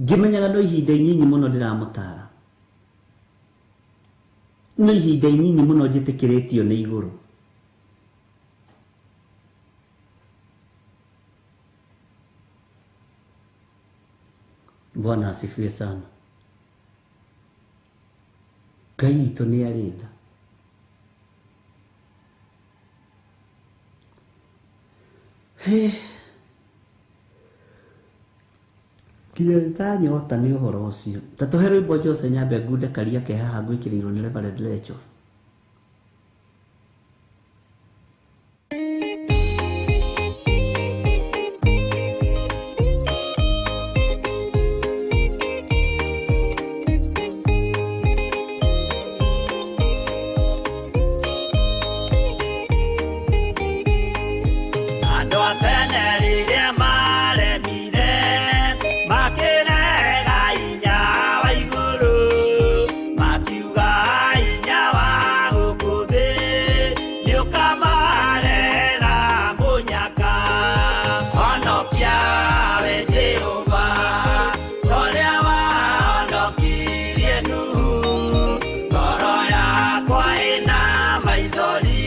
Ngĩmenyaga no ihinda inyinyi mũno ndĩramũtara. No ihinda inyinyi mũno njĩtĩkĩrĩtio nĩ igũrũ. Bwana asifiwe sana. Ngai witũ nĩ arĩ tha. Nginya ndanyota nĩ ũhoro ũcio. Ta tũhe rwĩmbo Jose nyambe ngunde karia ke haha ngwĩkĩrĩirwo nĩ Reverend Lecho. Andũ a tene rĩrĩa maremire makĩrega hinya wa igũrũ, makiuga hinya wa gũkũ thĩ nĩũkamarera mũnyaka. Honokia we Jehova ũrĩa wahonokirie Nuhu, ngoro yakwa ĩna maithori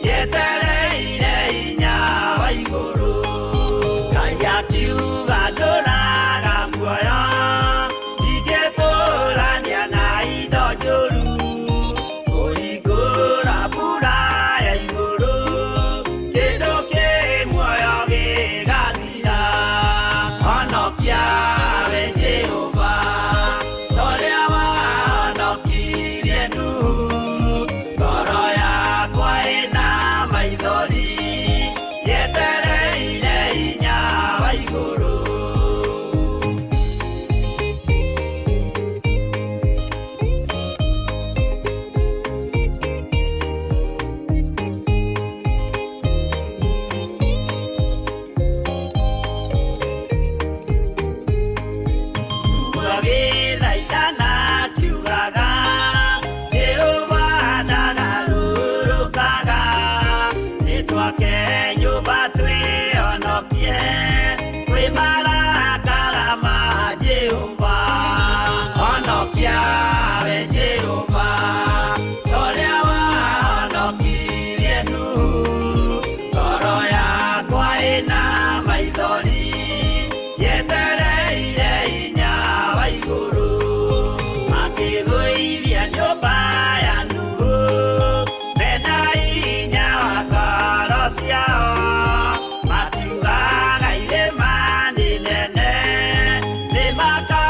yetereire hinya wa igũrũ. Ngai akiuga ndũraga muoyo, ndingĩtũrania na indo njũru, kũhingũra mbura ya igũrũ, kĩndũ kĩ muoyo gĩgathira. Honokia we Jehova ũrĩa wahonokirie Nuhu, ngoro yakwa ĩna maithori yetereire hinya wa igũrũ. Agĩthaithana akiugaga, Jehova ndagarũrũkaga, nĩtwake nyũmba twĩhonokie kwĩ marakara ma Jehova. Honokia we Jehova ũrĩa wahonokirie Nuhu, ngoro yakwa ĩna maithori yetereire hinya wa igũrũ. Makĩgũithia nyũmba ya Nuhu mena hinya wa ngoro ciao, makiugaga irĩma nĩ nene nĩmaka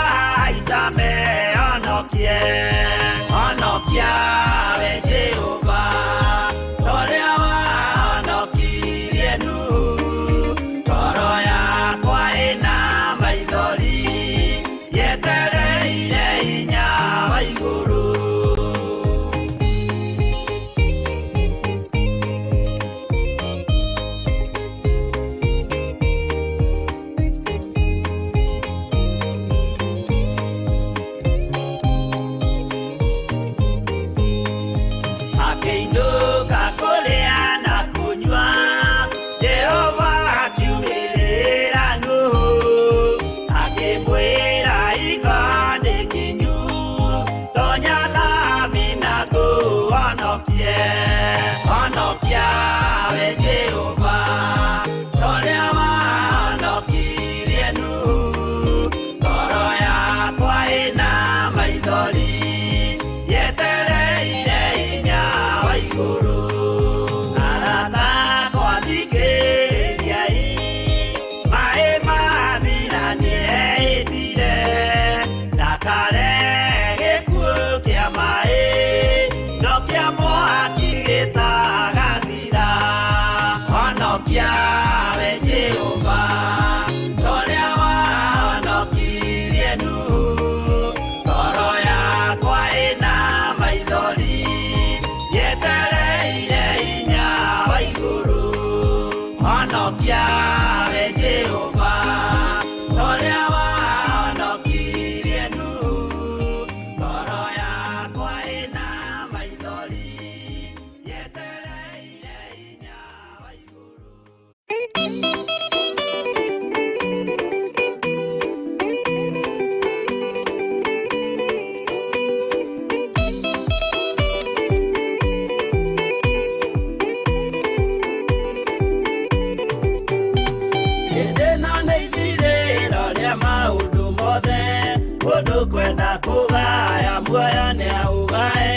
Mũndũ kwenda kũgaya muoyo nĩaũgae,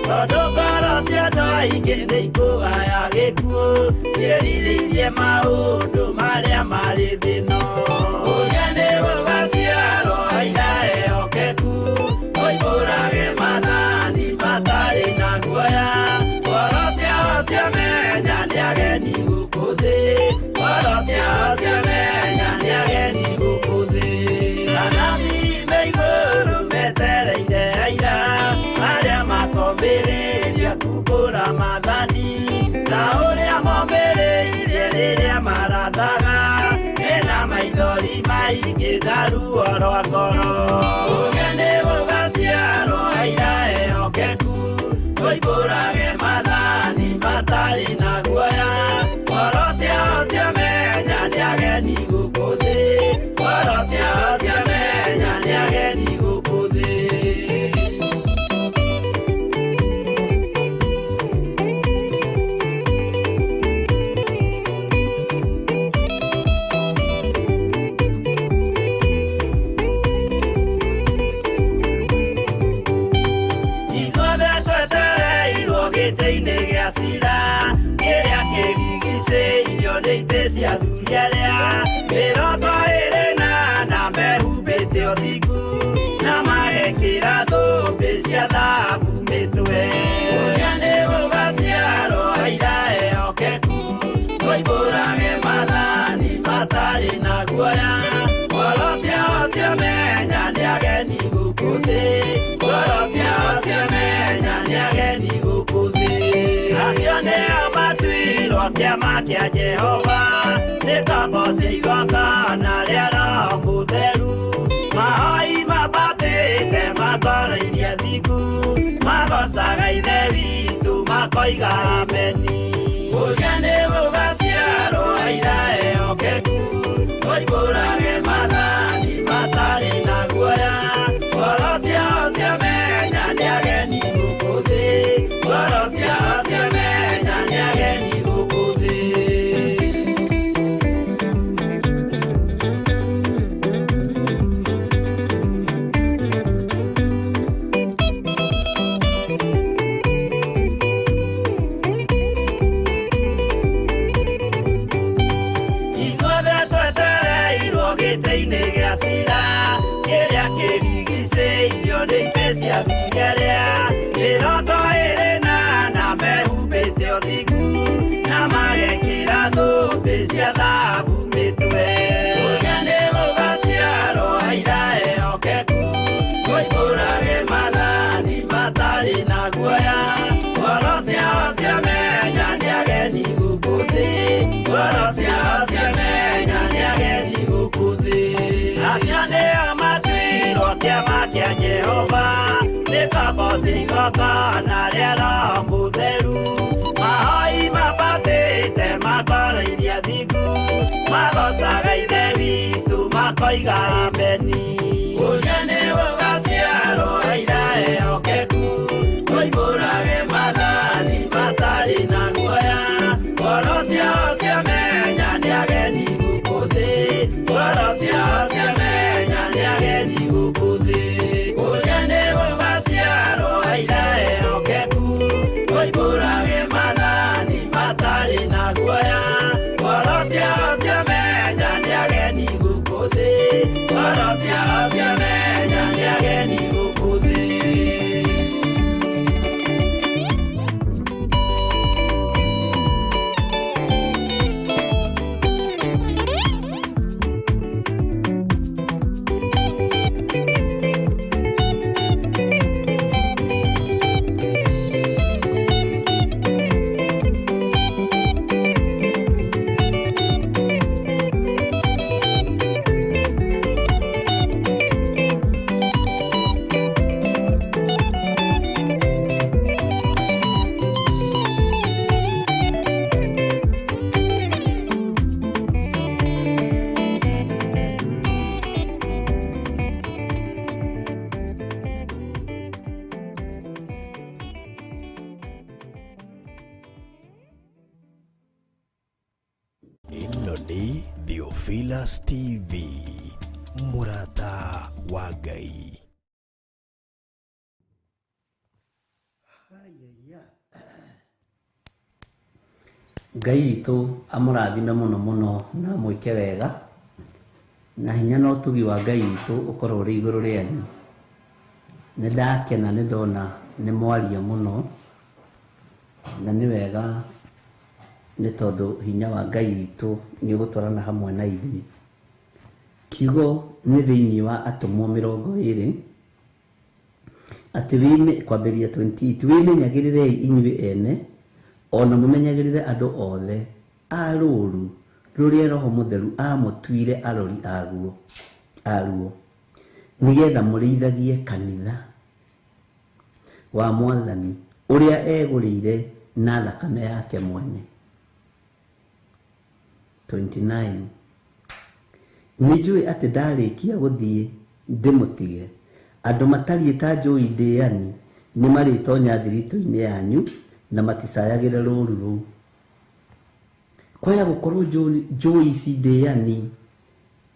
tondũ ngoro cia andũ aingĩ nĩikũgaya gĩkuũ, ciĩrirĩirie maũndũ marĩa marĩ thĩ ĩno. Ũrĩa nĩ gũgaciarwo aira ehokeku, moimbũrage maathani matarĩ na guoya. Ngoro ciao ciamenya nĩ ageni gũkũ thĩ, ngoro ciao ciamenya nĩ ageni gũkũ thĩ. Anabii me igũrũ metereire aira, arĩa makombĩrĩria kumbũra maathani, ta ũrĩa mombĩrĩirie rĩrĩa marathaga, mena maithori maingĩ na ruo rwa ngoro. Ũrĩa nĩ gũgaciarwo aira ehokeku, moimbũrage maathani matarĩ na guoya. Ngoro ciao ciamenya nĩ ageni gũkũ thĩ, ngoro ciao ciamenya nĩ ageni gũkũ thĩ. Ithuothe twetereirwo gĩtĩ-inĩ gĩa cira, kĩrĩa kĩrigicĩirio nĩ itĩ cia athuri arĩa 24 mehumbĩte ũthingu, na magekĩra thũmbĩ cia thahabu mĩtwe. Ũrĩa nĩ gũgaciarwo aira ehokeku, moimbũrage maathani matarĩ na guoya. Ngoro ciao ciamenya nĩ ageni gũkũ thĩ, ngoro ciao ciamenya nĩ ageni gũkũ thĩ. Acio nĩo matuirwo kĩama kĩa Jehova, nĩ tombo cia igongona rĩa Roho Mũtheru. Mahoi mambatĩte matwarairie thingu, magocaga Ithe witũ makoiga ameni. Ũrĩa nĩ gũgaciarwo aira ehokeku, moimbũrage maathani matarĩ na guoya. Ngoro ciao ciamenya nĩ ageni gũkũ thĩ, ngoro ciao ciamenya nĩ ageni gũkũ thĩ. Ithuothe twetereirwo gĩtĩ-inĩ gĩa cira, kĩrĩa kĩrigicĩirio nĩ itĩ cia athuri arĩa 24 mehumbĩte ũthingu, na magekĩra thũmbĩ cia thahabu mĩtwe. Ũrĩa nĩ gũgaciarwo aira ehokeku, moimbũrage maathani matarĩ na guoya. Ngoro ciao ciamenya nĩ ageni gũkũ thĩ, ngoro ciao ciamenya nĩ ageni gũkũ thĩ. Acio nĩo matuirwo kĩama kĩa Jehova, nĩ tombo cia igongona rĩa Roho Mũtheru. Mahoi mambatĩte matwarairie athingu, magocaga Ithe witũ makoiga ameni. Ũrĩa nĩ gũgaciarwo aira ehokeku, moimbũrage maathani matarĩ na guoya. Ngoro ciao ciamenya nĩ ageni gũkũ thĩ, ngoro ciao ciamenya nĩ ageni gũkũ thĩ. Ũrĩa nĩ gũgaciarwo aira ehokeku, moimbũrage maathani matarĩ na guoya. Ngoro ciao ciamenya nĩ ageni gũkũ thĩ, ngoro ciao ciamenya nĩ ageni gũkũ thĩ. Ĩno nĩ Theophilus TV, Mũrata wa Ngai. Ngai witũ amũrathime mũno mũno na amwĩke wega, na hinya na ũtugi wa Ngai witũ ũkorwo ũrĩ igũrũ rĩanyu. Nĩ ndakena nĩ ndona nĩ mwaria mũno, na nĩ wega nĩ tondũ hinya wa Ngai witũ nĩ ũgũtwarana hamwe na ithuĩ. Kiugo nĩ thĩinĩ wa Atũmwo 20 atĩ kwambĩrĩria 28, wĩmenyagĩrĩrei inyuĩ ene ona mũmenyagĩrĩre andũ othe a rũũru rũrĩa Roho Mũtheru amũtuire arori aruo, nĩgetha mũrĩithagie kanitha wa Mwathani ũrĩa egũrĩire na thakame yake mwene. 29 Nĩnjũĩ atĩ ndarĩkia gũthiĩ ndĩmũtige, andũ matariĩ ta njũi ndĩani nĩmarĩtonya thiritũ-inĩ yanyu na maticayagĩre rũũru rũu. Kwaya gũkorwo njũi ici ndĩani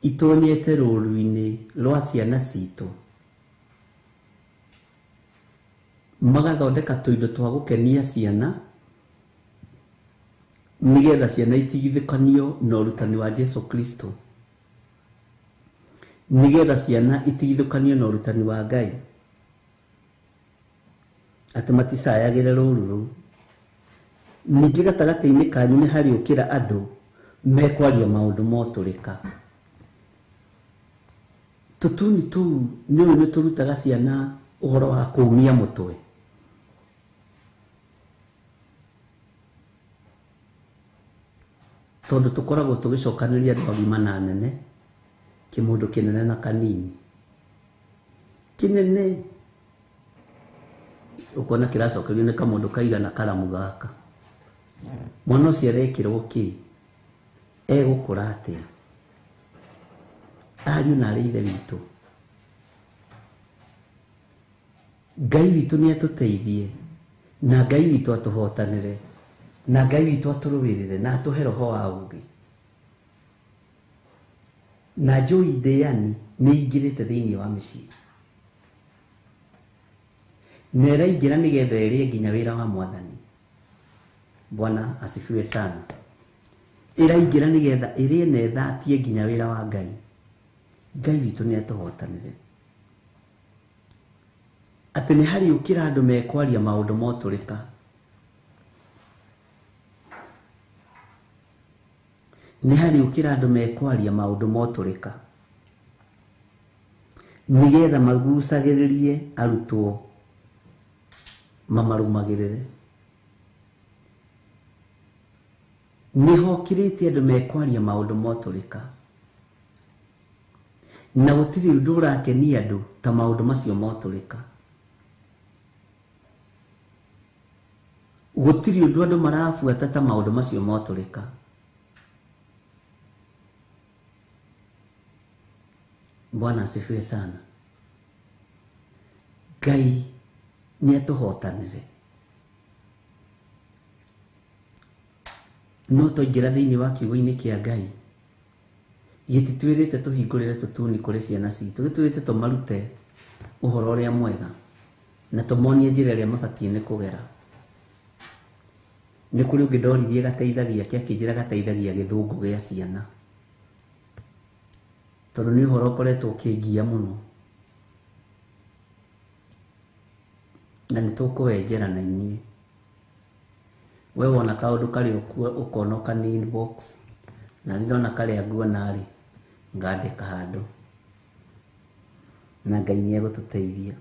itonyete rũũru-inĩ rwa ciana citũ, magathondeka tũindo twa gũkenia ciana nĩgetha ciana itigithũkanio na ũrutani wa Jesu Kristo, nĩgetha ciana itigithũkanio na ũrutani wa Ngai, atĩ maticayagĩre rũũru rũu. Ningĩ gatagatĩ-inĩ kanyu nĩ harĩũkĩra andũ mekwaria maũndũ motũrĩka. Tũtuni tũu nĩũĩ nĩ tũrutaga ciana ũhoro wa kũũmia mũtwe. Tondũ tũkoragwo tũgĩcokanĩria andũ agima na anene, kĩmũndũ kĩnene na kanini. Kĩnene ũkona kĩracokerio nĩ kamũndũ kaigana karamu gaka. Mwana ũcio arekĩrwo kĩ? Egũkũra atĩa? Ariũ na arĩ ithe witũ, Ngai witũ nĩ atũteithie, na Ngai witũ atũhotanĩre, na Ngai witũ atũrũĩrĩre, na atũhe roho wa ũũgĩ. Na njũi ndĩani nĩ ingĩrĩte thĩinĩ wa mĩciĩ, na ĩraingĩra nĩgetha ĩrĩe nginya wĩra wa Mwathani. Bwana asifiwe sana. Ĩraingĩra nĩgetha ĩrĩe na ĩthatie nginya wĩra wa Ngai. Ngai witũ nĩ atũhotanĩre. Atĩ nĩ harĩũkĩra andũ mekwaria maũndũ motũrĩka. Nĩ harĩũkĩra andũ mekwaria maũndũ motũrĩka, nĩgetha magucagĩrĩrie arutwo mamarũmagĩrĩre. Nĩ hokĩrĩte andũ mekwaria maũndũ motũrĩka, na gũtirĩ ũndũ ũrakenia andũ ta maũndũ macio motũrĩka. Gũtirĩ ũndũ andũ marabuata ta maũndũ macio motũrĩka. Bwana asifiwe sana. Ngai nĩ atũhotanĩre. No twaingĩra thĩinĩ wa kiugo-inĩ kĩa Ngai, gĩtitwĩrĩte tũhingũrĩre tũtuni kũrĩ ciana citũ, gĩtwĩrĩte tũmarute ũhoro ũrĩa mwega na tũmonie njĩra ĩrĩa mabatiĩ nĩ kũgera. Nĩ kũrĩ ũngĩ ndoririe gateithagia, kĩakĩnjĩra gateithagia gĩthũngũ gĩa ciana, tondũ nĩ ũhoro ũkoretwo ũkĩngia mũno, na nĩ tũkũwenjera na inyuĩ. We wona kaũndũ karĩa ũkona ũkani inbox, na nĩ ndona karĩa nguona rĩ, ngandĩka handũ, na Ngai nĩ egũtũteithia.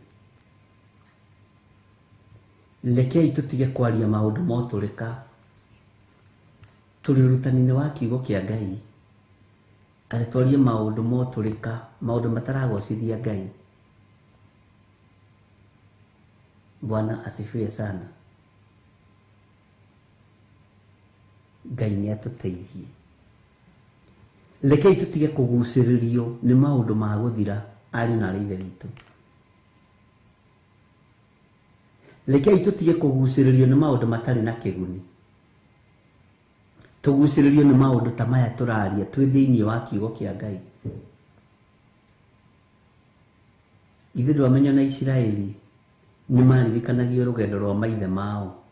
Rekei tũtige kwaria maũndũ motũrĩka. Tũrĩ ũrutani-inĩ wa kiugo kĩa Ngai, atĩ twarie maũndũ motũrĩka, maũndũ mataragocithia Ngai. Bwana asifiwe sana. Ngai nĩ atũteithie. Rekei tũtige kũgucĩrĩrio nĩ maũndũ ma gũthira, ariũ na arĩ ithe witũ. Rekei tũtige kũgucĩrĩrio nĩ maũndũ matarĩ na kĩguni. Tũgucĩrĩrio nĩ maũndũ ta maya tũraria twĩ thĩinĩ wa kiugo kĩa Ngai. Ithuĩ ndwamenya na Isiraeli nĩ maririkanagio rũgendo rwa maithe mao.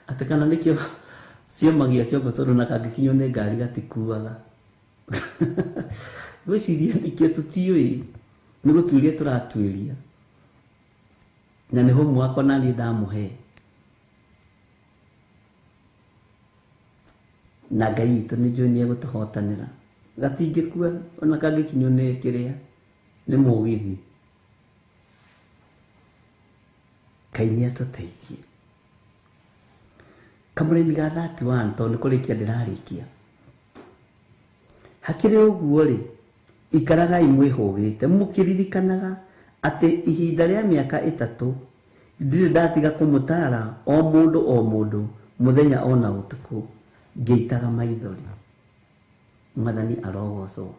Atĩ kana nĩkĩo ciomagia kĩongo tondũ na kangĩkinywo nĩ ngari gatikuaga. Ngwĩciria nĩkĩo tũtiũĩ, nĩ gũtuĩria tũratuĩria. Na nĩ homework ona niĩ ndamũhe. Na Ngai witũ nĩ njũĩ nĩ egũtũhotanĩra. Gatingĩkua ona kangĩkinywo nĩ kĩrĩa, nĩ mũgithi. Ngai nĩ atũteithie. Kamũraini ga 31 tondũ nĩ kũrĩkia ndĩrarĩkia. Hakĩrĩ ũguo rĩ, ikaragai mwĩhũgĩte mũkĩririkanaga atĩ ihinda rĩa mĩaka 3 ndirĩ ndatiga kũmũtaara o mũndũ o mũndũ mũthenya ona ũtukũ ngĩitaga maithori. Mwathani arogocwo.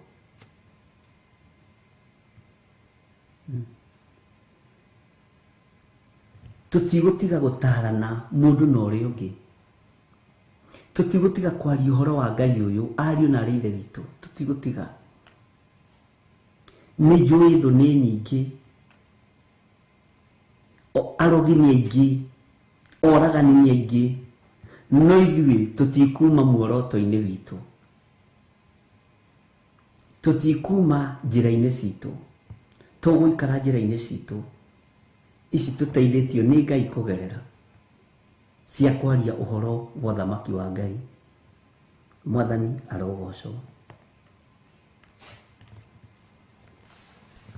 Tũtigũtiga gũtarana mũndũ na ũrĩa ũngĩ. Tũtigũtiga kwaria ũhoro wa Ngai ũyũ ariũ na arĩ ithe witũ. Tũtigũtiga. Nĩ njũĩ thũ nĩ nyingĩ, arogi nĩ aingĩ, oragani nĩ aingĩ, no ithuĩ tũtikuma muoroto-inĩ witũ, tũtikuma njĩra-inĩ citũ, tũgũikara njĩra-inĩ citũ ici tũteithĩtio nĩ Ngai kũgerera cia kwaria ũhoro wa ũthamaki wa Ngai. Mwathani arogocwo.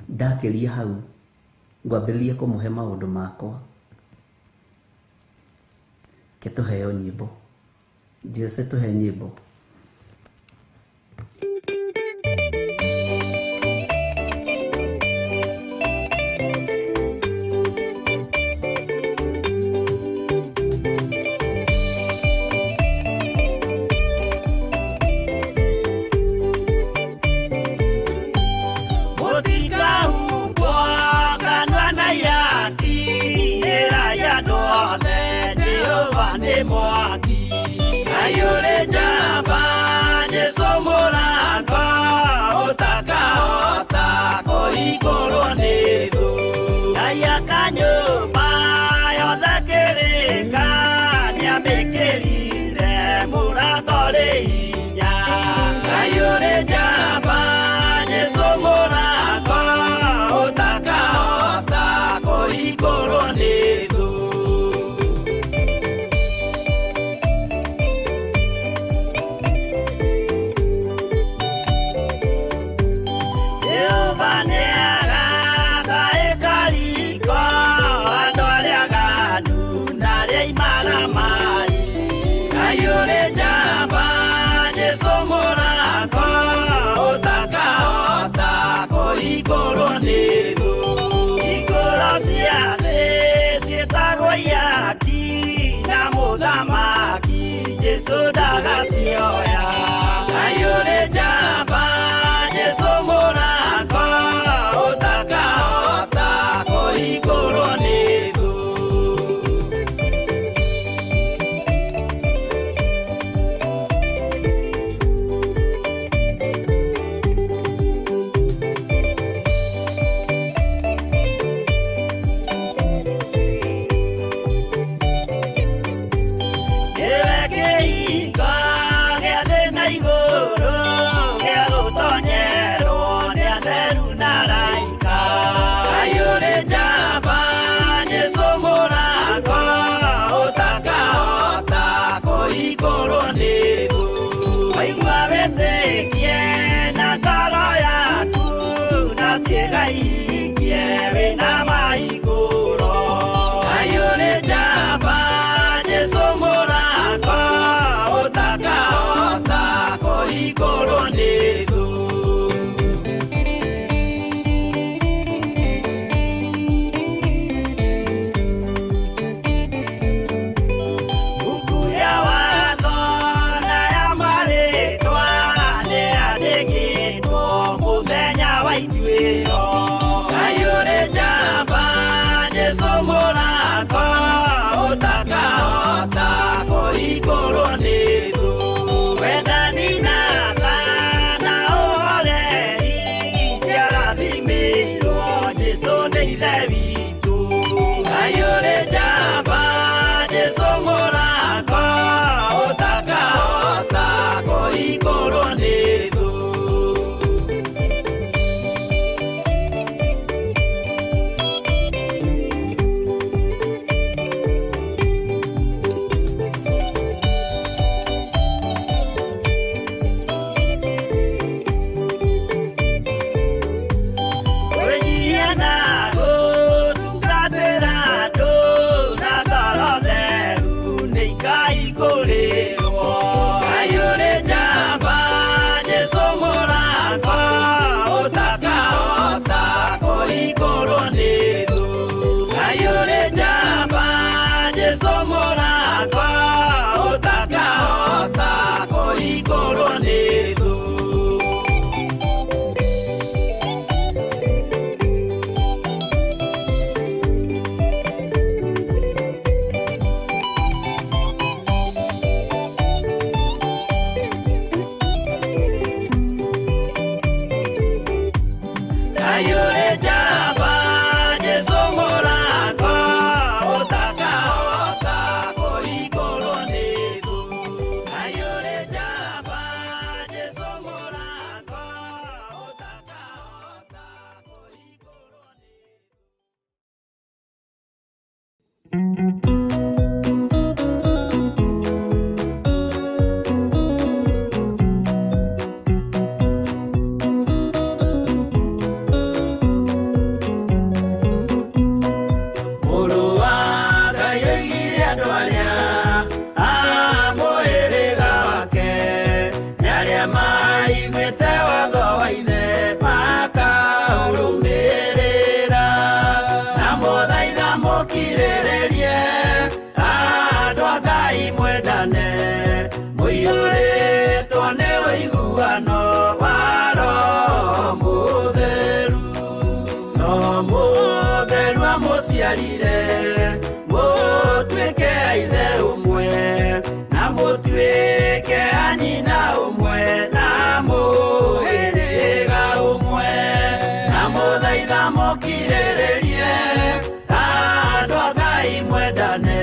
Ndakĩria hau ngwambĩrĩria kũmũhe maũndũ makwa. Ke tũheo nyĩmbo. Jese tũhe nyĩmbo. Mũrũ wa Ngai oigire andũ arĩa a mũhĩrĩga wake nĩ arĩa maiguĩte watho wa ithe makaũrũmĩrĩra. Na mũthaitha mũkirĩrĩrie andũ a Ngai mwendane, mũiyũrĩtwo nĩ ũiguano wa Roho Mũtheru. No mũtheru amũciarire mũtuĩke a ithe ũmwe, na mũtuĩke a nyina ũmwe, na mũhĩrĩga ũmwe. Na mũthaitha mũkirĩrĩrie andũ a Ngai mwendane,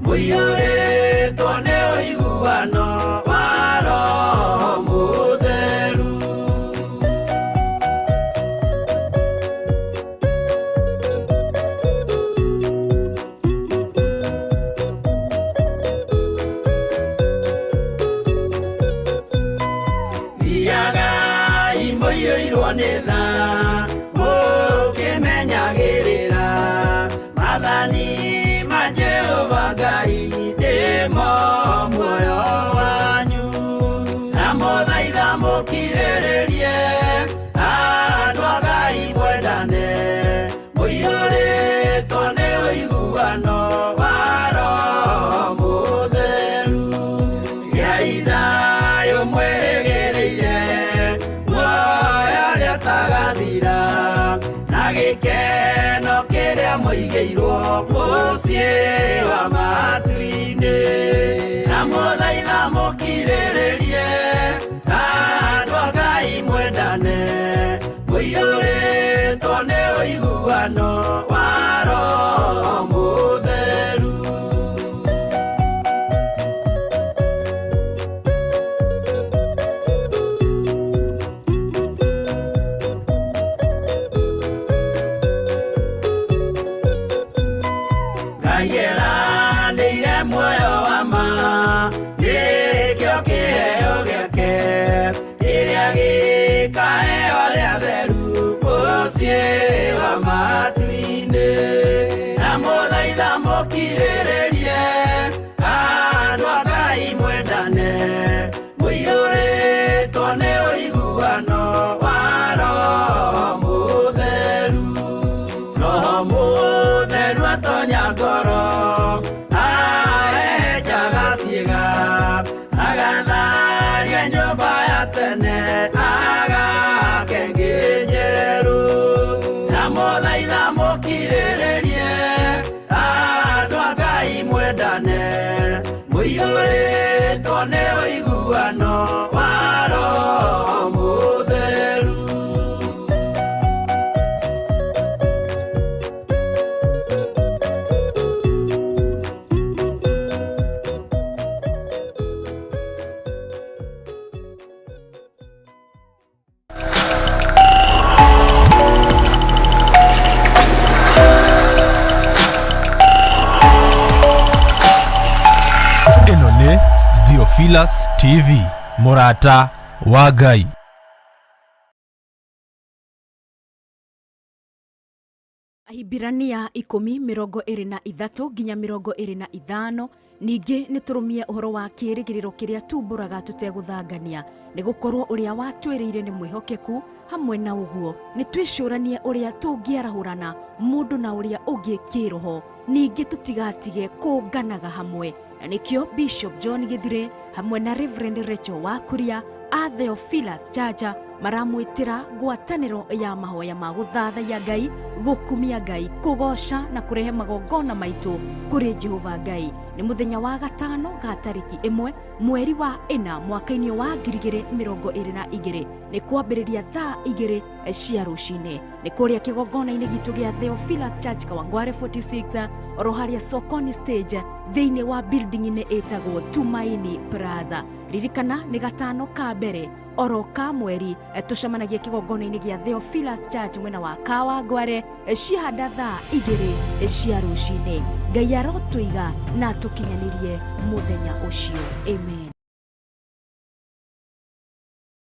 mũiyũrĩtwo nĩ ũiguano wa Roho Mũtheru. Thiagai mũiyũirwo nĩ tha, mũkĩmenyagĩrĩra maathani ma Jehova Ngai nĩmo muoyo wanyu. Na mũthaitha mũkirĩrĩrie andũ a Ngai mwendane, mũiyũrĩtwo nĩ ũiguano wa Roho Mũtheru. Gĩai thayũ mwĩrĩgĩrĩire muoyo ũrĩa ũtagathira, na gĩkeno kĩrĩa mũigĩirwo mũciĩ wa matu-inĩ. Na mũthaitha mũkirĩrĩrie andũ a Ngai mwendane, mũiyũrĩtwo nĩ ũiguano wa Roho Mũtheru. Ngai eranĩire muoyo wa ma, nĩkĩo kĩheo gĩake, kĩrĩa gĩkaheo arĩa atheru mũciĩ wa matu-inĩ. Na mũthaitha mũkirĩrĩrie andũ a Ngai mwendane, mũiyũrĩtwo nĩ ũiguano wa Roho Mũtheru. Roho Mũtheru atonya ngoro, ahehenjaga ciĩga, agatharia nyũmba ya tene, agake ĩngĩ njerũ. Na mũthaitha mũkirĩrĩrie andũ a Ngai mwendane, mũiyũrĩtwo nĩ ũiguano wa Roho Mũtheru. Ĩno nĩ Theophilus TV, mũrata wa Ngai. Ahibirania 10:23 nginya 25. Ningĩ nĩ tũrũmie ũhoro wa kĩĩrĩgĩrĩro kĩrĩa tumbũraga tũtegũthangania, nĩ gũkorwo ũrĩa watwĩrĩire nĩ mwĩhokeku. Hamwe na ũguo nĩ twĩcũranie ũrĩa tũngĩarahũrana mũndũ na ũrĩa ũngĩ kĩĩroho, ningĩ tũtigatige kũnganaga hamwe. Na nĩkĩo Bishop John Gĩthire hamwe na Reverend Rachel Wakuria a Theophilus Chacha maramwĩtĩra ngwatanĩro ya mahoya ma gũthathaiya Ngai, gũkumia Ngai, kũgoca na kũrehe magongona maitũ kũrĩ Jehova Ngai. Nĩ mũthenya wa gatano ga tarĩki 1 mweri wa 4 mwaka-inĩ wa 2022, nĩ kwambĩrĩria thaa 2 cia rũcinĩ. Nĩ kũrĩa kĩgongona-inĩ gitũ gĩa Theophilus Church Kawangware 46, oro harĩa Sokoni stage, thĩinĩ wa building-inĩ ĩtagwo Tumaini Plaza. Ririkana nĩ gatano ka mbere oro ka mweri, tũcemanagia kĩgongona-inĩ gĩa Theophilus Church mwena wa Kawangware, cihanda thaa 2 cia rũcinĩ. Ngai arotũiga na atũkinyanĩrie mũthenya ũcio. Amen.